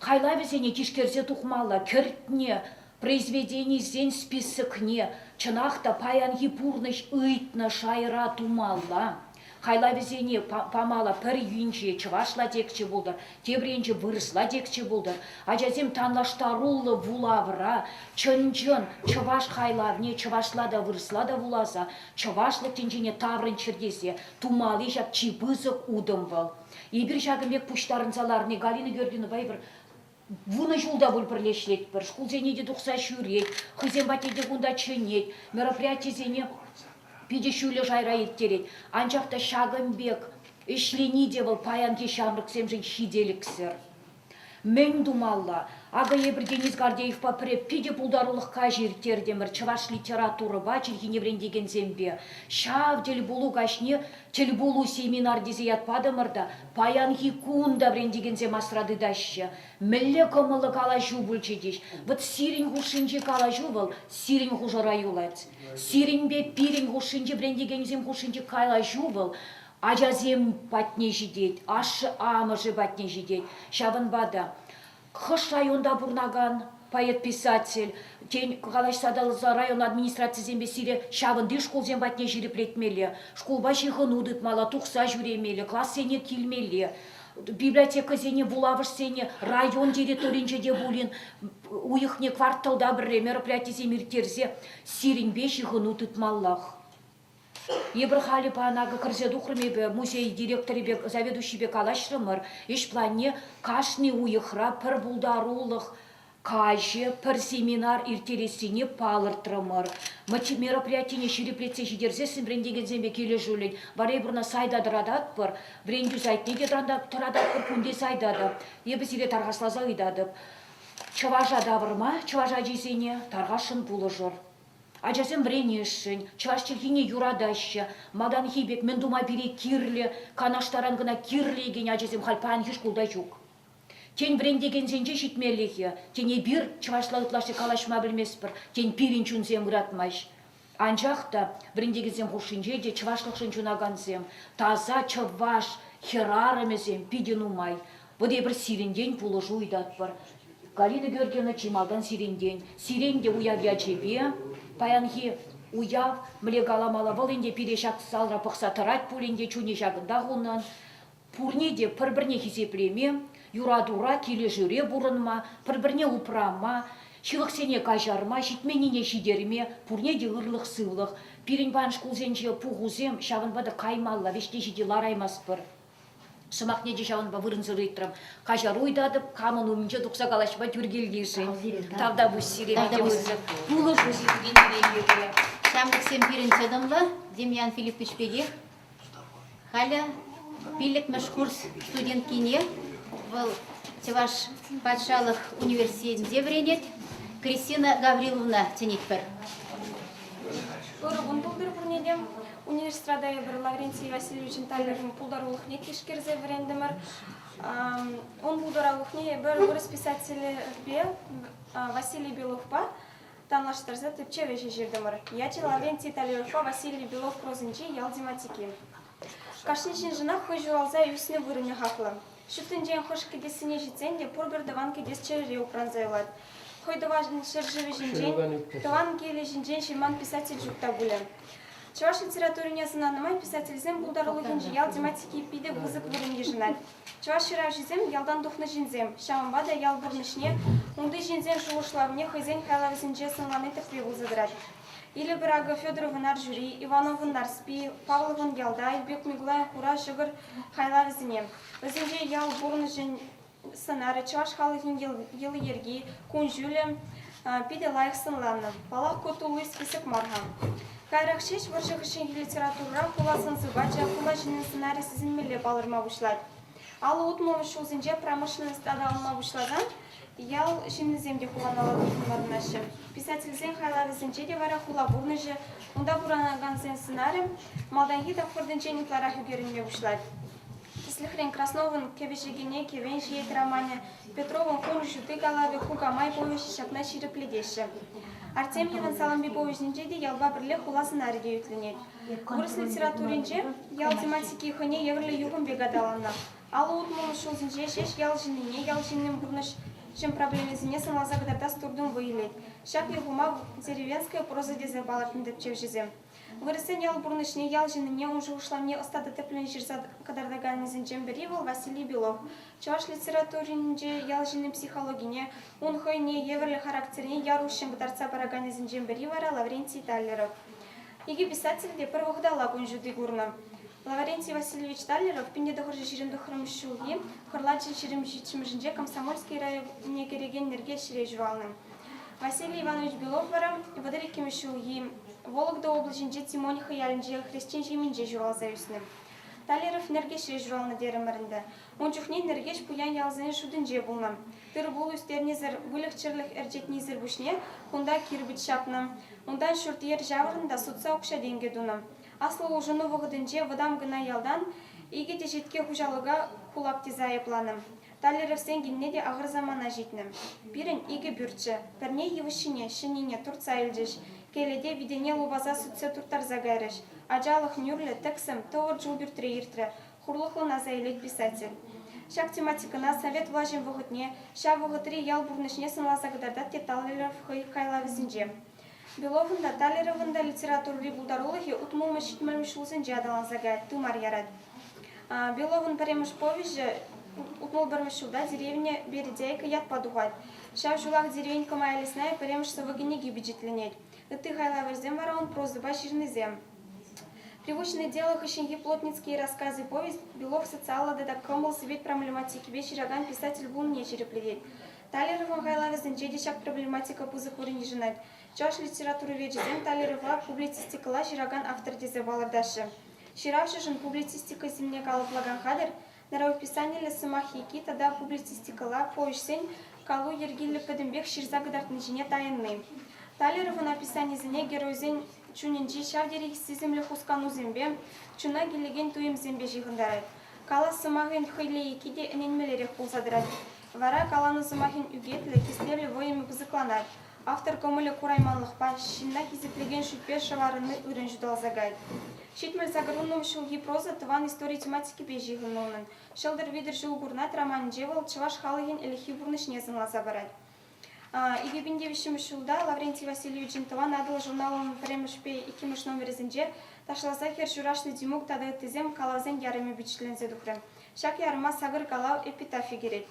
Speaker 9: Хайлавӗсене тишкерсе тухмалла, кӗртнӗ произведенисен списокне чӑнах та паянхи пурнӑҫ ыйтнӑ шайра тумалла. Хайлавӗсене памалла пӗр енче чӑвашла тексчӗ пултӑр, тепӗр енче вырӑсла тексчӗ пултӑр. Ачасем танлаштаруллӑ вулавра чӑн-чӑн чӑваш хайлавне чӑвашла та вырӑсла та вуласа чӑвашлӑх тӗнчине таврӑнччӑр тесе тумалли ҫак чи пысӑк утӑм вӑл. Эпир ҫакӑн пек пуҫтарӑнса ларни Галина Георгиевнӑпа эпир вунӑ ҫул та пуль пӗрле ӗҫлетпӗр. Шкулсене те тухса ҫӳрет, хӑйсем патне те кунта чӗнет, мероприятисене питӗ ҫӳллӗ шайра ирттерет. Анчах та ҫакӑн пек ӗҫлени те вӑл паянхи ҫамрӑксемшӗн ҫителӗксӗр. Мӗн тумалла? Акӑ эпир Денис Гордеевпа пӗрре питӗ пултарулӑх каҫӗ ирттертӗмӗр чӑваш литературӑпа чӗлхине вӗрентекенсемпе. Ҫав тӗлпулу каҫне тӗлпулу семинар тесе ят патӑмӑр та паянхи кун та вӗрентекенсем асра тытаҫҫӗ. Мӗнле кӑмӑллӑ калаҫу пулчӗ теҫ. Вӑт сирӗн хушшинчи калаҫу вӑл сирӗн хушӑра юлать. Сирӗнпе пирӗн хушшинчи вӗрентекенсем хушшинчи калаҫу вӑл ачасем патне ҫитет, ашшӗ-амӑшӗ патне ҫитет. Ҫавӑнпа та хӑш районта пурӑнакан поэт-писатель, тен, калаҫса татӑлса район администрацисемпе сире ҫавӑнти шкулсем патне ҫирӗплетмелле, шкулпа ҫыхӑну тытмалла, тухса ҫӳремелле, классене килмелле, библиотекӑсене, вулавӑшсене район территоринче те пулин уйӑхне кварталта пӗрре мероприятисем ирттерсе сирӗнпе ҫыхӑну тытмаллах. Эпир халӗ паян акӑ кӗрсе тухрӑм эпӗ музей директорӗпе, заведующипе калаҫрӑмӑр. Ӗҫ планне кашни уйӑхра пӗр пултарулӑх каҫӗ, пӗр семинар ирттерессине палӑртрӑмӑр. Мероприятине ҫирӗплетсе ҫитерсессӗн вӗрентекенсемпе килӗшӳллӗн вара эпир ӑна сайта тӑрататпӑр, вӗрентӳ сайтне те тӑрататпӑр, кунти сайта та. Эпӗ сире тархасласа ыйтатӑп. Чӑваша тавӑрма чӑваш ачисене тархасшӑн пулӑшӑр. Ачасем вӗренесшӗн, чӑваш чӗлхине юратаҫҫӗ. Малтанхи пек мӗн тума пире кирлӗ, канаштаран кӑна кирлӗ текен ачасем халь паянхи шкулта ҫук.
Speaker 14: Тен, вӗрентекенсенче ҫитмеллӗхе, тен, эпир чӑвашла ытлашши калаҫма пӗлместпӗр, тен, пирӗн чунсем ыратмасть. Анчах та вӗрентекенсем хушшинче те чӑвашлӑхшӑн ҫунакансем, таса чӑваш хӗрарӑмӗсем питӗ нумай. Вӑт эпир сирӗнтен пулӑшу ыйтатпӑр. Галина Георгиевна чи малтан сирӗнтен. Сирен те уяв ячӗпе паянхи уяв, мӗнле каламалла, вӑл ӗнтӗ пире ҫак залра пӑхса тӑрать пулин те чунӗ ҫакӑнтах унӑн. Пурне те пӗр-пӗрне хисеплеме, юратура, килӗшӳре пурӑнма, пӗр-пӗрне упрама, ҫылӑхсене каҫарма, ҫитменнине ҫитерме, пурне те ырлӑх-сывлӑх. Пирӗн паян шкулсенче пухусем ҫавӑнпа та каймалла, вӗҫне ҫити лараймастпӑр. Сӑмахне те ҫавӑнпа вырӑнсӑр ыйтрӑм. Каҫару ыйтатӑп, камӑн умӗнче тухса калаҫма тӳр килнишӗн. Тавтапуҫ сире, питӗ пысӑк пулӑшу сиртен кирлӗ.
Speaker 2: Ҫамрӑксем пирӗн чӑтӑмлӑ, Демьян Филиппович пекех. Халӗ пиллӗкмӗш курс студенткине, вӑл Чӑваш патшалӑх университетӗнче вӗренет, Кристина Гавриловна чӗнетпӗр.
Speaker 15: Ырӑ кун пултӑр пурне те. Университетра та эпир Лаврентий Васильевичӑн Таллерӑн пултарулӑхне тишкерсе вӗрентӗмӗр. Ун пултарулӑхне эпир вырӑс писателӗпе Василий Беловпа танлаштарса тӗпчев ӗҫӗ ҫыртӑмӑр. Ячӗ Лаврентий Таллеровпа Василий Белов прозинчи ял тематики. Кашни ҫыншӑнах хӑй ҫуралса ӳснӗ вырӑнӗ хаклӑ. Ҫут тӗнчен хӑш кӗтессине ҫитсен те пурпӗр тӑван кӗтес чӗрере упранса юлать. Хӑй тӑван ҫӗршывӗ ҫинчен, тӑван килӗ ҫинчен ҫырман писатель ҫук та пулӗ. Чӑваш литературине сӑнанӑ май писательсен пултарулӑхӗнчи ял тематики питӗ пысӑк вырӑн йышӑнать. Чӑваш ҫыравҫисем ялтан тухнӑ ҫынсем, ҫавӑнпа та ял пурнӑҫне, унти ҫынсен шухӑшлавне хӑйсен хайлавӗсенче сӑнлани тӗпре пулса тӑрать. Илӗпӗр акӑ Федоровӑн Арҫури, Ивановӑн Нарспи, Павловӑн Ялта, Илпек Микулайӑн Хура ҫӑкӑр хайлавӗсене. Вӗсенче ял пурнӑҫӗн сӑнарӗ, чӑваш халӑхӗн йӑли-йӗрки, кун-ҫулӗ питӗ лайӑх сӑнланнӑ. Паллах, ку тулли список мар-ха. Каярах ҫеҫ вӑрҫӑ хыҫҫӑнхи литературӑра хула сӑн-сӑпачӗ, хула ҫыннин сӑнарӗ сисӗнмелле палӑрма пуҫлать. 50-60 ҫулсенче промышленность аталанма пуҫласан ял ҫыннисем те хуланалла туртӑнма тӑнаҫҫӗ. Писательсен хайлавӗсенче те вара хула пурнӑҫӗ, унта пурӑнакансен сӑнарӗ малтанхи тапхӑртинчен ытларах ӳкерӗнме пуҫлать. Тӗслӗхрен, Красновӑн «Кӗвӗҫекене кӗвен ҫиет» романӗ, Петровӑн «Хур ҫути» калавӗ, «Кукамай» повеҫӗ ҫакна ҫирӗплетеҫҫӗ. Артемьевӑн «Салампи» повеҫӗнче те ялпа пӗрле хула сӑнарӗ те ӳтленет. Вырӑс литературинче ял тематики хӑйне евӗрлӗ юхӑм пек аталаннӑ. 50-60 ҫулсенче ҫеҫ ял ҫыннине, ял ҫыннин пурнӑҫӗн проблемисене сӑнласа кӑтартас туртӑм вӑй илет. Ҫак юхӑма деревенская проза тесе палӑртнӑ тӗпчевҫӗсем. Вырӑссен ял пурнӑҫне, ял ҫыннине, ун шухӑшлавне ӑста та тӗплӗн ҫырса кӑтартаканӗсенчен пӗри вӑл Василий Белов. Чӑваш литературинче ял ҫыннин психологине, ун хӑйне евӗрлӗ характерне яр уҫҫӑн кӑтартса параканӗсенчен пӗри вара Лаврентий Таллеров. Икӗ писатель те пӗр вӑхӑталла кун ҫути курнӑ. Лаврентий Васильевич Таллеров 1929 ҫулхи Хӑрлачӑ 27-мӗшӗнче Комсомольски районне кӗрекен Нӗркеҫре ҫуралнӑ. Василий Иванович Белов вара 32-мӗш ҫулхи Вологда облаҫӗнчи Тимониха ялӗнче хресчен ҫемйинче ҫуралса ӳснӗ. Таллеров Нӗркеҫре ҫуралнӑ терӗмӗр ӗнтӗ. Ун чухне Нӗркеҫ пуян ялсен шутӗнче пулнӑ. Тыр-пул ӳстернисӗр, выльӑх-чӗрлӗх ӗрчетнисӗр пуҫне кунта кирпӗч ҫапнӑ. Унтан ҫурт-йӗр ҫавӑрнӑ та сутса укҫа-тенкӗ тунӑ. Аслӑ улшӑну вӑхӑтӗнче вӑтам кӑна ялтан икӗ теҫетке хуҫалӑха кулак тесе айӑпланӑ. Таллеровсен килне те ахӑр самана ҫитнӗ. Пирӗн икӗ пӳртчӗ. Пӗрне йывӑҫҫине, ҫӗннине туртса илчӗҫ. Кӗлете витене лупаса сӳтсе турттарса кайрӗҫ. Ачалӑх нӳрлӗ, тӗксӗм, тӑвӑр чул пӳртре иртрӗ, хурлӑхлӑн аса илет писатель. Ҫак тематикӑна совет влаҫӗн вӑхӑтне, ҫав вӑхӑтри ял пурнӑҫне сӑнласа кӑтартать те Таллеров хӑй хайлавӗсенче. Беловӑн та, Таллеровӑн та литературӑри пултарулӑхӗ утмӑлмӗш-ҫитмӗлмӗш ҫулсенче аталанса каять, тымар ярать. Беловӑн пӗрремӗш повеҫӗ 61 ҫулта «Деревня Бердяйка» ятпа тухать. Ҫав ҫулах «Деревенька моя лесная» пӗрремӗш сӑвӑ кӗнеки пичетленет. Ытти хайлавӗсем вара ун прозӑпа ҫырнисем. «Привычное дело» хыҫҫӑнхи «Плотницкие рассказы» повесть Белов социаллӑ тата кӑмӑл-сипет проблематикипе ҫыракан писатель пулнине ҫирӗплетет. Таллеровӑн хайлавӗсенче те ҫак проблематика пысӑк вырӑн йышӑнать. Чӑваш литературовечӗсем Таллерова публицистикӑлла ҫыракан автор тесе палӑртаҫҫӗ. Ҫыравҫӑшӑн публицистика сӗмне калӑплакан хатӗр, нравописаниллӗ сӑмах екки тата публицистикӑлла повеҫсен калу йӗркиллӗ пӗтӗмпех ҫырса кӑтартни ҫине тайӑнни. Таллеровӑн описанисене геройсен чунӗнчи ҫав тери сисӗмлӗ хусканусемпе, чуна килекен туйӑмсемпе ҫыхӑнтарать. Калас сӑмахӗн хӑйле екки те ӗненмеллерех пулса тӑрать. Вара каланӑ сӑмахӗн ӳкетлӗ, хистевлӗ вӑйӑмӗ пысӑкланать. Автор кӑмӑлӗ курайманлӑхпа, ҫынна хисеплекен шӳтпе шӑварӑнни ырӑн ҫуталса каять. 78 ҫулхи проза тӑван истори тематикипе ҫыхӑннӑ унӑн. Ҫӑлтӑр витӗр ҫул курнать романӗнче вӑл чӑваш халӑхӗн ӗлӗкхи пурнӑҫне сӑнласа парать. 2003 ҫулта Лаврентий Васильевичӑн Тӑван Атӑл журналӑн пӗрремӗшпе иккӗмӗш номерӗсенче Ташласа хӗр ҫураҫнӑ Тимук тата ыттисем калавсен ярӑмӗ пичетленсе тухрӗ. Ҫак ярӑма сакӑр калав эпитафи кӗрет.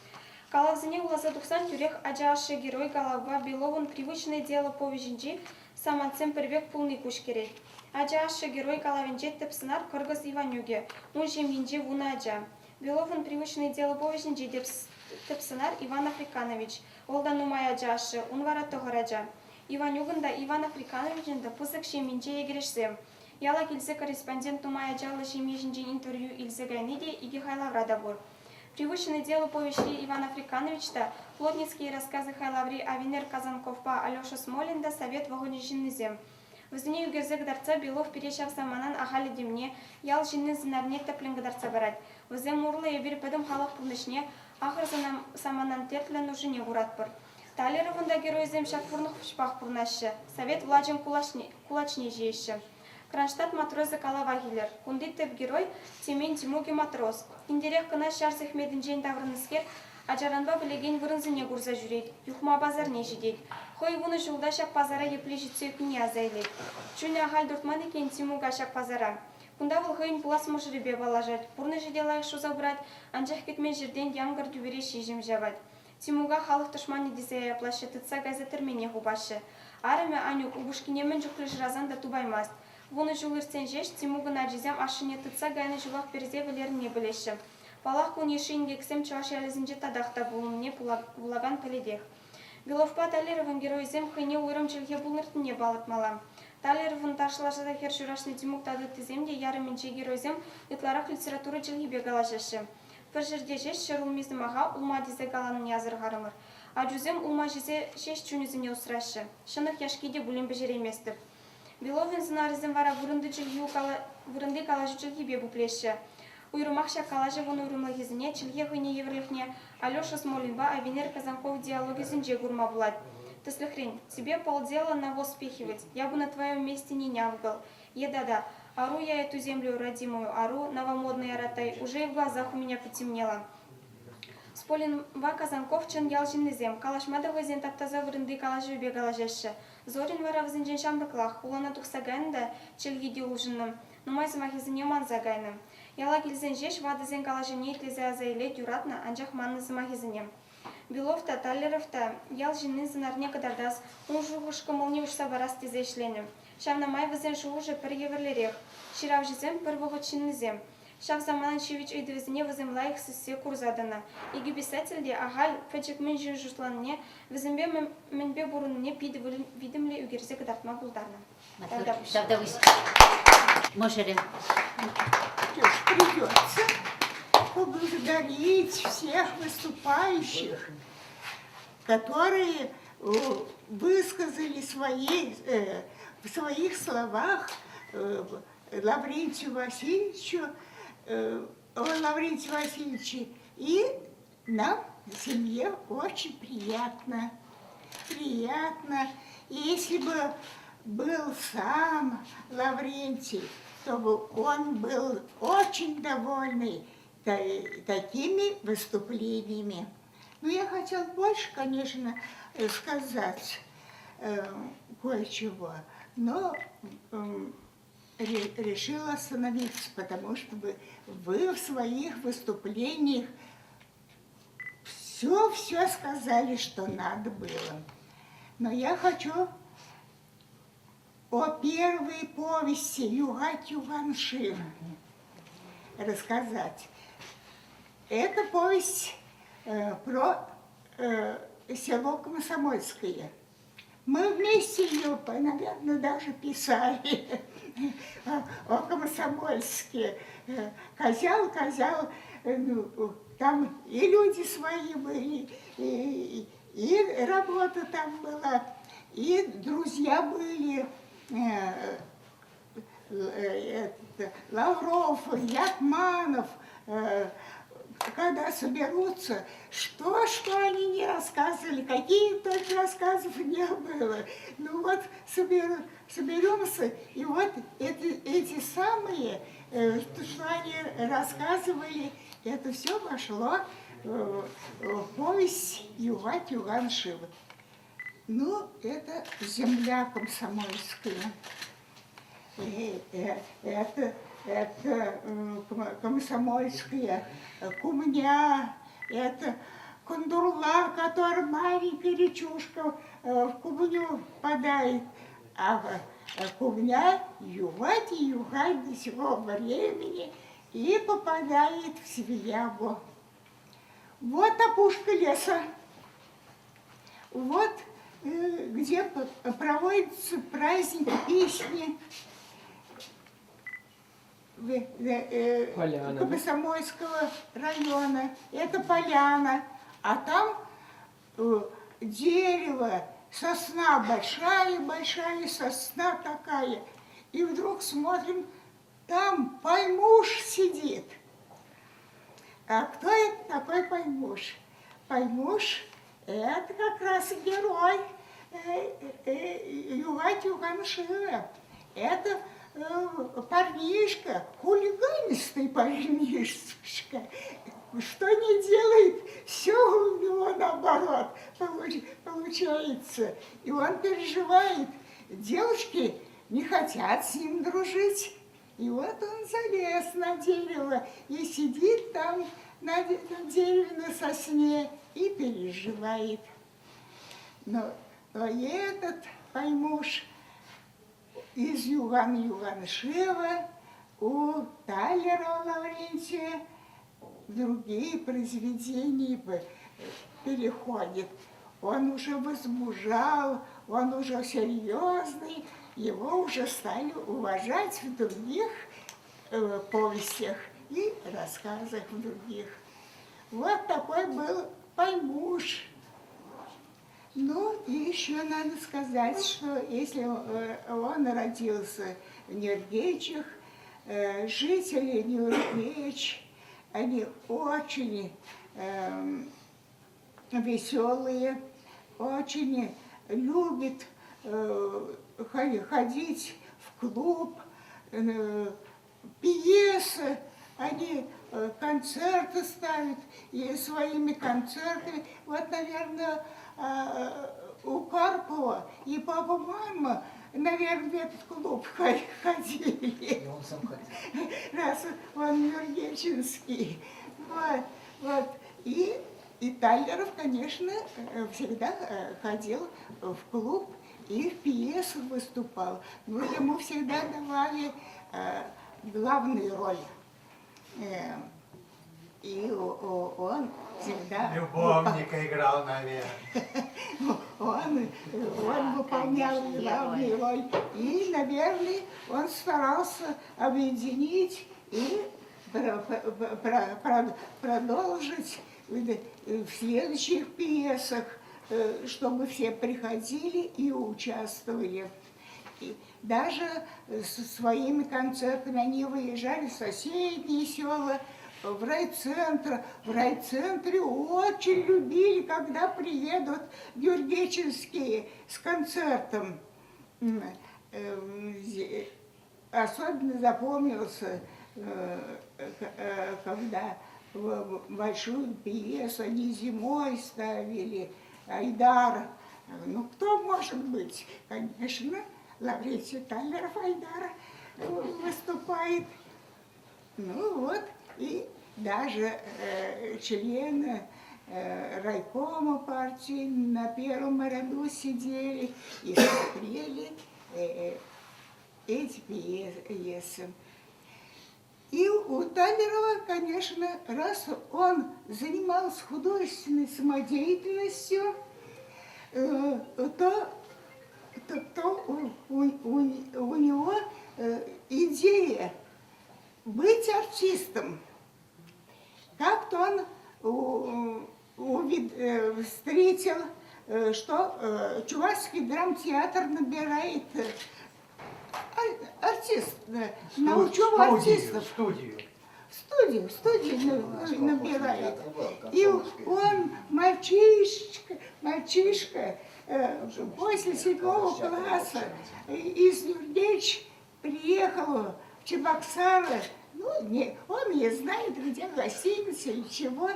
Speaker 15: Калавсене вуласа тухсан тӳрех Ача ашшӗ герой калавпа Беловӑн Привычное дело повеҫӗнчи самантсем пӗр пек пулни куҫ кӗрет. Ача ашшӗ герой калавӗнче тӗп сӑнар Кӑркӑс Иванюкӗ, ун ҫемйинче вунӑ ача. Беловӑн Привычное дело повеҫӗнче те тӗп сӑнар Иван Африканович. Вӑл та нумай ача ашшӗ, ун вара тӑхӑр ача. Иванюкӑн та, Иван Африкановичӑн та пысӑк ҫемйинче йӗкӗрешсем. Яла килсе корреспондент нумай ачаллӑ ҫемье ҫинчен интервью илсе кайни те икӗ хайлавра та пур. Привычное дело повеҫри Иван Африканович та, Плотницкие рассказы хайлаври Авенер Казанковпа Алеша Смолин та совет вӑхӑчӗн ҫыннисем. Вӗсене ӳкерсе кӑтартса Белов пире ҫав саманан ахаль этемне, ял ҫыннин сӑнарне тӗплӗн кӑтартса парать. Вӗсем урлӑ эпир пӗтӗм халӑх пурнӑҫне, ахӑр саманан тертлӗ нушине куратпӑр. Таллеровӑн та геройсем ҫак пурнӑҫпах пурӑнаҫҫӗ, совет влаҫӗн кулачне ҫиеҫҫӗ. Кронштадт матросӗ калавах илер. Кунти тӗп герой, Темен Тимукӗ матрос. Тинтерех кӑна ҫар сехметӗнчен таврӑннӑскер, ачаранпа пӗлекен вырӑнсене курса ҫӳрет, Юхма пасарне ҫитет. Хӑй вунӑ ҫулта ҫак пасара епле ҫитсе ӳкнине аса илет. Чунӗ ахаль туртман иккен Тимука ҫак пасара. Кунта вӑл хӑйӗн пулас мӑшӑрӗпе паллашать, пурнӑҫӗ те лайӑх шуса пырать, анчах кӗтмен ҫӗртен янкӑр тӳпере ҫиҫӗм ҫапать. Тимука халӑх тӑшманӗ тесе айӑплаҫҫӗ, тытса кайса тӗрмене хупаҫҫӗ. Арӑмӗ, Анюк, упӑшкине мӗн чухлӗ шырасан та тупаймасть. Вунӑ ҫул иртсен ҫеҫ Тимукӑн ачисем ашшӗне тытса кайнӑ ҫулах персе вӗлернине пӗлеҫҫӗ. Паллах, кун йышши инкексем чӑваш ялӗсенче татах та пулнине вулакан пӗлетех. Беловпа Таллеровӑн геройӗсем хӑйне уйрӑм чӗлхе пулнӑртнине палӑртмалла. Таллеровӑн ташласа хӗр ҫураҫнӑ Тимук тата ыттисем те ярӑмӗнчи геройсем ытларах литература чӗлхипе калаҫаҫҫӗ. Пӗр ҫӗрте ҫеҫ ҫӗрулми сӑмаха улма тесе каланине асӑрхарӑмӑр. Ачусем улма ҫисе ҫеҫ чунӗсене усраҫҫӗ. Ҫӑнӑх яшки те пулин пӗҫерейместӗп. Беловӑн сӑнарӗсем вара вырӑнти чӗлхи вырӑнти калаҫу чӗлхипе пуплеҫҫӗ. Уйрӑмах ҫак калаҫӑвӑн уйрӑмлӑхӗсене, чӗлхе хӑйне евӗрлӗхне Алеша Смолинпа Авенер Казанков диалогӗсенче курма пулать. Тӗслӗхрен, «Тебе полдела навоз спихивать, я бы на твоем месте не нявкал» е тата «Ору я эту землю родимую, ору, новомодный аратай, уже и в глазах у меня потемнело». Сполинпа Казанков чӑн ял ҫыннисем, калаҫма та хӑйсен тап-таса вырӑнти калаҫӑвӗпе калаҫаҫҫӗ. Зорин вара вӗсенчен ҫамрӑклах, хулана тухса кайнӑ та чӗлхи те улшӑннӑ, нумай сӑмахӗсене манса кайнӑ. Яла килсен ҫеҫ ватӑсен калаҫӑвне итлесе аса илет юратнӑ, анчах маннӑ сӑмахӗсене. Белов та, Таллеров та ял ҫыннин сӑнарне кӑтартас, ун шухӑш-кӑмӑлне уҫса парас тесе ӗҫленӗ. Ҫавна май вӗсен шухӑшӗ пӗр евӗрлӗрех. Ҫыравҫӑсем пӗр вӑхӑт ҫыннисем. Ҫав саманан ҫивӗч ыйтӑвӗсене вӗсем лайӑх сиссе курса тӑнӑ. Икӗ писатель те ахаль, пӗчӗк мӗн ҫын шутланине, вӗсемпе мӗнпе пурӑннине питӗ витӗмлӗ ӳкерсе кӑтартма пултарнӑ. Тавтапуҫ.
Speaker 2: Тавтапуҫ. Мӑшӑрӗ.
Speaker 11: Придется поблагодарить всех выступающих, которые высказали свои, в своих словах Лаврентию Васильевичу, Лаврентию Васильевичу и нам, семье, очень приятно. Приятно. И если бы был сам Лаврентий, то бы он был очень довольный такими выступлениями. Но я хотела больше, конечно, сказать кое-чего, но решила остановиться, потому что вы, вы в своих выступлениях все-все сказали, что надо было. Но я хочу о первой повести Югать Юганшир рассказать. Это повесть э, про э, село Комсомольское. Мы вместе ее, наверное, даже писали о Комсомольске. Козял, козял, ну, там и люди свои были, и, и работа там была, и друзья были, Лавров, Ятманов. когда соберутся, что, что они не рассказывали, какие только рассказов не было. Ну вот соберу, соберемся, и вот эти, эти самые, э, что они рассказывали, это все вошло э, в повесть Югать Юганшива. Ну, это земля комсомольская. Это, это комсомольская кумня, это кундурла, которая маленькая речушка в кубню впадает. А кубня югать и югать до сего времени и попадает в Свиягу. Вот опушка леса. Вот где проводятся праздники песни
Speaker 5: Поляна,
Speaker 11: Комсомольского района. Это поляна. А там дерево, сосна большая-большая сосна такая. И вдруг смотрим, там поймуш сидит. А кто это такой Поймуш? Поймуш – это как раз герой Югать Юганшира. Это парнишка, хулиганистый парнишка. Что не делает, все у него наоборот получается. И он переживает. Девушки не хотят с ним дружить. И вот он залез на дерево и сидит там на дереве на сосне и переживает. Но, но этот поймуш из Юган Юганшева у Таллерова Лаврентия другие произведения переходит. Он уже возмужал, он уже серьезный, его уже стали уважать в других повестях и рассказах в других. Вот такой был Поймуш. Ну, и еще надо сказать, что если он родился в Нюргечах, жители Нюргеч, они очень веселые, очень любят ходить в клуб, пьесы, они концерты ставят и своими концертами. Вот, наверное, у Карпова и папа, мама, наверное, в этот клуб ходили.
Speaker 7: И он сам ходил.
Speaker 11: Раз он Нюргечинский. Вот, вот. И, и Таллеров, конечно, всегда ходил в клуб и в пьесах выступал. Но ему всегда давали главную роль. И он всегда...
Speaker 10: Любовника играл, наверное.
Speaker 11: Он, он выполнял главную роль. И, наверное, он старался объединить и продолжить в следующих пьесах, чтобы все приходили и участвовали. И даже со своими концертами они выезжали в соседние села, в райцентр. В райцентре очень любили, когда приедут гюргечинские с концертом. Особенно запомнился, когда большую пьесу они зимой ставили, Айдар. Ну, кто может быть? Конечно, Лаврентий Таллеров Айдар выступает. Ну вот, и даже э, члены э, райкома партии на первом ряду сидели и смотрели э, эти пьесы. И у Таллерова, конечно, раз он занимался художественной самодеятельностью, то, то, то у, у, у него идея быть артистом. Как-то он увид, встретил, что Чувашский драмтеатр набирает артист, на учебу артистов.
Speaker 10: Студию.
Speaker 11: студию, студию набирает. И он мальчишка, мальчишка после седьмого класса из Нюрнеч приехал в Чебоксары. Ну, не, он не знает, где гостиница и чего.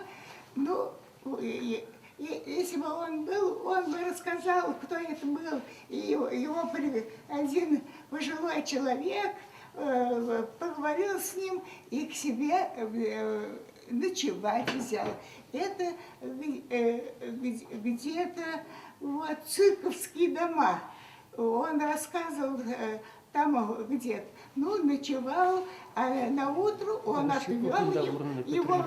Speaker 11: Ну, и, и, если бы он был, он бы рассказал, кто это был. И его, его один пожилой человек э, поговорил с ним и к себе э, ночевать взял. Это э, где-то вот цирковские дома. Он рассказывал там где-то. Ну, ночевал, а на утро он отвел его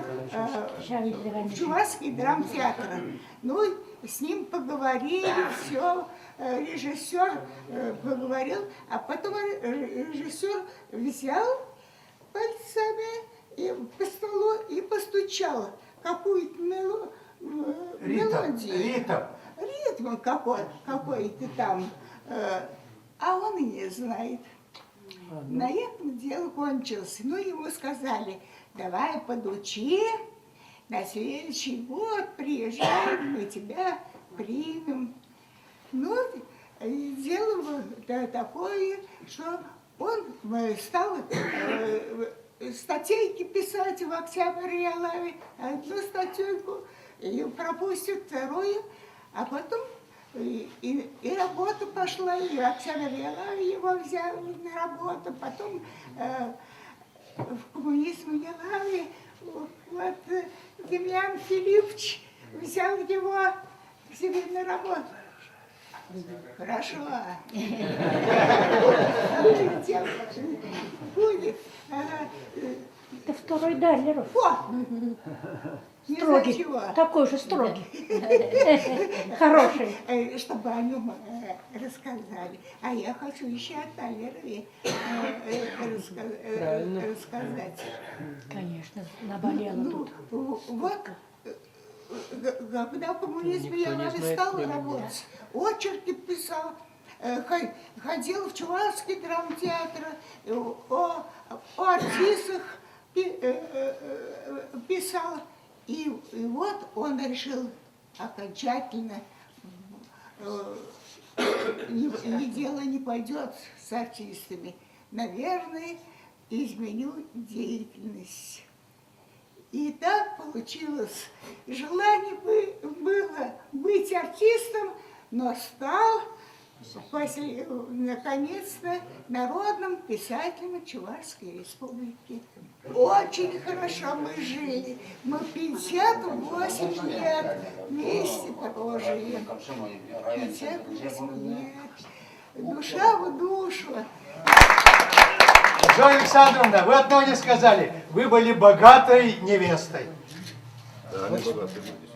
Speaker 11: в Чувашский драмтеатр. Ну, с ним поговорили, все, режиссер поговорил, а потом режиссер взял пальцами и по столу и постучал какую-то мелодию.
Speaker 10: Ритм.
Speaker 11: Ритм какой, какой-то там. А он и не знает. На этом дело кончилось. Ну, ему сказали, давай подучи, на следующий год приезжай, мы тебя примем. Ну, дело такое, что он стал статейки писать в «Октябрь Ялаве», одну статейку, и пропустит вторую, а потом и, и, и работа пошла, и «Октябрь Ялаве» его взял на работу, потом э, в коммунизм Ялаве вот Демьян Филиппович взял его к себе на работу. Хорошо. Будет.
Speaker 9: Это второй Далеров.
Speaker 11: О! Не знаю
Speaker 9: Строгий.
Speaker 11: чего.
Speaker 9: Такой же строгий. Хороший.
Speaker 11: Чтобы о нем рассказали. А я хочу еще о Талерове рассказать.
Speaker 9: Конечно, наболело
Speaker 11: ну,
Speaker 9: тут.
Speaker 11: Вот, когда коммунизм
Speaker 5: Никто не
Speaker 11: я
Speaker 5: знает,
Speaker 11: стал
Speaker 5: кроме меня.
Speaker 11: работать, очерки писал, ходил в Чувашский драмтеатр, о, о артистах писал. И, и вот он решил окончательно, не, не дело не пойдет с артистами. Наверное, изменю деятельность. И так получилось. Желание было быть артистом, но стал после, наконец-то народным писателем Чувашской Республики. Очень хорошо мы жили. Мы 58 лет вместе прожили. 58 лет. Душа в душу.
Speaker 10: Зоя Александровна, вы одного не сказали. Вы были богатой невестой.
Speaker 16: Да, они богатые люди.